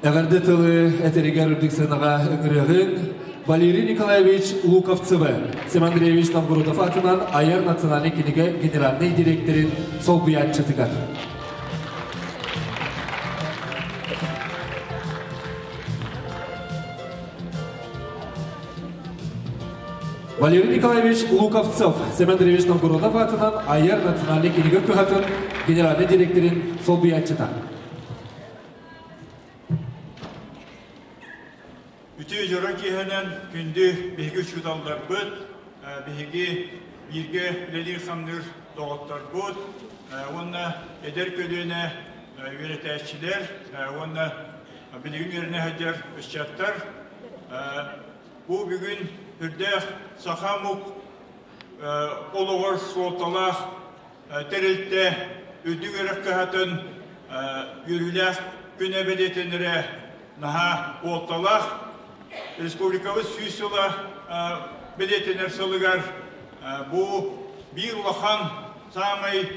Эҕэрдэ тылы этэригэр үрдүк сыанаҕа ыҥырыаҕыҥ Валерий Николаевич Луковцевы, Семен Андреевич Новгородов аатынан Айар национальнай кинигэ генеральнай директорын солбуйааччытыгар. Валерий Николаевич Луковцев, Семен Андреевич Новгородов аатынан Айар национальнай кинигэ кыһатын генеральнай директорын солбуйааччыта. Үтүө дьоро киэһэнэн күндү биһиги учууталларбыт, биһиги бииргэ үлэлиир-хамныыр доҕотторбут уонна эдэр көлүөнэ үөрэтээччилэр уонна билигин үөрэнэ сылдьар ыччаттар бу бүгүн үрдээх саха омук олоҕор суолталаах тэрилтэ үрдүк үөрэх кыһатын үөрүүлээх күнэ бэлиэтэнэрэ наһаа суолталаах. Республикабыт 100 сыла бэлиэтэнэр сылыгар бу биир улахан саамай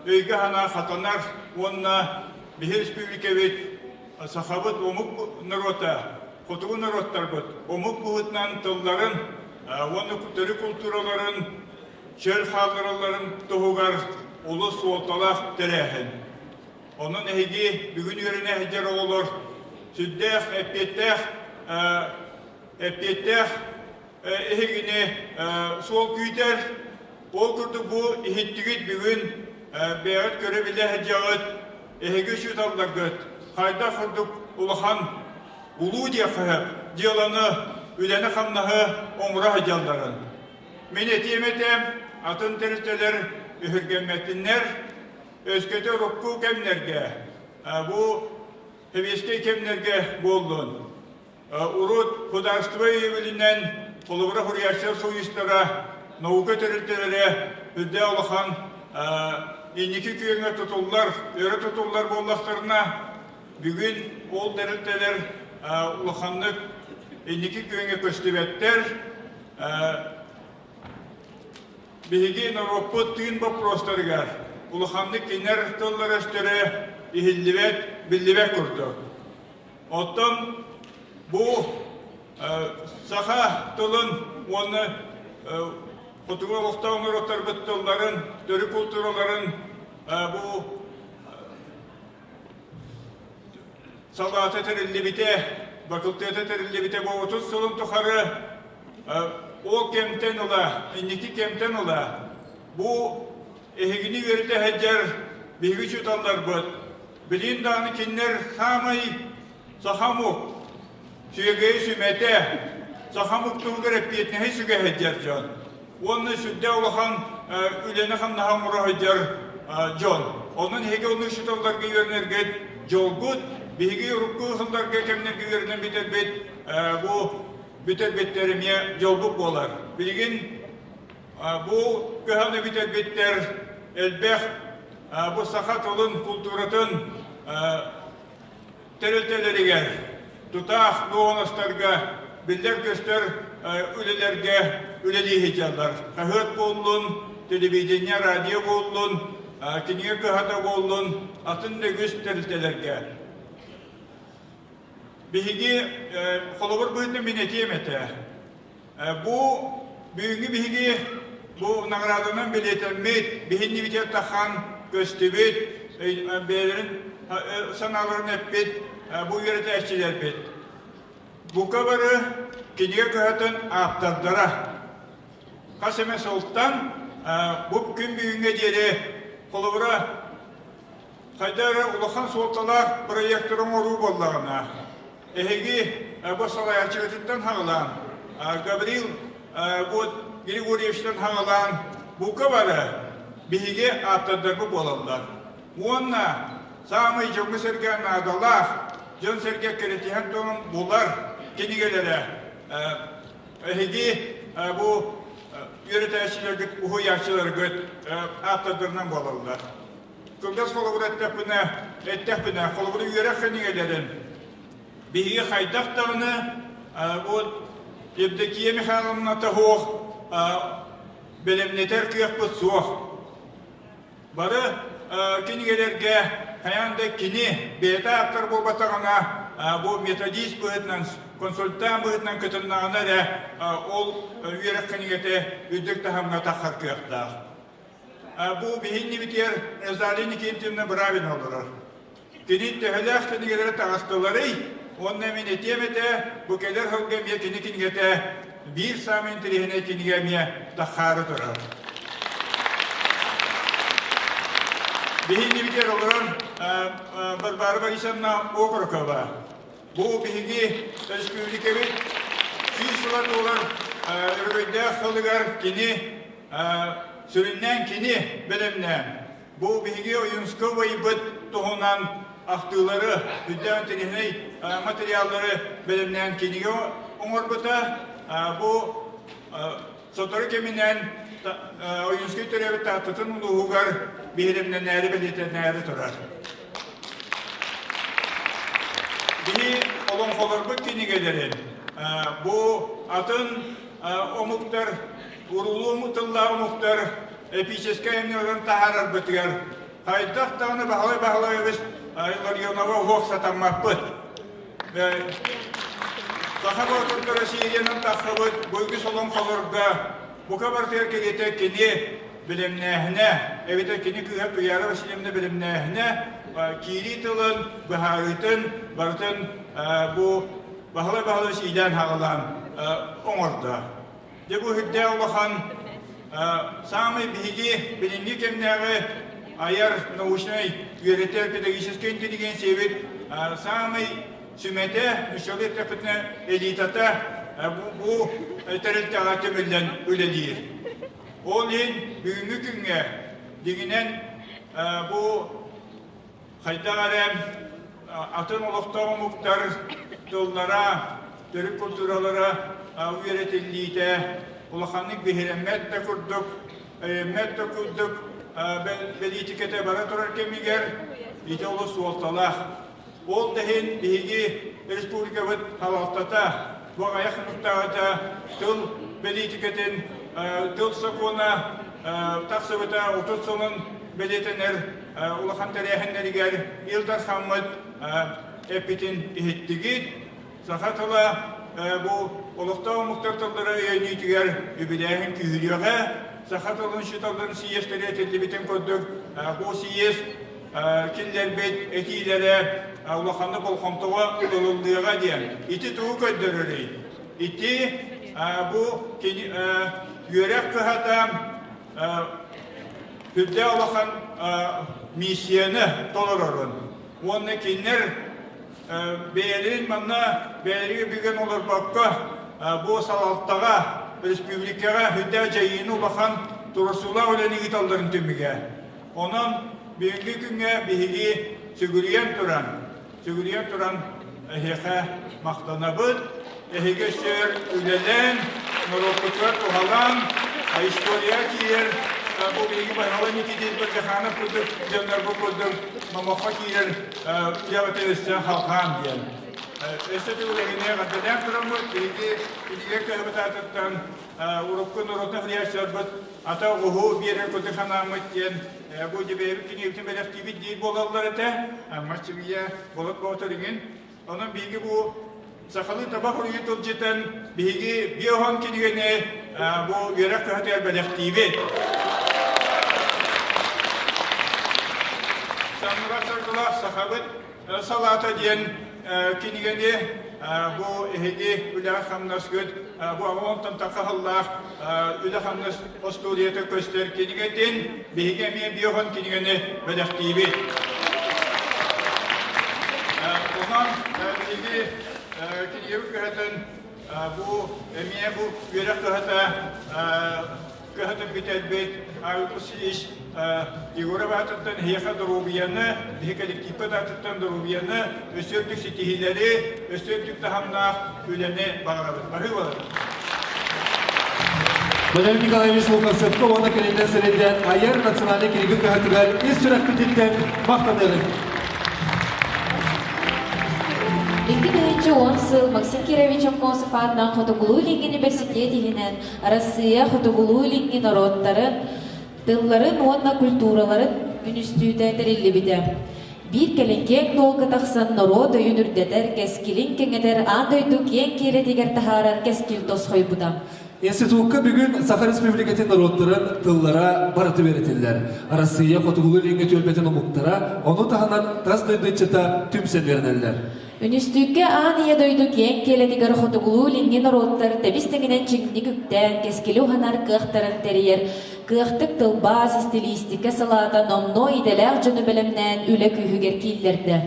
өйгө-санаа хатанар уонна биһи республикабыт сахабыт омук норуота, хотугу норуоттарбыт омук быһыытынан тылларын уонна төрүт култуураларын чөл хаалларалларын туһугар олус суолталаах тэрээһин. Онон эһиги бүгүн үөрэнэ сылдьар оҕолор сүрдээх эппиэттээх эппиэттээх эһигини суол күүтэр. Ол курдук бу иһиттигит бүгүн бэйэҕит көрө-билэ сылдьаҕыт, эһиги учууталларгыт хайдах курдук улахан улуу диэххэ сөп дьыаланы, үлэни-хамнаһы оҥоро сылдьалларын. Мин этиэм этэ, атын тэрилтэлэр өһүргэммэтиннэр, өскөтө урукку кэмнэргэ, бу сэбиэскэй кэмнэргэ буоллун. Урут судаарыстыба өйөбүлүнэн холобура суруйааччылар союзтара, наука тэрилтэлэрэ үрдээх улахан инники күөҥҥэ тутуллар, өрө тутуллар буоллахтарына, бүгүн ол тэрилтэлэр улаханнык инники күөҥҥэ көстүбэттэр, Биһиги норуоппут тыын боппуруостарыгар улаханнык кинилэр тыллара-өстөрө иһиллибэт, биллибэт курдук. Оттон бу саха тылын уонна хотугу олохтоох норуоттарбыт тылларын, төрүт култуураларын бу салаата тэриллибитэ, бакылтыата тэриллибитэ бу 30 сылын тухары ол кэмтэн ыла, инники кэмтэн ыла бу эһигини үөрэтэ сылдьар биһиги учууталларбыт, билигин даҕаны кинилэр саамай саха омук сүөгэйи сүмэтэ, саха омук туһугар эппиэтинэһи сүгэ сылдьар дьон уонна сүрдээх улахан үлэни-хамнаһы оҥоро сылдьар дьон. Онон эһиги оннук учууталларга үөрэнэргит дьолгут, биһиги урукку сылларга кэмнэргэ үөрэнэн бүтэрбит бу бүтэрбиттэр эмиэ дьолбут буолар. Билигин бу кыһаны бүтэрбиттэр элбэх бу саха тылын, култууратын тэрилтэлэригэр, тутаах дуоһунастарга биллэр-көстөр үлэлэргэ үлэлии сылдьаллар. Хаһыат буоллун, телевидение, радио буоллун, кинигэ кыһата буоллун, атын да үгүс тэрилтэлэргэ. Биһиги холобур быһыытынан мин этиэм этэ. Бу бүгүҥҥү биһиги бу наҕарааданан бэлиэтэммит, биһиннибитигэр тахан көстүбүт, бэйэлэрин санааларын эппит бу үөрэтээччилэрбит. Бука бары кинигэ кыһатын ааптардара. Хас эмэ сылтан бу күн бүгүҥҥэ диэри холобура хайда эрэ улахан суолталаах бырайыактары оҥоруу буоллаҕына, эһиги бу салайааччыгытыттан хаҕылаан, Гаврил вот Григорьевичтан хаҕылаан бука бары биһиги ааптардарбыт буолаллар. Уонна саамай дьоҥҥо-сэргэ наадалаах, дьон-сэргэ кэрэтиһэн туран булар кинигэлэрэ эһиги бу үөрэтээччилэргит, уһуйааччыларгыт ааптардарынан буолаллар. Кылгас холобур эттэхпинэ, эттэхпинэ, холобур үөрэх кинигэлэрин биһиги хайдах даҕаны вот Евдокия Михайловна Тоһуох бэлэмнэтэр кыахпыт суох. Бары кинигэлэргэ хайаан да кини бэйэтэ ааптар буолбатаҕына, бу методист быһыытынан, консультант быһыытынан кытыннаҕына эрэ ол үөрэх кинигэтэ үрдүк таһымҥа тахсар кыахтаах. Бу биһиннибитигэр Розалия Никитична Бравина олорор. Кини төһөлөөх кинигэлэри таҕыстыларый? Уонна мин этиэм этэ, бу кэлэр сылга эмиэ кини кинигэтэ биир саамай интэриэһинэй кинигэ эмиэ таххаары турар. Биһиннибитигэр олорор Варвара Борисовна Окорокова. Бу биһиги республикабыт сүүс сыла туолар өрөгөйдөөх сылыгар кини сүрүннээн кини бэлэмнээн Бу биһиги Ойуунскай убайбыт туһунан ахтыылары, үрдээх интэриэһинэй материаллары бэлэмнээн кинигэ оҥорбута. Бу сотору кэминэн Ойуунскай төрөөбүт Тааттатын улууһугар биһирэмнэнээри бэлиэтэнээри турар. Биһи олоҥхолорбут кинигэлэрин бу атын омуктар, уруулуу тыллаах омуктар эпическэй айымньыларын таһаарарбытыгар хайдах даҕаны Баһылай Баһылайабыс Илларионова уһуох сатаммаппыт. Саха боотурдара сериянан тахсыбыт бу үгүс олоҥхолорго бука барытыгар кэриэтэ кини бэлэмнээһинэ, эбэтэр кини кыыһа Туйаара Васильевна бэлэмнээһинэ киирии тылын, быһаарыытын барытын бу Баһылай Баһылайабыс иилээн-хаҕылаан оҥордо. Дьэ бу үрдээх улахан саамай биһиги билиҥҥи кэмнээҕи айар научнай үөрэтэр педагогическай интеллигенциябит саамай сүмэтэ, нууччалыы эттэхпитинэ элитата бу тэрилтэҕэ түмүллэн үлэлиир. Ол иһин бүгүҥҥү күҥҥэ дьиҥинэн бу хайдах эрэ атын олохтоох омуктар тыллара, төрүт культуралара үөрэтиллиитэ улаханнык биһирэммэт да курдук, өйөммөт да курдук бэлиитикэтэ бара турар кэмигэр ити олус суолталаах. Ол да иһин биһиги республикабыт салалтата бу аҕыйах хонуктааҕыта тыл бэлиитикэтин тыл сокуона тахсыбыта 30 сылын бэлиэтэнэр улахан тэрээһиннэригэр Ил Дархаммыт эппитин иһиттигит. Саха тыла бу олохтоох омуктар тыллара өйөнүүтүгэр үбүлээһин күүһүрүөҕэ. Саха тылын учууталларын сийиэстэрэ этиллибитин курдук бу сийиэс киллэрбит этиилэрэ улаханнык болҕомтоҕо ылыллыаҕа диэн. Ити тугу көрдөрөрүй? Ити бу үөрэх кыһата үрдээх улахан миссияны толорорун уонна кинилэр бэйэлэрин манна бэйэлэригэр бүгэн олорбокко бу салалтаҕа республикаҕа үрдээх дьайыыны улахан туруорсуулаах үлэни ыыталларын түмүгэ. Онон бүгүҥҥү күҥҥэ биһиги сүгүрүйэн туран Сүгүрүйэн туран эһиэхэ махтанабыт. Эһиги өссө үлэлээн, норуоппутугар туһалаан, история киирэр бу биһиги Байҕала Никитин Бырдьаханов курдук дьоннорбут курдук номоххо киирэр үлэҕитин өссө халҕаан диэн. Өссө төгүл эһигини эҕэрдэлээн тураммыт, биһиги кинигэ кыһабыт аатыттан урукку норуотун суруйааччыларбыт ата оҕуһу биэрэр курдук санааммыт диэн бу дьэбэйэбит кинигэтин бэлэхтиибит диир буолаллар этэ. Амма Чыгыйа Болот Боотур иҥин. Онон биһиги бу сахалыы таба хоруйу тылдьытын биһиги биохон кинигэни бу үөрэх кыһатыгар бэлэхтиибит. Саммыра саргылаах сахабыт салаата диэн кинигэни бу эһиги үлэҕэ-хамнаскыт бу аҕа таххаһыллаах үлэ-хамнас остуоруйата көстөр кинигэтин биһиги эмиэ биохон кинигэни бэлэхтиибит. Онон биһиги кинигэбит кыһатын бу эмиэ бу үөрэх кыһата кыһатын бүтэрбит Август Ильич Егоров аатыттан эһиэхэ доруобуйаны, биһи коллективпыт аатыттан доруобуйаны, өссө үрдүк ситиһиилэри, өссө үрдүк таһымнаах үлэни баҕарабыт. Баһыыбалар! Валерий Николаевич Луковцевка уонна киниттэн сирэйдээн айар национальнай кинигэ кыһатыгар ис сүрэхпититтэн махтаныаҕыҥ. 2010 сыл Максим Кирович Аммосов аатынан Хотугулуу-Илиҥҥи университет иһинэн Арассыыйа Хотугулуу-Илиҥҥи норуоттарын тылларын уонна культураларын үнүстүүтэ тэриллибитэ. биир кэлин киэҥ дуолга тахсан норуот өйүн үрдэтэр, кэскилин кэҥэтэр, аан дойду киэҥ киэлитигэр таһаарар кэскил тосхойбута. Институкка бүгүн Саха Республикатын норуоттарын тыллара барыта үөрэтиллэр. Арассыыйа хотугулуу-илиҥҥи түөлбэтин омуктара, ону таһынан тас дойду ыччата түмсэн үөрэнэллэр. Үнүстүүккэ аан ийэ дойду киэҥ киэлэтигэр хотугулуу-илиҥҥи норуоттар тэбис-тэҥинэн чиҥник үктээн, кэскили уһанар кыахтарын тэрийэр кыахтык тылбаас, истилиистикэ салаата номнуо идэлээх дьону бэлэмнээн үлэ күүһүгэр кииллэрдэ.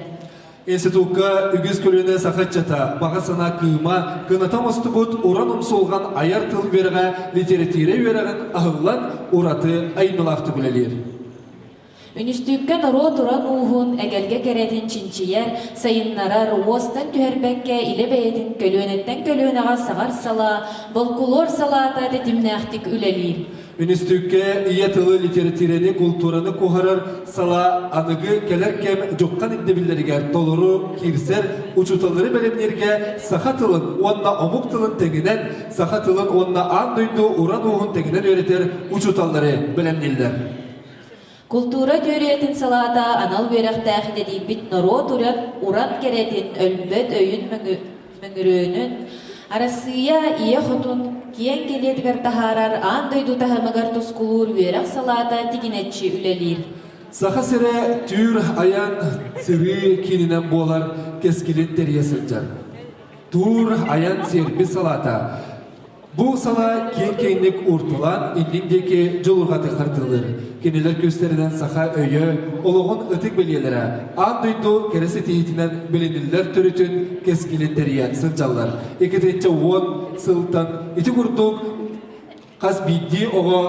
Институкка үгүс көлүөнэ саха ыччата баҕа санаа кыыма, кыната оҥостубут уран умсулҕан айар тыл үөрэҕэ литэрэтиирэ үөрэҕин аһыллан ураты айымньылаахтык үлэлиир. Үнүстүүккэ норуот уран ууһун, эгэлгэ кэрэтин чинчийэр, сайыннарар, уостан түһэрбэккэ илэ бэйэтин көлүөнэттэн көлүөнэҕэ саҕар салаа, болкулуор салаата тэтимнээхтик үлэлиир. Үнүстүүккэ ийэ тылы, литэрэтиирэни, култуураны куоһарар салаа аныгы кэлэр кэм дьуххан ирдэбиллэригэр толору киирсэр учууталлары бэлэмнииргэ саха тылын уонна омук тылын тэҥинэн, саха тылын уонна аан дойду уран ууһун тэҥинэн үөрэтэр учууталлары бэлэмнииллэр. Култуура түөрүйэтин салаата анал үөрэхтээх идэтийбит норуот уран, уран кэрэтин, өлбөт өйүн мөҥүрүөнүн, Арассыыйа Ийэ Хотун киэҥ кэлиэтигэр таһаарар аан дойду таһымыгар тускулуур үөрэх салаата тигинэччи үлэлиир. Саха сирэ түүр айан сырыы киининэн буолар кэскилин тэрийэ сылдьар. Туур айан сервис салаата Бу салаа киэҥ-киэҥник уурталаан иннин диэки дьулурҕатык хардыылыыр. Кинилэр күүстэринэн саха өйө, олоҕун ытык бэлиэлэрэ аан дойду кэрэ ситиһиитинэн билиниллэр төрүтүн кэскилин тэрийэн сылдьаллар. 2010 сылтан ити курдук хас биирдии оҕо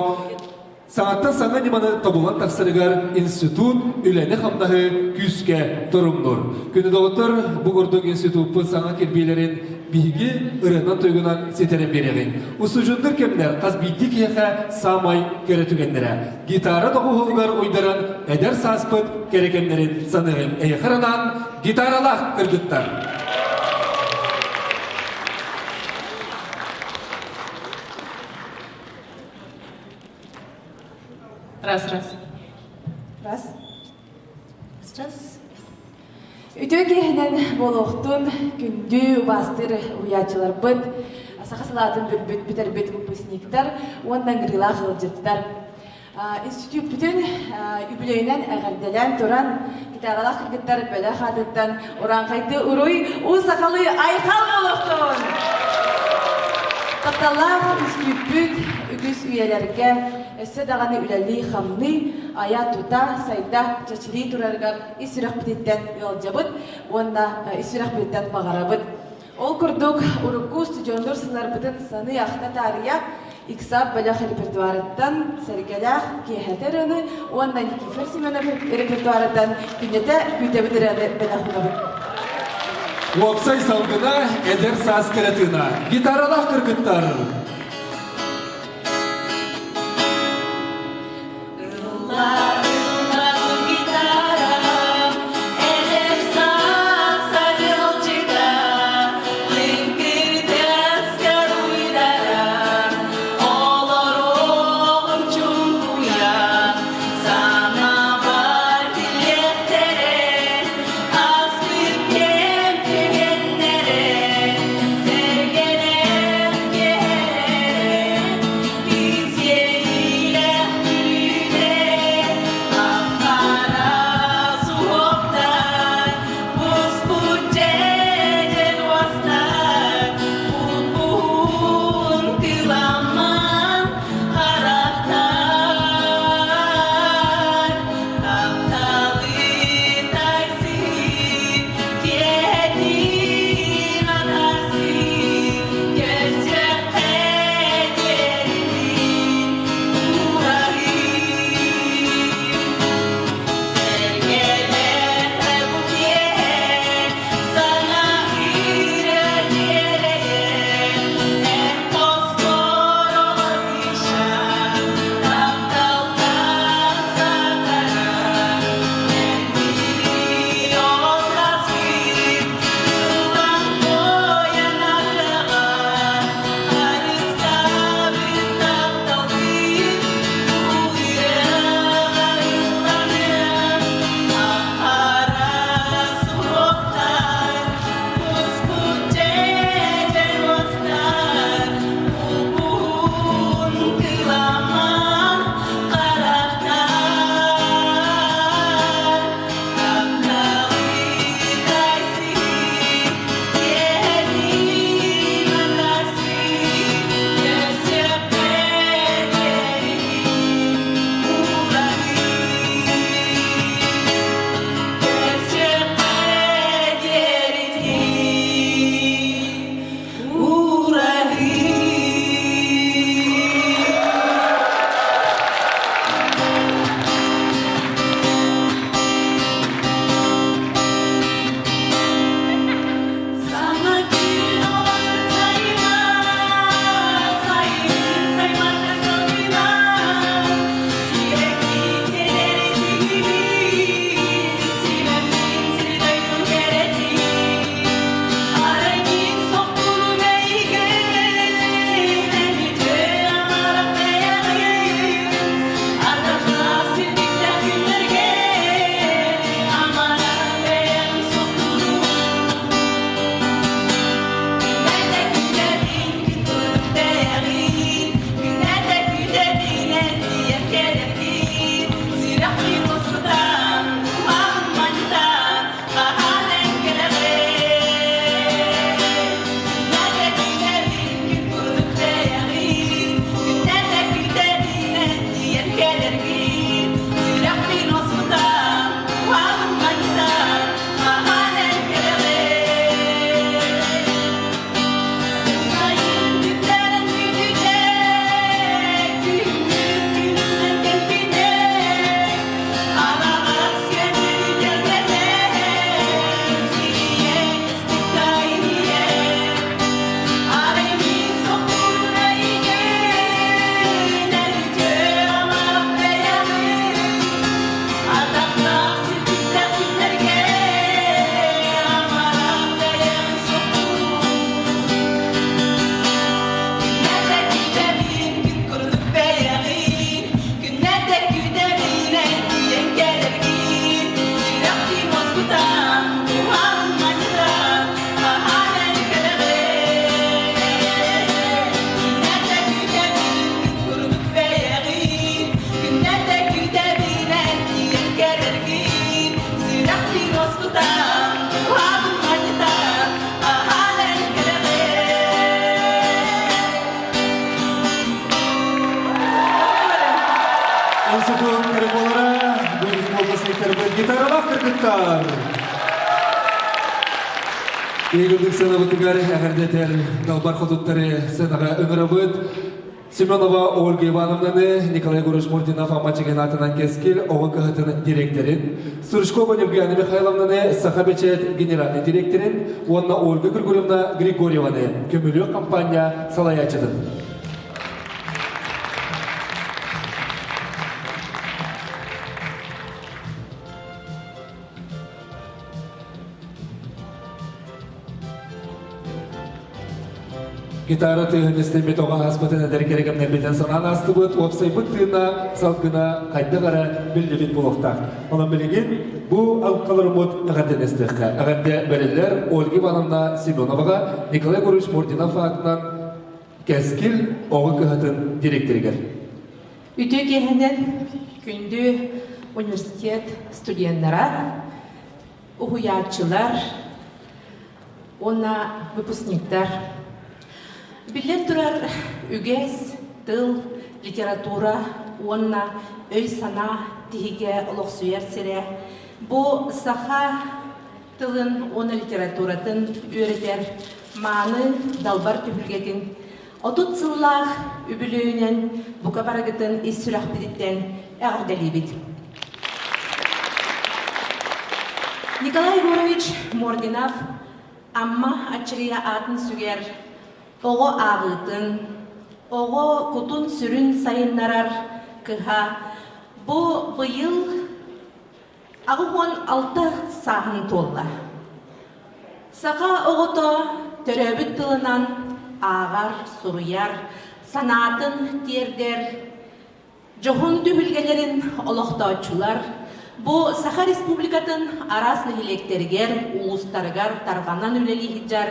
Саҥаттан саҥа ньыманы тобулан тахсарыгар институт үлэни-хамнаһы күүскэ торумнуур. Күнү доҕоттор, бу курдук институппут саҥа кирбиилэрин биһиги ырыанан-тойугунан ситэрэн биэриэҕиҥ. Устудьуоннар кэмнэр хас биирдии киһиэхэ саамай кэрэ түгэннэрэ. Гитара доҕуһуолугар уйдаран эдэр сааспыт кэрэ кэмнэрин саныаҕыҥ. Эйиэхэ анаан гитаралаах кыргыттар! Раз, раз. Раз. Раз. Үтүө киэһэнэн буолуохтун күндү убаастыыр уһуйааччыларбыт, саха салаатын бүлбүт бүтэрбит выпускниктар уонна ыҥырыылаах ыалдьыттар. Институппутун үбүлүөйүнэн эҕэрдэлээн туран, гитаралаах кыргыттар бөлөх аатыттан урааҥхайды уруй, уу сахалыы айхал буолуохтун! Тапталлаах үстүүппүт үгүс үйэлэргэ өссө даҕаны үлэлии-хамныы, айа-тута, сайда, чэчирии турарыгар ис сүрэхпититтэн ыалдьабыт уонна ис сүрэхпититтэн баҕарабыт. Ол курдук, урукку устудьуоннуур сылларбытын саныы-ахта таарыйа, Иксап бөлөх репертуарыттан Сэргэлээх киэһэтэ ырыаны уонна Никифор Семенов репертуарыттан Күннэтэ күүтэбит ырыаны бэлэх уунабыт. Уопсай салгына, эдэр саас кэрэ тыына. Гитаралаах кыргыттар! гитаралаах кыргыттар! Иэгирдик сыанабытыгар эҕэрдэтэр далбар хотуттары сыанаҕа ыҥырабыт. Семенова Ольга Ивановнаны, Николай Егорович Мурдинов Амма чемпионатынан Кэскил оҕо кыһатын директорын, Стручкова Нюргуяна Михайловнаны Саха бэчээт генеральный директорын уонна Ольга Григорьевна Григорьеваны Көмүлүөк компания салайааччытын. Гитара тыаһын истэммит оҕо ааспытын эдэр кэргэмнэрбитин санаан аастыбыт, уопсайбыт тыына, салгына хайдах эрэ биллибит буолуохтаах. Онон билигин бу алкаларыммыт эҕэрдэлэстиэххэ. Эҕэрдэ бэриллэр Ольга Ивановна Семеноваҕа, Николай Егорович Мординов аатынан Кэскил оҕо кыһатын директорыгар. Үтүө киэһэнэн күндү университет студеннара, уһуйааччылар уонна выпускниктар. Биллэн турар, үгэс, тыл, литература уонна өй-санаа тиһигэ олохсуйар сирэ бу саха тылын уонна литературатын үөрэтэр мааны далбар түһүлгэтин 30 сыллаах үбүлүөйүнэн бука барыгытын ис сүрэхпититтэн эҕэрдэлиибит. Николай Егорович Мординов Амма Аччыгыйа аатын сүгэр оҕо ааҕыытын, оҕо кутун-сүрүн сайыннарар кыһа бу быйыл 86 сааһын туолла. Саха оҕото төрөөбүт тылынан ааҕар, суруйар, санаатын тиэрдэр дьоһун түһүлгэлэрин олохтооччулар бу Саха Республикатын араас нэһилиэктэригэр, улуустарыгар тарҕанан үлэлии сылдьар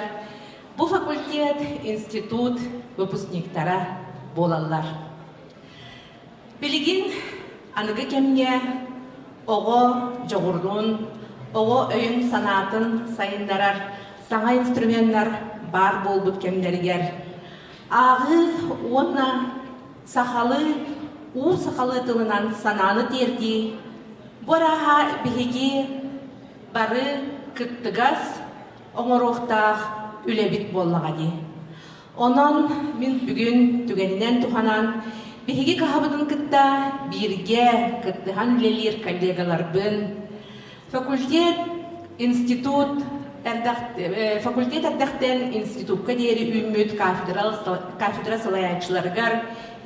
бу факультет, институт выпускниктара буолаллар. Билигин аныгы кэмҥэ оҕо дьоҕурун, оҕо өйүн-санаатын сайыннарар саҥа инструменнар баар буолбут кэмнэригэр ааҕыы уонна сахалыы, уу сахалыы тылынан санааны тиэрдии бу арааһа биһиги бары кыттыгас оҥоруохтаах үлэбит буоллаҕа дии. Онон мин бүгүн түгэнинэн туһанан биһиги кыһабытын кытта бииргэ кыттыһан үлэлиир коллегаларбын, факультет, институт, факультет эрдэхтэн институкка диэри үүммүт кафедра салайааччыларыгар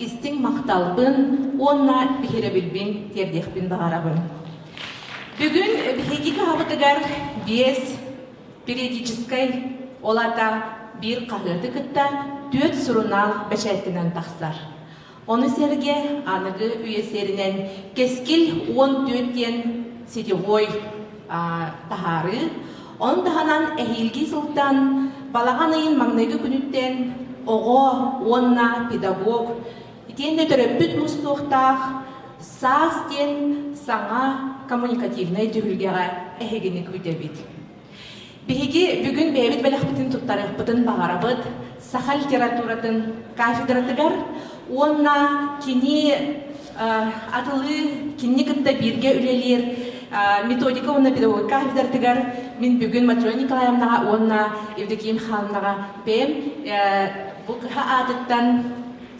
истиҥ махталбын уонна биһирэбилбин тиэрдиэхпин баҕарабын. Бүгүн биһиги кыһабытыгар биэс Периодическай, ол аата биир хаһыаты кытта түөрт сурунаал бэчээттэнэн тахсар. Ону сэргэ аныгы үйэ сиэринэн Кэскил 14 диэн сетевой таһаарыы, ону таһынан эһиилги сылтан балаҕан ыйын маҥнайгы күнүттэн оҕо уонна педагог итиэннэ төрөппүт мустуохтаах Саас диэн саҥа коммуникативнай түһүлгэҕэ эһигини күүтэбит. Биһиги бүгүн бэйэбит бэлэхпитин туттарыахпытын баҕарабыт саха литературатын кафедратыгар уонна кини атылыы кинини кытта бииргэ үлэлиир методика уонна педагогика кафедратыгар мин бүгүн Матрена Николаевнаҕа уонна Евдокия Михайловнаҕа бэйэм бу кыһа аатыттан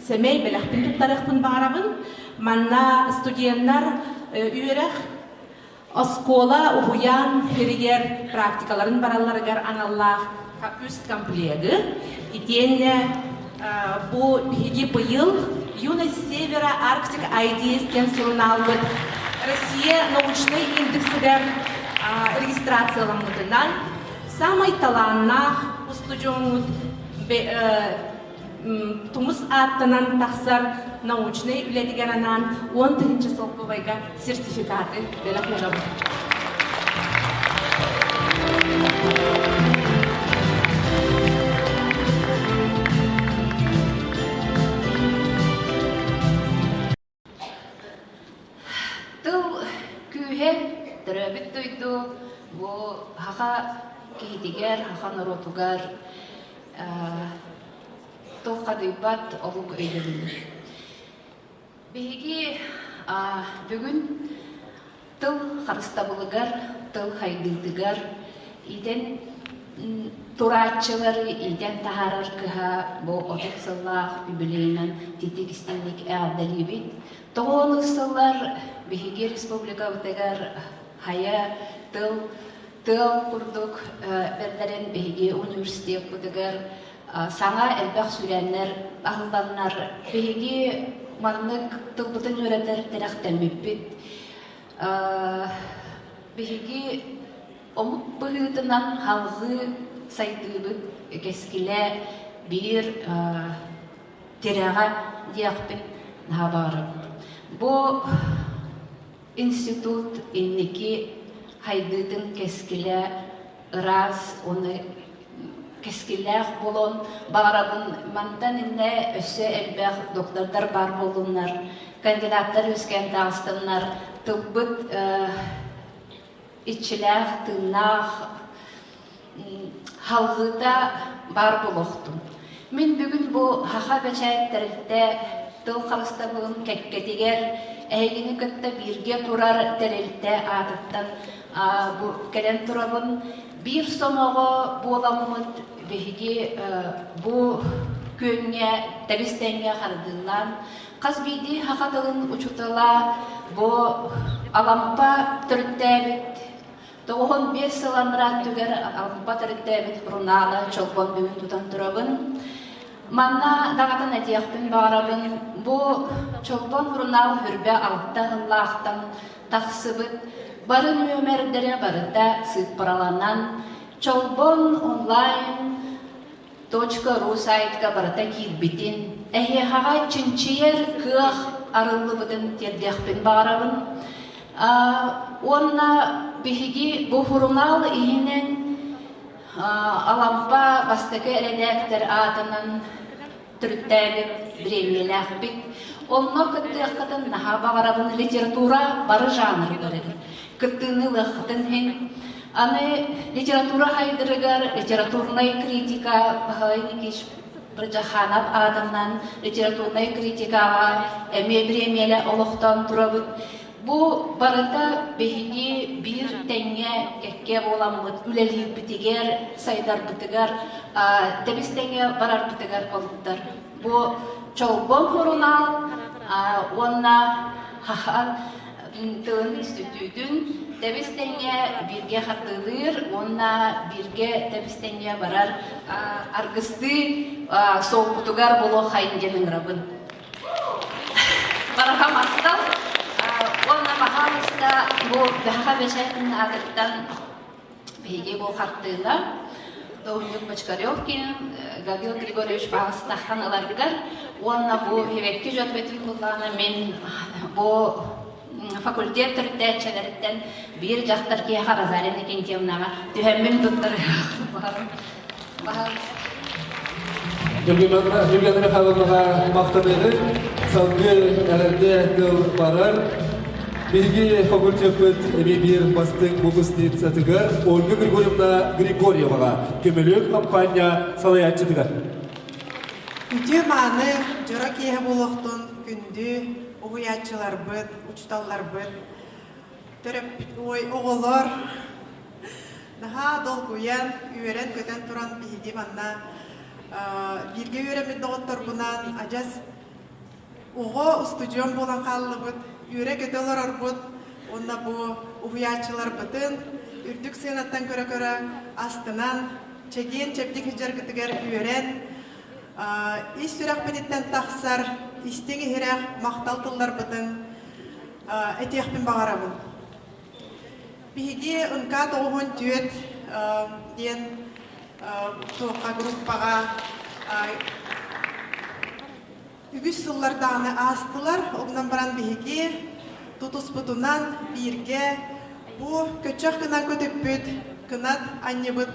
сэмэй бэлэхпин туттарыахпын баҕарабын. Манна студеннар үөрэх оскуола, уһуйаан сиригэр практикаларын баралларыгар аналлаах үс комплегы. Итиэннэ бу биһиги быйыл Юность Севера Арктик Ideas диэн сурунаалбыт Россия научнай индексигэр регистрацияламмытынан самай талааннаах устудьуоҥҥут тумус ааттанан тахсар научнай үлэтигэр анаан 10 000 солкуобайга сертификаты бэлэх уунабыт. Тыл күүһэ төрөөбүт дойду бу саха киһитигэр, саха норуотугар тулхадыйбат олук өйдөбүл. Биһиги бүгүн тыл. Тыл харыстабылыгар, тыл хайдыытыгар иитэн турааччылары иитэн таһаарар кыһа бу 30 сыллаах үбүлүөйүнэн титик истиҥник эҕэрдэлиибит. Тоҕо сыллар биһиги республикабытыгар хайа тыл тыал курдук бэрдэрэн биһиги университеппытыгар саҥа элбэх сүүрээннэр аһылланнар биһиги маннык тылбытын үөрэтэр тирэхтэммиппит. Биһиги омук быһыытынан халҕыы сайдыыбыт кэскилэ биир тирэҕэ диэхпин наһаа баҕарабын. Бу институт инники хайдыытын кэскилэ ыраас уонна кэскиллээх буолуон баҕарабын. Мантан иннэ өссө элбэх доктордар баар буоллуннар, кандидаттар үөскээн таҕыстыннар, тылбыт иччилээх, тыыннаах халҕыыта баар буолуохтун. Мин бүгүн бу Саха бэчээт тэрилтэ тыл харыстабылын кэккэтигэр эһигини кытта бииргэ турар тэрилтэ аатыттан бу кэлэн турабын. Биир сомоҕо буоламмыт биһиги бу күөҥҥэ тэбис-тэҥҥэ хардыылаан хас биирдии саха тылын учуутала бу Алампа төрүттээбит 95 сыл анараа өттүгэр Алампа төрүттээбит сурунаала Чолбон бүгүн тутан турабын. Манна даҕатан этиэхпин баҕарабын, бу Чолбон сурунаал хүрбэ алта сыллаахтан тахсыбыт бары нүөмэрдэрэ барыта сыыппараланан Чолбон онлайн .ру сайтка барыта киирбитин, эһиэхэҕэ чинчийэр кыах арыллыбытын тиэрдиэхпин баҕарабын. Уонна биһиги бу сурунаал иһинэн Алампа бастакы эрэдээктэр аатынан төрүттээбит бириэмийэлээхпит. Онно кыттыаххытын наһаа баҕарабын литература бары жанрдарыгар кыттыыны ылыаххытын иһин. Аны литература хайдырыгар литературнай критика Баһылай Никитич Бырдьаханов аатынан литературнай критикаҕа эмиэ бириэмийэлэ олохтоон турабыт. Бу барыта биһиги биир тэҥҥэ кэккэ буоламмыт үлэлиирбитигэр, сайдарбытыгар, тэбис тэҥҥэ барарбытыгар олуктар. Бу Чолбон сурунаал уонна Хахан тылын институтун тэбис тэҥҥэ бииргэ хардыылыыр уонна бииргэ тэбис тэҥҥэ барар аргыстыы суолбутугар буолуоххайын диэн ыҥырабын. Бараха махтал. Уонна пожалуйста, бу Бэһэхэ бэчээтин аатыттан биһиги бу хартыына Доунньук Бочкаревкин, Гаврил Григорьевич Баҕастаххан ыларгар уонна бу Хивекки дьон буллаана мин бу факультет төрүттээччилэриттэн биир дьахтар киһиэхэ Розалия Никентьевнаҕа түһэммин туттар Юлиана Михайловнаҕа махтаныгын, салгыы эҕэрдэ тыл барар. Биһиги факультеппыт эмиэ биир бастыҥ выпускницатыгар Ольга Григорьевна Григорьеваҕа көмөлүөк хампаанньа салайааччытыгар. Үтүө мааны дьоро киэһэ буолуохтун күндү уһуйааччыларбыт, учууталларбыт, төрөппүт ой оҕолор наһаа долгуйан, үөрэн-көтөн туран биһиги манна бииргэ үөрэммит доҕотторбунаан адьас оҕо устудьуон буолан хааллыбыт, үөрэ-көтө олорорбут уонна бу уһуйааччыларбытын үрдүк сыанаттан көрө-көрө астынан, чэгиэн-чэбдик сылдьаргытыгар үөрэн, ис сүрэхпититтэн тахсар истиҥ-иһирэх махтал тылларбытын этиэхпин баҕарабын. Биһиги НК 94 диэн туохха группаҕа үгүс сыллардааны аастылар. Онон баран биһиги тутуспутунан бииргэ бу көччөх гынан көтүппүт кынат анньыбыт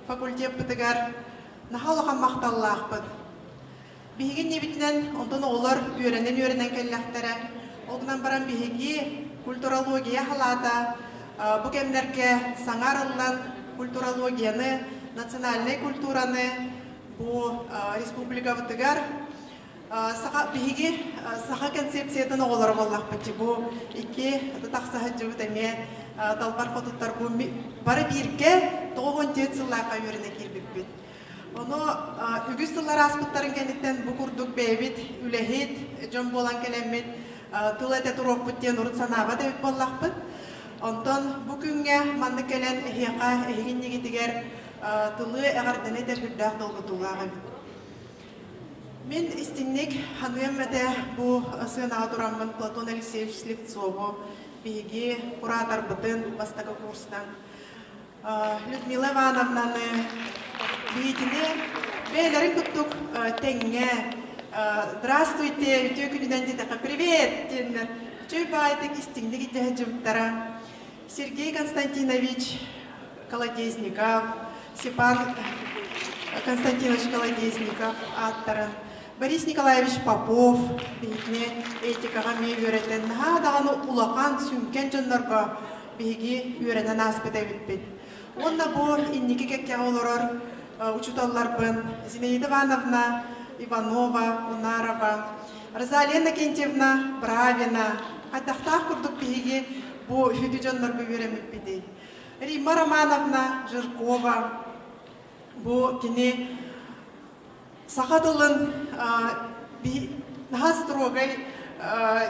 факультеппытыгар наһаа улахан махталлаахпыт. Биһиги иннибитинэн онтон оҕолор үөрэнэн-үөрэнэн кэллэхтэрэ. Ол гынан баран биһиги культурология халаата бу кэмнэргэ саҥа арыллан культурологияны, национальнай культураны бу республикабытыгар. Саха биһиги саха концепциятын оҕолоро буоллахпыт бу икки тахса сылдьыбыт эмиэ далбар хотуттар бу бары бииргэ 94 сыллаахха үөрэнэ киирбиппит. Ону үгүс сыллар ааспыттарын кэнниттэн бу курдук бэйэбит үлэһит дьон буолан кэлэммит тыл этэ туруохпут диэн урут санаабат эбит буоллахпыт. Онтон бу күҥҥэ маннык кэлэн эһиэхэ эһигиннигитигэр тылы эҕэрдэни этэр сүрдээх долгутуулаах эбит. Мин истиҥник ханыам этэ бу сыанаҕа тураммын Платон Алексеевич Слепцову биһиги кураторбытын бастакы курстан Людмила Ивановнаны биһигини бэйэлэрин курдук тэҥҥэ «Здравствуйте, үтүө күнүнэн» диэтэххэ «Привет!» диэннэр үчүгэй баайдык истиҥник илдьэ сылдьыбыттара. Сергей Константинович Колодезников, Степан Константинович Колодезников ааттарын, Борис Николаевич Попов биһигини этикаҕа эмиэ үөрэтэн наһаа даҕаны улахан сүҥкэн дьоннорго биһиги үөрэнэн ааспыт эбиппит. Уонна бу инники кэккэҕэ олорор учууталларбын Зинаида Ивановна Иванова, Унарова, Розалия Иннокентьевна Бравина хайдахтаах курдук биһиги бу сүдү дьоннорго үөрэммиппитий. Римма Романовна Жиркова бу кини саха тылын наһаа строгай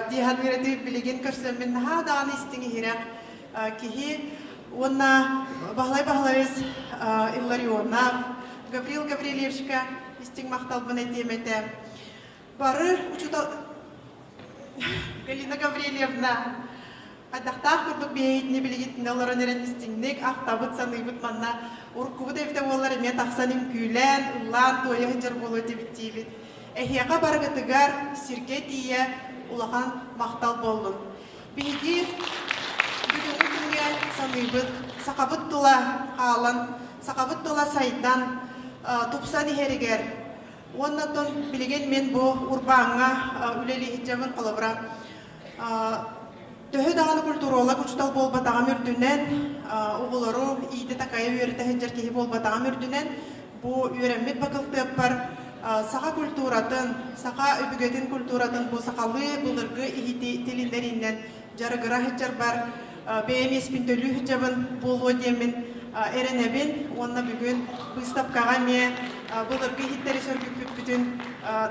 дии саныыр этим билигин көрсөммүн наһаа даҕаны истиҥ иһирэх киһи уонна Баһылай Баһылайыс Илларионов, Гаврил Гаврильевичка истиҥ махталбын этиэм этэ. Бары учуутал Галина Гаврильевна Хайдахтаах курдук биһиги билигин олорон эрэн истиҥник ахтабыт, саныыбыт манна уруккубут эбитэ буоллар эмиэ тахсан үҥкүүлээн, ыллаан, туойа сылдьар буолуо этибит диибит. Эһиэхэ барыгытыгар сиргэ тиийэ улахан махтал буоллун. Биһиги бүгүҥҥү күҥҥэ саныыбыт, сахабыт тыла хаалан, сахабыт тыла сайдан, тупсан иһэригэр уонна оттон билигин мин бу урбааҥҥа үлэлии сылдьабын, холобура Төһө даҕаны культуролог учуутал буолбатаҕым үрдүнэн, оҕолору иитэ-такайа үөрэтэ сылдьар киһи буолбатаҕым үрдүнэн, бу үөрэммит бакылтыаппар саха культуратын, саха өбүгэтин культуратын бу сахалыы былыргы иһити тилиннэриинэн дьарыгыра сылдьарбар бэйэм иэспин төлүү сылдьабын буолуо диэммин эрэнэбин уонна бүгүн быыстапкаҕа эмиэ былыргы иһиттэри сөргүппүппүтүн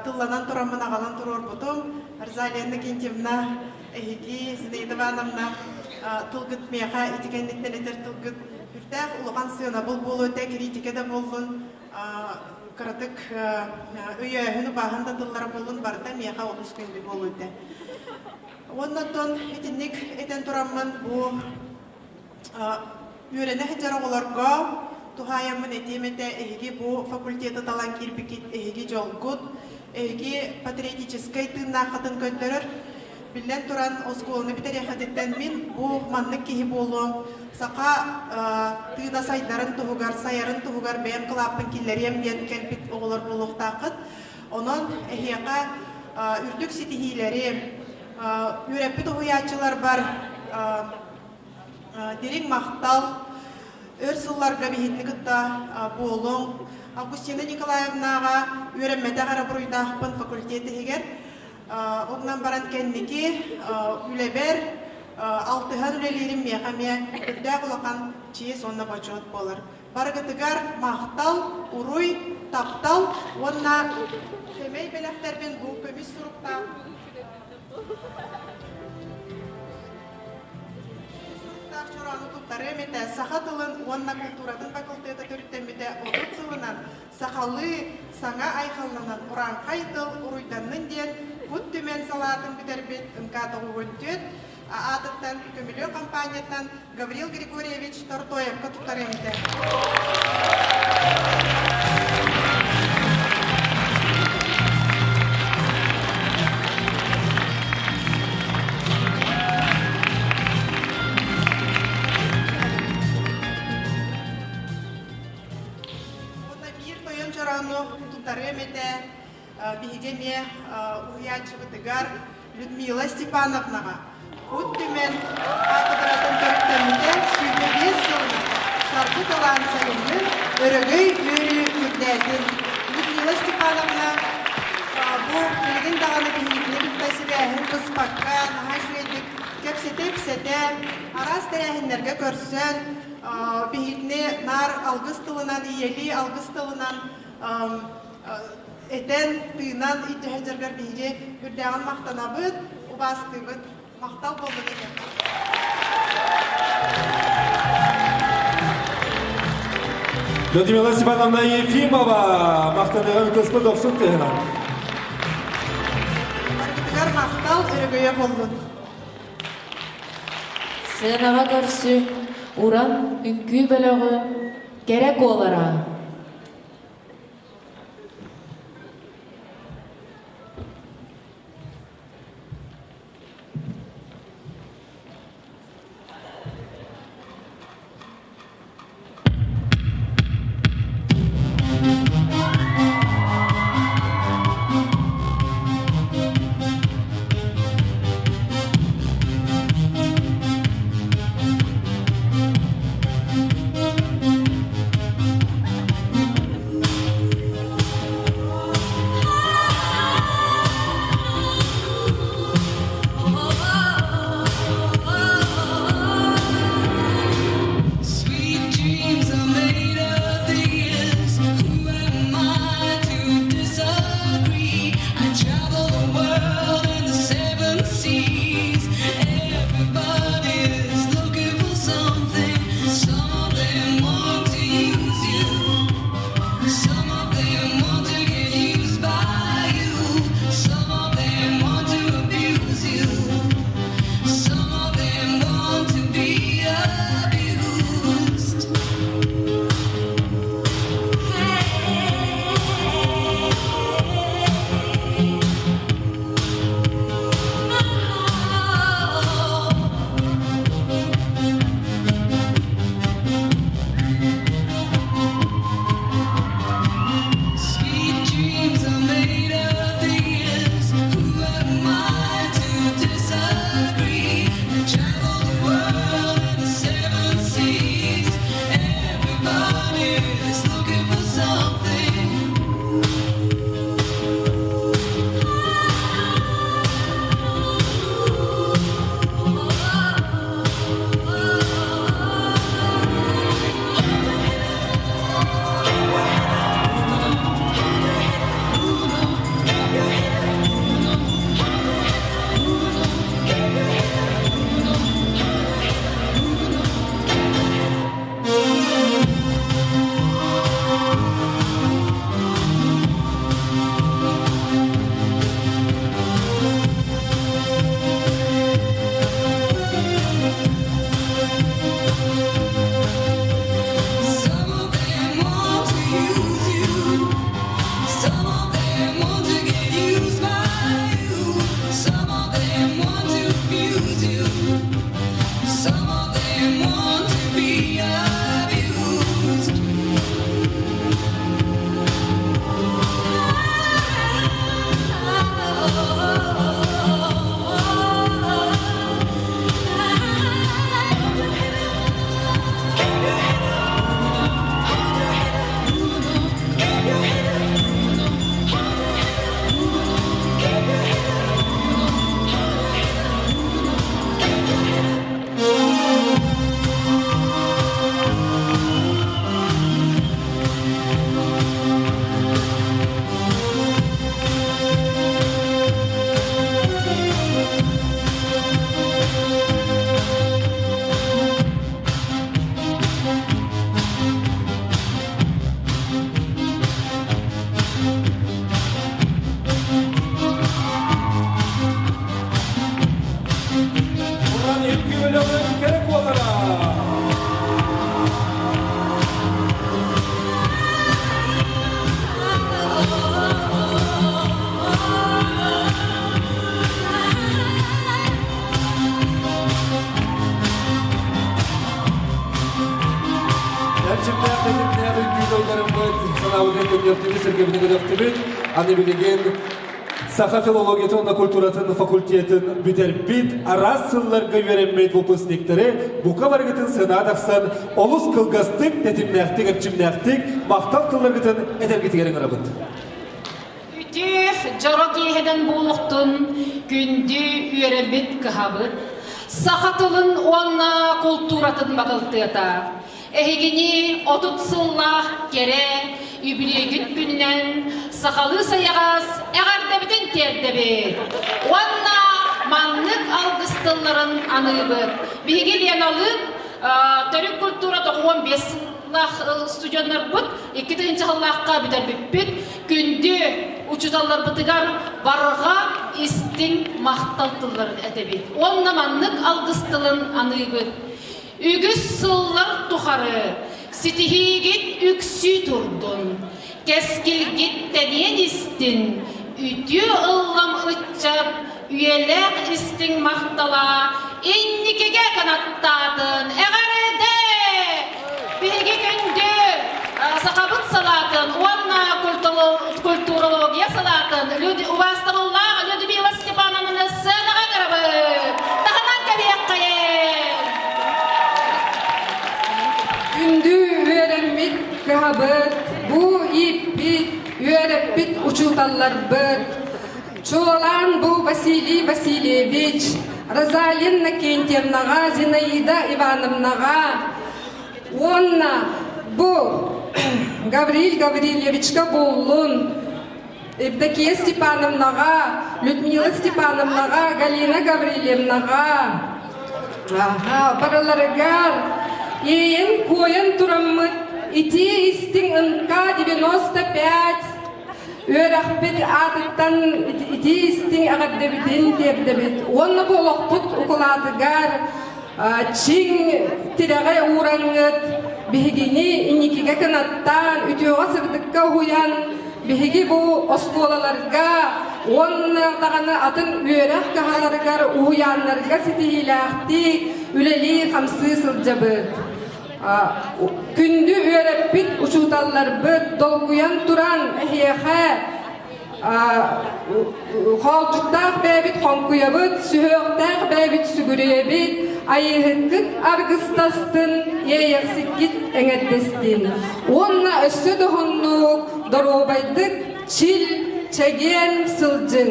тылланан тураммын аҕалан туруорбутум. Розалия Иннокентьевна эһиги Зинаида Ивановна тылгыт миэхэ ити кэнниттэн этэр тылгыт сүрдээх улахан сыанабыл буолуо этэ, кириитикэ да буоллун, кыратык өйөөһүн, убааһын да тыллара буоллун, барыта миэхэ олус күндү буолуо этэ. Уонна оттон итинник этэн тураммын бу үөрэнэ сылдьар оҕолорго туһаайаммын этиэм этэ, эһиги бу факультеты талан киирбиккит эһиги дьолгут, эһиги патриотическай тыыннааххытын көрдөрөр. Биллэн туран, оскуоланы бүтэриэххититтэн мин бу маннык киһи буолуом, саха тыына сайдарын туһугар, сайарын туһугар бэйэм кылааппын киллэриэм диэн кэлбит оҕолор буолуохтааххыт. Онон эһиэхэ үрдүк ситиһиилэри, үөрэппит уһуйааччыларбар Дириҥ махтал, өр сылларга биһигини кытта буолуҥ. Августина Николаевнаҕа үөрэммэтэх эрэ буруйдаахпын факультет иһигэр. Ол баран кэнники үлэбэр алтыһан үлэлиирим миэхэ эмиэ үрдээх улахан чиэс уонна бочуот буолар. Барыгытыгар махтал, уруй, таптал уонна сэмэй бэлэхтэрбин бу көмүс суруктаах Суруктаах чороону туттарыам этэ саха тылын уонна култууратын факультета төрүттэммитэ 30 сылынан сахалыы саҥа айхалланан урааҥхай тыл уруйданнын диэн Кут Түмэн салаатын бүтэрбит МК-94 аатыттан Көмүлүөк компанияттан Гаврил Григорьевич Тортоевка туттарыам этэ. Уонна биир тойон чороону туттарыам этэ биһиги эмиэ уһуйааччыбытыгар Людмила Степановнаҕа Кут Түмэн кафедратын төрүттэммитэ 25 сылынан саргы талаан сайыннын, өрөгөй үөрүү үрдээтин. Людмила Степановна бу билигин. күннэргэ көрсөн, биһигини наар алгыс тылынан, ийэлии алгыс тылынан этэн, тыынан илдьэ сылдьаргар биһиги үрдээҕин махтанабыт, убаастыыбыт. Махтал буоллун эһиэхэ. Людмила Степановна Ефимова махтаныгын кыспыт дохсун тыһынан. Барыгытыгар махтал өрөгөйө буоллун. Сыанаҕа көрсү, уран үҥкүү бөлөҕүн кэрэ куолара. Sweet dreams are made of these. Who am I to disagree? I travel the world and the seven seas. Everybody's looking for something. Some of them want to use you. Some of them want to get used by you. Some of them want to abuse you. Some of them want to be abused. Sweet dreams are made of these. Who am I to disagree? I travel the world and the seven seas. Everybody's looking for something. Some of them want to use you. Some of them want to get used by you. Some of them want to abuse you. Some of them want to be abused. Уран үҥкүү бөлөҕүн кэрэ куолара. Эрчимнээх тэтимнээх үҥкүү дойдарыммыт санаабытын көнньүөхтүбүт, сэргэбитин көтөхтүбүт. Аны билигин саха филологиятын уонна культуратын факультетын бүтэрбит, араас сылларга үөрэммит выпускниктары бука барыгытын сыана тахсан, олус кылгастык, тэтимнээхтик, эрчимнээхтик махтал тылларгытын этэргитигэр ыҥырабыт. Үтүө дьоро киэһэнэн буолуохтун күндү үөрэммит кыһабыт. Саха тылын уонна култууратын бакылтыата. Эһигини 30 сыллаах кэрэ үбүлүөйгүт күнүнэн сахалыы сайаҕас эҕэрдэбитин тиэрдэбит. Уонна маннык алгыс тылларын аныыбыт. Биһиги Леналыын төрүт культура 95 сыллаах студеннарбыт 2000 сыллаахха бүтэрбиппит. Күндү учууталларбытыгар барҕа истиҥ махтал тылларын этэбит. Уонна маннык алгыс тылын аныыбыт. Үгүс сыллар тухары ситиһиигит үксүү турдун, кэскилгит тэниэн истин, үтүө ыллам ыччат үйэлээх истиҥ махтала инникигэ кынаттаатын эҕэрдэ! Биһиги күндү сахабыт салаатын уонна культурология салаатын убаастабыллаах Людмила Степановнаны сценаҕа ыҥырабыт! Таһынан кэлиэххэйин! Күндү үөрэммит кыһабыт, бу ииппит, үөрэппит учууталларбыт, чуолаан бу Василий Васильевич, Розалина Иннокентьевнаҕа, Зинаида Ивановнаҕа уонна бу Гаврил Гаврильевичка буоллун, Евдокия Степановнаҕа, Людмила Степановнаҕа, Галина Гаврильевнаҕа, аха, барыларыгар иэйэн-куойан тураммыт итии истиҥ ынка 95 үөрэхпит аатыттан итии истиҥ эҕэрдэбитин тиэрдэбит уонна бу олохпут укулаатыгар чиҥ тирэҕи уураҥҥыт биһигини инникигэ кынаттаан үтүөҕэ-сырдыкка уһуйан биһиги бу оскуолаларга уонна даҕаны атын үөрэх кыһаларыгар уһуйааннарга ситиһиилээхтик үлэлии-хамсыы сылдьабыт. Күндү үөрэппит учууталларбыт долгуйан туран эһиэхэ хоолдьуктаах бэйэбит хоҥкуйабыт, сүһүөхтээх бэйэбит сүгүрүйэбит, айыыһыккыт аргыстастын, иэйэхсиккит эҥэрдэстин. Уонна өссө доһуннук, доруобайдык, чил, чэгиэн сылдьыҥ.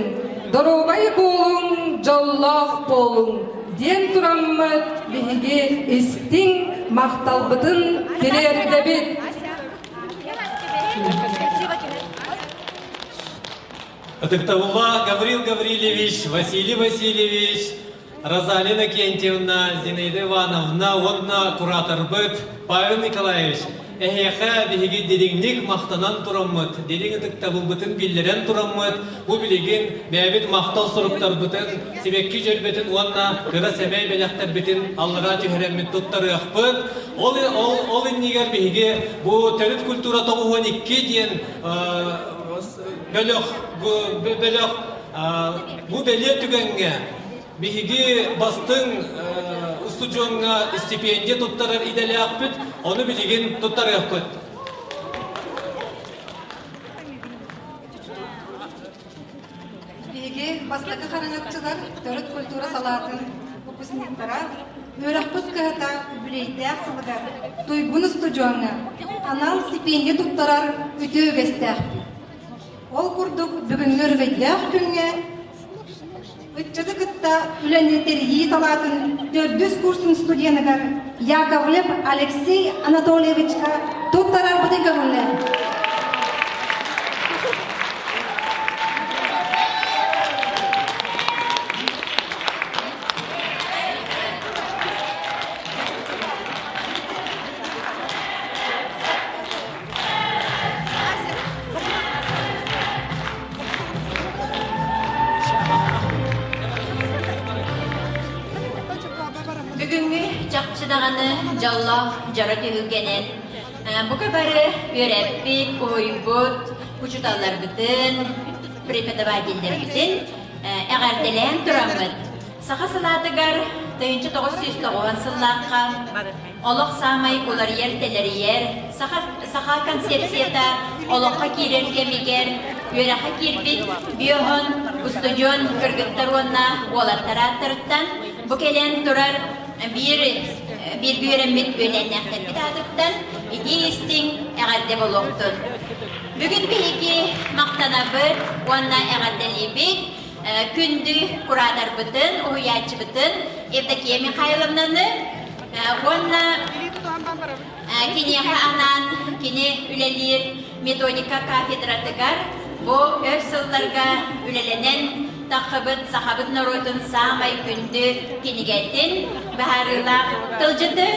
Доруобай буолуҥ, дьоллоох буолуҥ диэн тураммыт биһиги истиҥ махталбытын тириэрдэбит. Ытыктабыллаах Гаврил Гаврильевич, Василий Васильевич, Розалина Кентьевна, Зинаида Ивановна уонна кураторбыт Павел Николаевич, эһиэхэ биһиги дириҥник махтанан тураммыт, дириҥ ытыктабылбытын биллэрэн тураммыт, бу билигин бэйэбит махтал суруктарбытын, сибэкки дьөрбөтүн уонна кыра сэмэй бэлэхтэрбитин аллараа түһэрэммит туттарыахпыт. Ол, ол, ол иннигэр биһиги бу төрүт культура 92 диэн бөлөх, бөлөх бу бэлиэ түгэҥҥэ биһиги бастыҥ устудьуоҥҥа стипендия туттарар идэлээхпит, ону билигин туттарыахпыт. Биһиги бастакы хараҥаччылар төрүт культура салаатын выпускниктара үөрэхпит кыһата үбүлүөйдээх сылыгар туйгун устудьуоҥҥа анал стипендия туттарар үтүө үгэстээхпит. Ол курдук бүгүҥҥү өрөгөйдөөх күҥҥэ ыччаты кытта үлэни тэрийии салаатын төрдүс курсун студеныгар Яковлев Алексей Анатольевичка туттарарбытын көҥүллэ. Бүгүҥҥү чахчы даҕаны дьоллоох дьоро түһүлгэнэн бука бары үөрэппит, уһуйбут учууталларбытын, преподавателлэрбитин эҕэрдэлээн тураммыт Саха салаатыгар 1990 сыллаахха олох саамай уларыйар-тэлэрийэр саха, саха концепцията олоххо киирэр кэмигэр үөрэххэ киирбит биоһон устудьуон кыргыттар уонна уолаттар ааттарыттан бу кэлэн турар биир бииргэ үөрэммит үөлээннээхтэрбит аатыттан итии истиҥ эҕэрдэ буолуохтун. Бүгүн биһиги махтанабыт уонна эҕэрдэлиибит. Күндү кураатарбытын, уһуйааччыбытын Евдокия Михайловнаны уонна киниэхэ анаан кини үлэлиир методика кафедратыгар бу өр сылларга үлэлэнэн таххыбыт сахабыт норуотун саамай күндү кинигэтин быһаарыылаах тылдьыты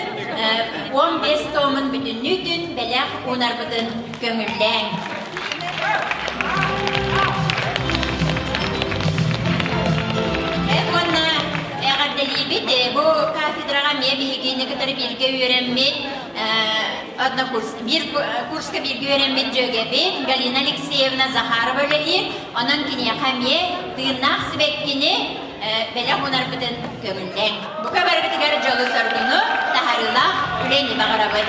15 томун бүтүннүүтүн бэлэх уунарбытын көҥүллээҥ. Уонна эҕэрдэлиибит бу кафедраҕа эмиэ биһигини кытары бииргэ үөрэммит однокурс биир курска бииргэ үөрэммит дьүөгэбит Галина Алексеевна Захарова үлэлиир. Онон киниэхэ эмиэ тыыннаах сибэккини бэлэх уунарбытын көҥүллээҥ. Бука барыгытыгар дьолу-соргуну, таһарыылаах үлэни баҕарабыт.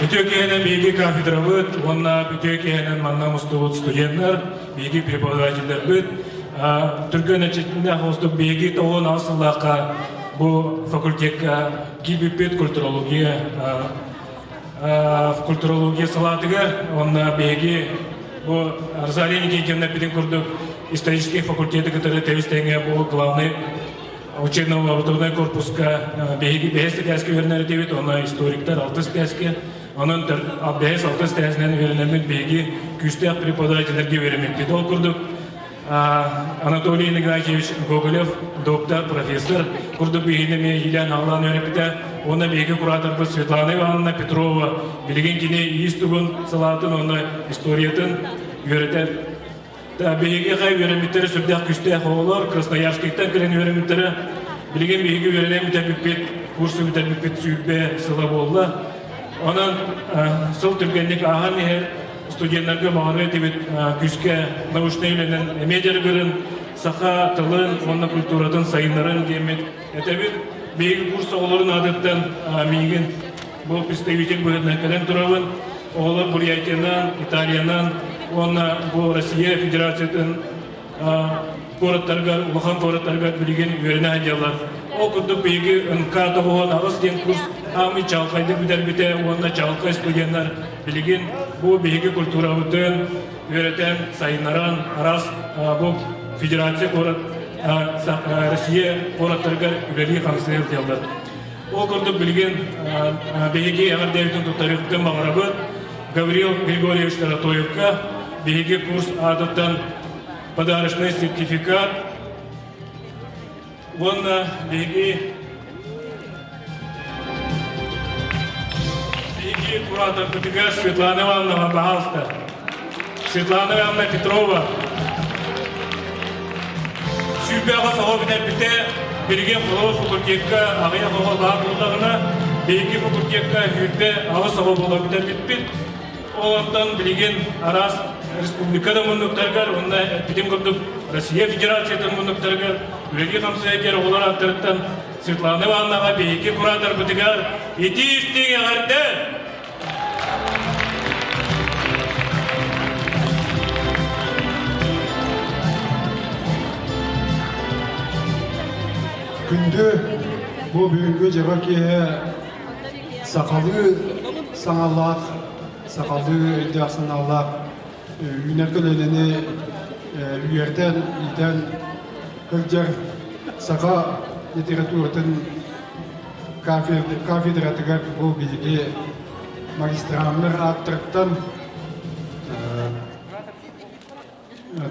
Үтүө киһинэн биһиги кафедрабыт уонна үтүө киһинэн манна мустубут студеннар, биһиги преподавателлэрбит түргэн эчэтиннээх оҕустук биһиги тоҕуон аҕыс сыллаахха бу факультекка киирбиппит культурология культурология салаатыгар уонна биһиги бу Розалия Никитьевна эппитин курдук исторический факультеты кытары тэбис-тэҥҥэ бу главный учебно-лабораторнай корпуска биһиги бэһис этээскэ үөрэнэр этибит, уонна историктар алтыс этээскэ. Онон бэһис алтыс этээсинэн үөрэнэммит биһиги күүстээх преподавателлэргэ үөрэммиппит. Ол курдук Анатолий Игнатьевич Гоголев, доктор, профессор, курдук биһигини эмиэ иилээн-аҕалаан үөрэппитэ. Уонна биһиги кураторбыт Светлана Ивановна Петрова билигин кини иис тугун салаатын уонна историятын үөрэтэр. Биһиги хай үөрэммиттэрэ сүрдээх күүстээх оҕолор, Красноярскайтан кэлэн үөрэммиттэрэ. Билигин биһиги үөрэнэн бүтэрбиппит, курсу бүтэрбиппит 20 сыла буолла. Онон сыл түргэнник ааһан иһэр студеннарга баҕарыа этибит күүскэ научнай үлэнэн эмиэ дьарыгырын, саха тылын уонна культуратын сайыннарын диэммит этэбит. Биһиги курс оҕолорун аатыттан миигин бу представитель быһыытынан кэлэн турабын. Оҕолор Бурятиянан, Италиянан уонна бу Россия Федерациятын куораттарыгар, улахан куораттарыгар билигин үөрэнэ сылдьаллар. Ол курдук биһиги НК 98 диэн курс аамый чаҕылхайдык бүтэрбитэ уонна чаҕылхай студеннар билигин бу биһиги культурабытын үөрэтэн, сайыннаран, араас бу федерация куорат Россия куораттарыгар үлэлии-хамсыы сылдьаллар. Ол курдук билигин биһиги эҕэрдэбитин туттарыахпытын баҕарабыт Гаврил Григорьевич Таратоевка биһиги курс аатыттан подарочный сертификат уонна биһиги биһиги кураторбытыгар Светлана Ивановна пожалуйста Светлана Ивановна Петрова 28 оҕо бүтэрбитэ билигин Холово факультекка аҕыйах оҕо баар буоллаҕына биһиги факультекка 28 оҕо буола бүтэрбиппит Ол онтон билигин араас республика да муннуктарыгар уонна эппитим курдук Россия Федерациятын муннуктарыгар үлэлии хамсыы оҕолор ааттарыттан Светлана Ивановнаҕа биһиги кураторбытыгар итии истиҥ эҕэрдэ! Күндү бу бүгүҥҥү дьоро киэһэ сахалыы саҥалаах, сахалыы өйдөөх-санаалаах үүнэр көлүөнэни үөрдэн, иитэн сылдьар саха литературатын кафедратыгар бу биһиги магистраннар ааттарыттан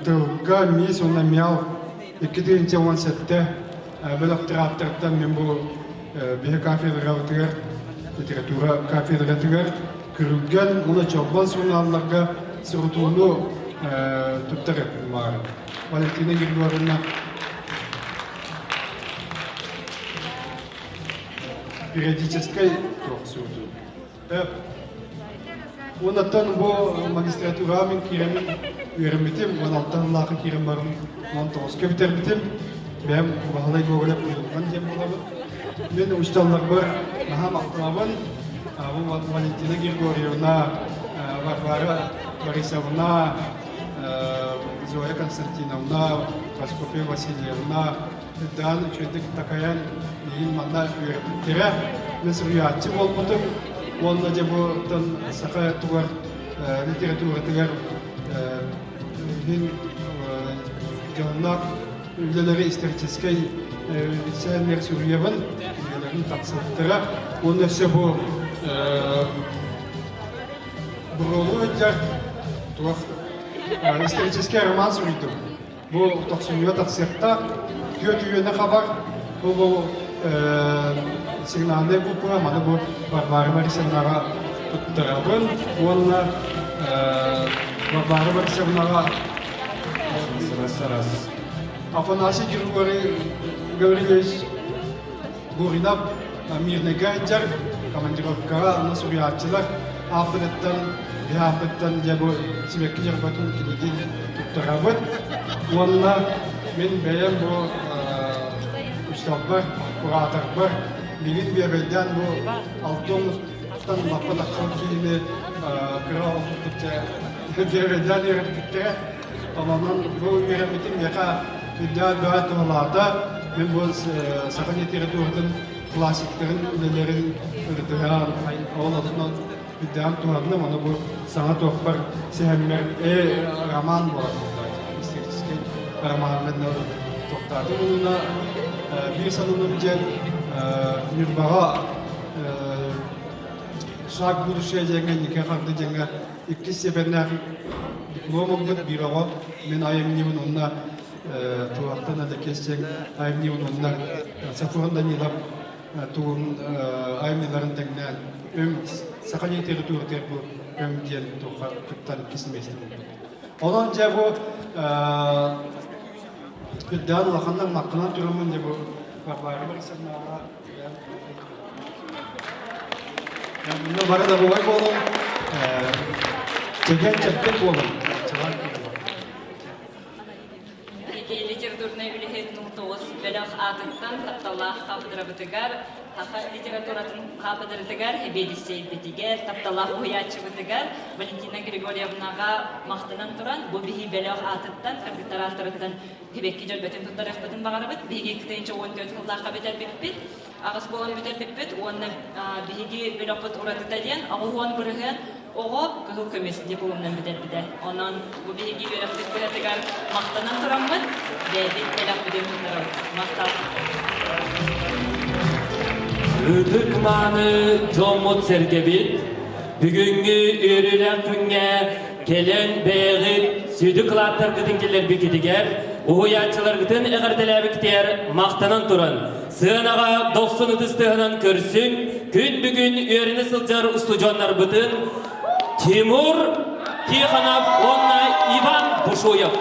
Тылга мисс уонна мяу 2017 бөлөх ааптарыттан мин бу биһи кафедрабытыгар литература кафедратыгар Күрүлгэн уонна Чолбон сурунаалларга сурутууну туттар баар. Валентина Григорьевна периодическай туох сурутуу. Уоннаттан бу магистратураҕа мин киирэммин үөрэммитим, уон алтан ыллаахха киирэн баран 19-ка бүтэрбитим. Бэйэм Баһылай Гоголев Уйулҕан диэн буолабын. Мин учууталларбар наһаа махтанабын. Бу Валентина Григорьевна, Варвара Борисовна, Зоя Константиновна, Прокопья Васильевна, Даан үчүгэйдик такайан миигин манна үөрэппиттэрэ. Мин суруйааччы буолбутум уонна дьэ бу саха тугар литературатыгар иһин дьонноох үлэлэри историческай сэһэннэр суруйабын, үлэлэрин тахсыбыттара. Уонна өссө бу буруолуу сылдьар туох историческай роман суруйдум. Бу тохсунньуга тахсыахтаах, түөрт үйэни хабар, бу бу сигнальнай буква, маны бу Варвара Борисовнаҕа туттарабын уонна Варвара Борисовнаҕа Афанасий Григорий Гаврильевич Гуринов Мирнэйгэ сылдьар командировкаҕа аны суруйааччылар ааппытыттан, биһи ааппыттан дьэ бу сибэкки дьарбатын кинитин туттарабыт. Уонна мин бэйэм бу учууталбар, кураторбар мигин биэбэйдээн бу алтан лаппа тахсан киһини кыра олохтук биэбэйдээн үөрэппиттэрэ. Онон бу үөрэммитим миэхэ үрдээх бөҕө туһалаата. Мин бу саха литературатын классиктарын үлэлэрин ырытыһан, ол отунан үрдээн туһанным. Ону бу саҥа туохпар сэһэммэр роман буолар историческай романмын туохтаатым. Онуна биир саныным диэн Ньурбаҕа Шаг будущее диэҥҥэ Нике Харды диэҥҥэ Иккис степеннээх диплом ылбыт биир оҕо мин айымньыбын уонна туохтан Алексей диэн айымньыбын уонна Сафрон Данилов тугун айымньыларын тэҥнээн өҥ саха литературатыгар бу өҥ диэн туохха кыттан иккис миэстэ булбут. Онон дьэ бу үрдээн улаханнык махтанан тураммын дьэ бу Варвара Борисовнаҕа Онно бары да буолай буолуҥ, чэгиэн-чэбдик буолуҥ. Биһиги литературнай үлэһит 09 бөлөх аатыттан тапталлаах хаапыдырабытыгар, саха литературатын хаапыдыратыгар, сэбиэдиссэйбитигэр, тапталлаах уһуйааччыбытыгар Валентина Григорьевнаҕа махтанан туран, бу биһи бөлөх аатыттан, кыргыттар ааттарыттан Кибэкки дьөлбөтүн туттарыахпытын баҕарабыт. Биһиги 2014 сыллаахха бүтэрбиппит, аҕыс буолан бүтэрбиппит уонна биһиги бөлөхпүт уратыта диэн 80% оҕо кыһыл көмүс дипломунан бүтэрбитэ. Онон бу биһиги үөрэхпит кыһатыгар махтанан тураммыт, бэйэбит бэлэхпитин туттарабыт. Махтал! Ытык-мааны дьоммут-сэргэбит, бүгүҥҥү үөрүүлээх күҥҥэ Кэлэн бэйэҕит сүдү кылааттаргытын киллэрбиккитигэр, уһуйааччыларгытын эҕэрдэлээбиккитигэр махтанан туран, сыанаҕа дохсун ытыс тыаһынан көрсүҥ, күн бүгүн үөрэнэ сылдьар устудьуоннарбытын Тимур Тихонов уонна Иван Бушуев.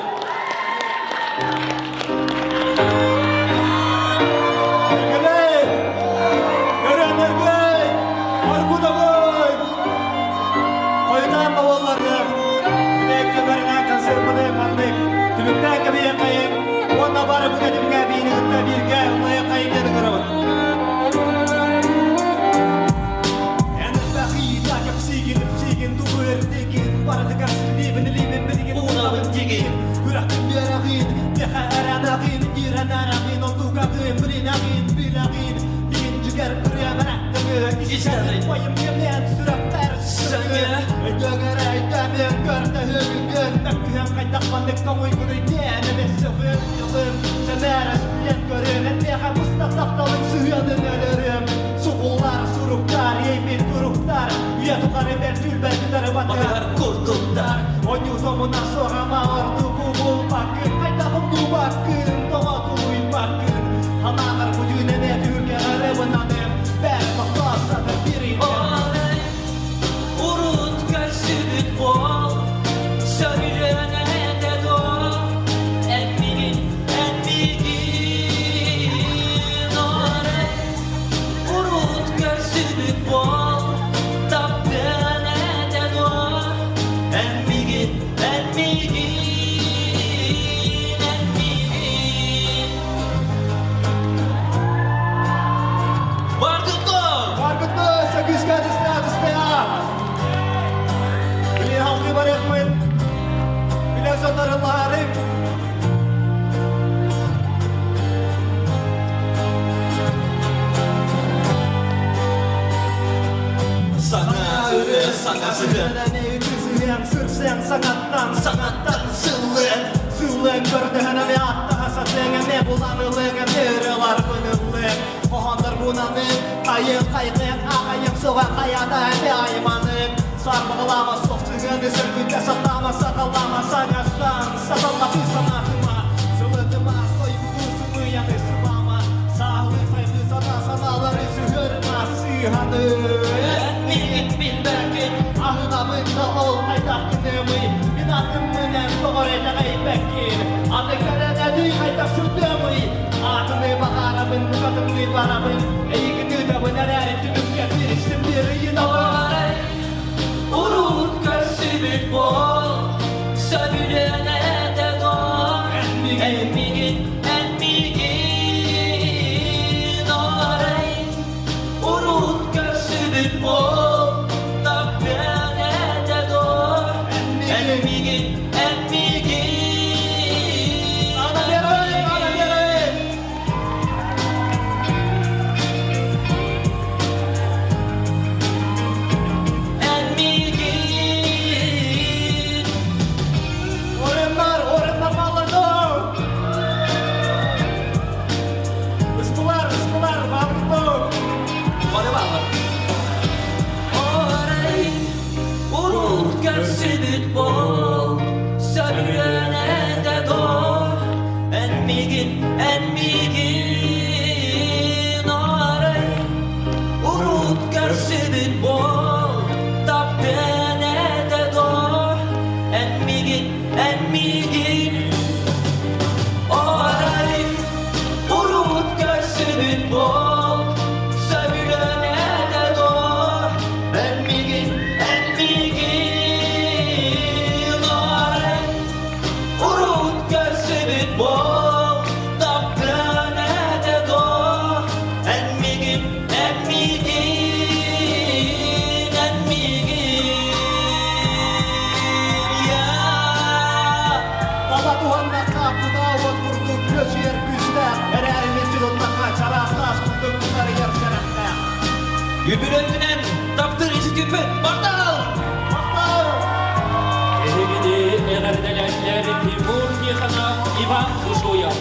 Уонна бары бу кэтимҥэ биири кытта бииргэ ыллайыаххайын диэн ыҥырабыт. Эн элбэхиитэ кэпсиигин, ипсиигин, тугу эрдигин, барытыгар силиибин, илиибин билигин уунабын дигин. Күрэхпин биэрэҕин, миэхэ эрэнэҕин, иирэнэрэҕин, онтукаҕын, билинэҕин, билэҕин. Мин дьүгэр ырыабара көҥү, истэҕин, байым диэмнээн сүрэхпэр сөҥү. Өйдөгөр өйдөмүн, көрдөһүгүн, мөккүһэн хайдах маннык тоҥуйбунуй диэн эмиэ сөҕүм, сөҕүм, сэмээр өспүйэн көрүм, эн миэхэ быстах тапталыҥ сыһыанын өлөрүм. Субуллар суруктар, иэйбит туруктар, үйэ тухары бэртүүрбэт утары батыһар курдуктар. Оонньуу томуна суоҕама ордугу булбаккын, хайдах умнубаккын, тоҕо тулуйбаккын. Ханаҕар бу түүн эмиэ түһүлгэҕэр ыбынаным, бэр тохтоо сатар бириинэм. Урут көрсүбүт буол, сөбүлүөн этэ дуо, эн миигин, эн миигин орай. Урут көрсүбүт буол, таптыан этэ дуо, эн миигин, эн миигин, эн миигин. Баргыттар! Баргыттар! Сагыска түспэ Биле халқы барыахпын. Биле соннарыллаарым. Саҥа ырыа, саҥа сыһыан. Сыһыан, сырсыан саҥаттан, саҥаттан. Сыллыаҥ, сыллыаҥ көрдөһөн эмиэ аттаһа сатыаҥ эмиэ булан ылыаҥ эмиэ ырыаларбын ыллыаҥ Хоһооннорбун аныаҥ, хайыаҥ хайҕыаҥ, аҕайыаҥ суоҕа хайата эмиэ айманыаҥ Саарбаҕалаама суох сыһыаны сөргүтэ сатаама саталаама саҥастаан саталлатыы санаатыма Сылытыма сойбуту сымыйаны сыбаама Саалыы сайҕыы сата санаалары сыһыарыма сыыһаны Эн миигин билбэккин аһынабын да ол хайдах гыныамый Мин атыммын эн тоҕо эрэ итэҕэйбэккин Аны кэлэн этий хайдах сылдыамый Аатыны баҕарабын букатынныы барабын Эйигин ыытабын эрээри түмүккэ биристим биир ыйынабын Урут көрсүбүт буол, сөбүлээн этэ доо, эн миигин, эн миигин арай. Урут көрсүбүт буол, таптыан этэ доо, эн миигин, эн миигин. Эн миигин. Орыннар, орыннар балларды! Ыспылар, ыспылар, балларды! Бары баллар. Орай, урут көрсүбүт бол, сөбүлээн этэ доо, эн миигин, эн миигин арай, урут көрсүбүт бол, таптыан этэ доо, эн миигин, эн миигин арай, урут көрсүбүт бол, сөбүлээн этэ доо, эн миигин, эн миигин арай, урут көрсүбүт бол, таптыан этэ доо, эн миигин, эн миигин, эн миигин, я. Баба туһаннахха кутаа уот курдук күөчүйэр күүстээх, эрээри мүччү туттахха чараас таас курдук кутарыйар сэрэхтээх. Үбүлүөйгүнэн таптыыр институппут махтал! Махтал! Эһигини эҕэрдэлээчилэр Тимур Тихонов, Иван Бушуев.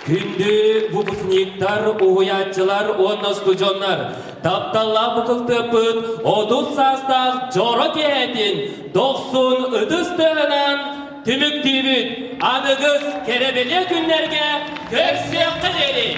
Күндү выпускниктар, уһуйааччылар уонна устудьуоннар, тапталлаах букултыаппыт 30 саастаах дьоро киэһэтин дохсун ытыс тыаһынан түмүктүүбүт. Аныгыс кэрэбэлиэ күннэргэ көрсүөххэ диэри!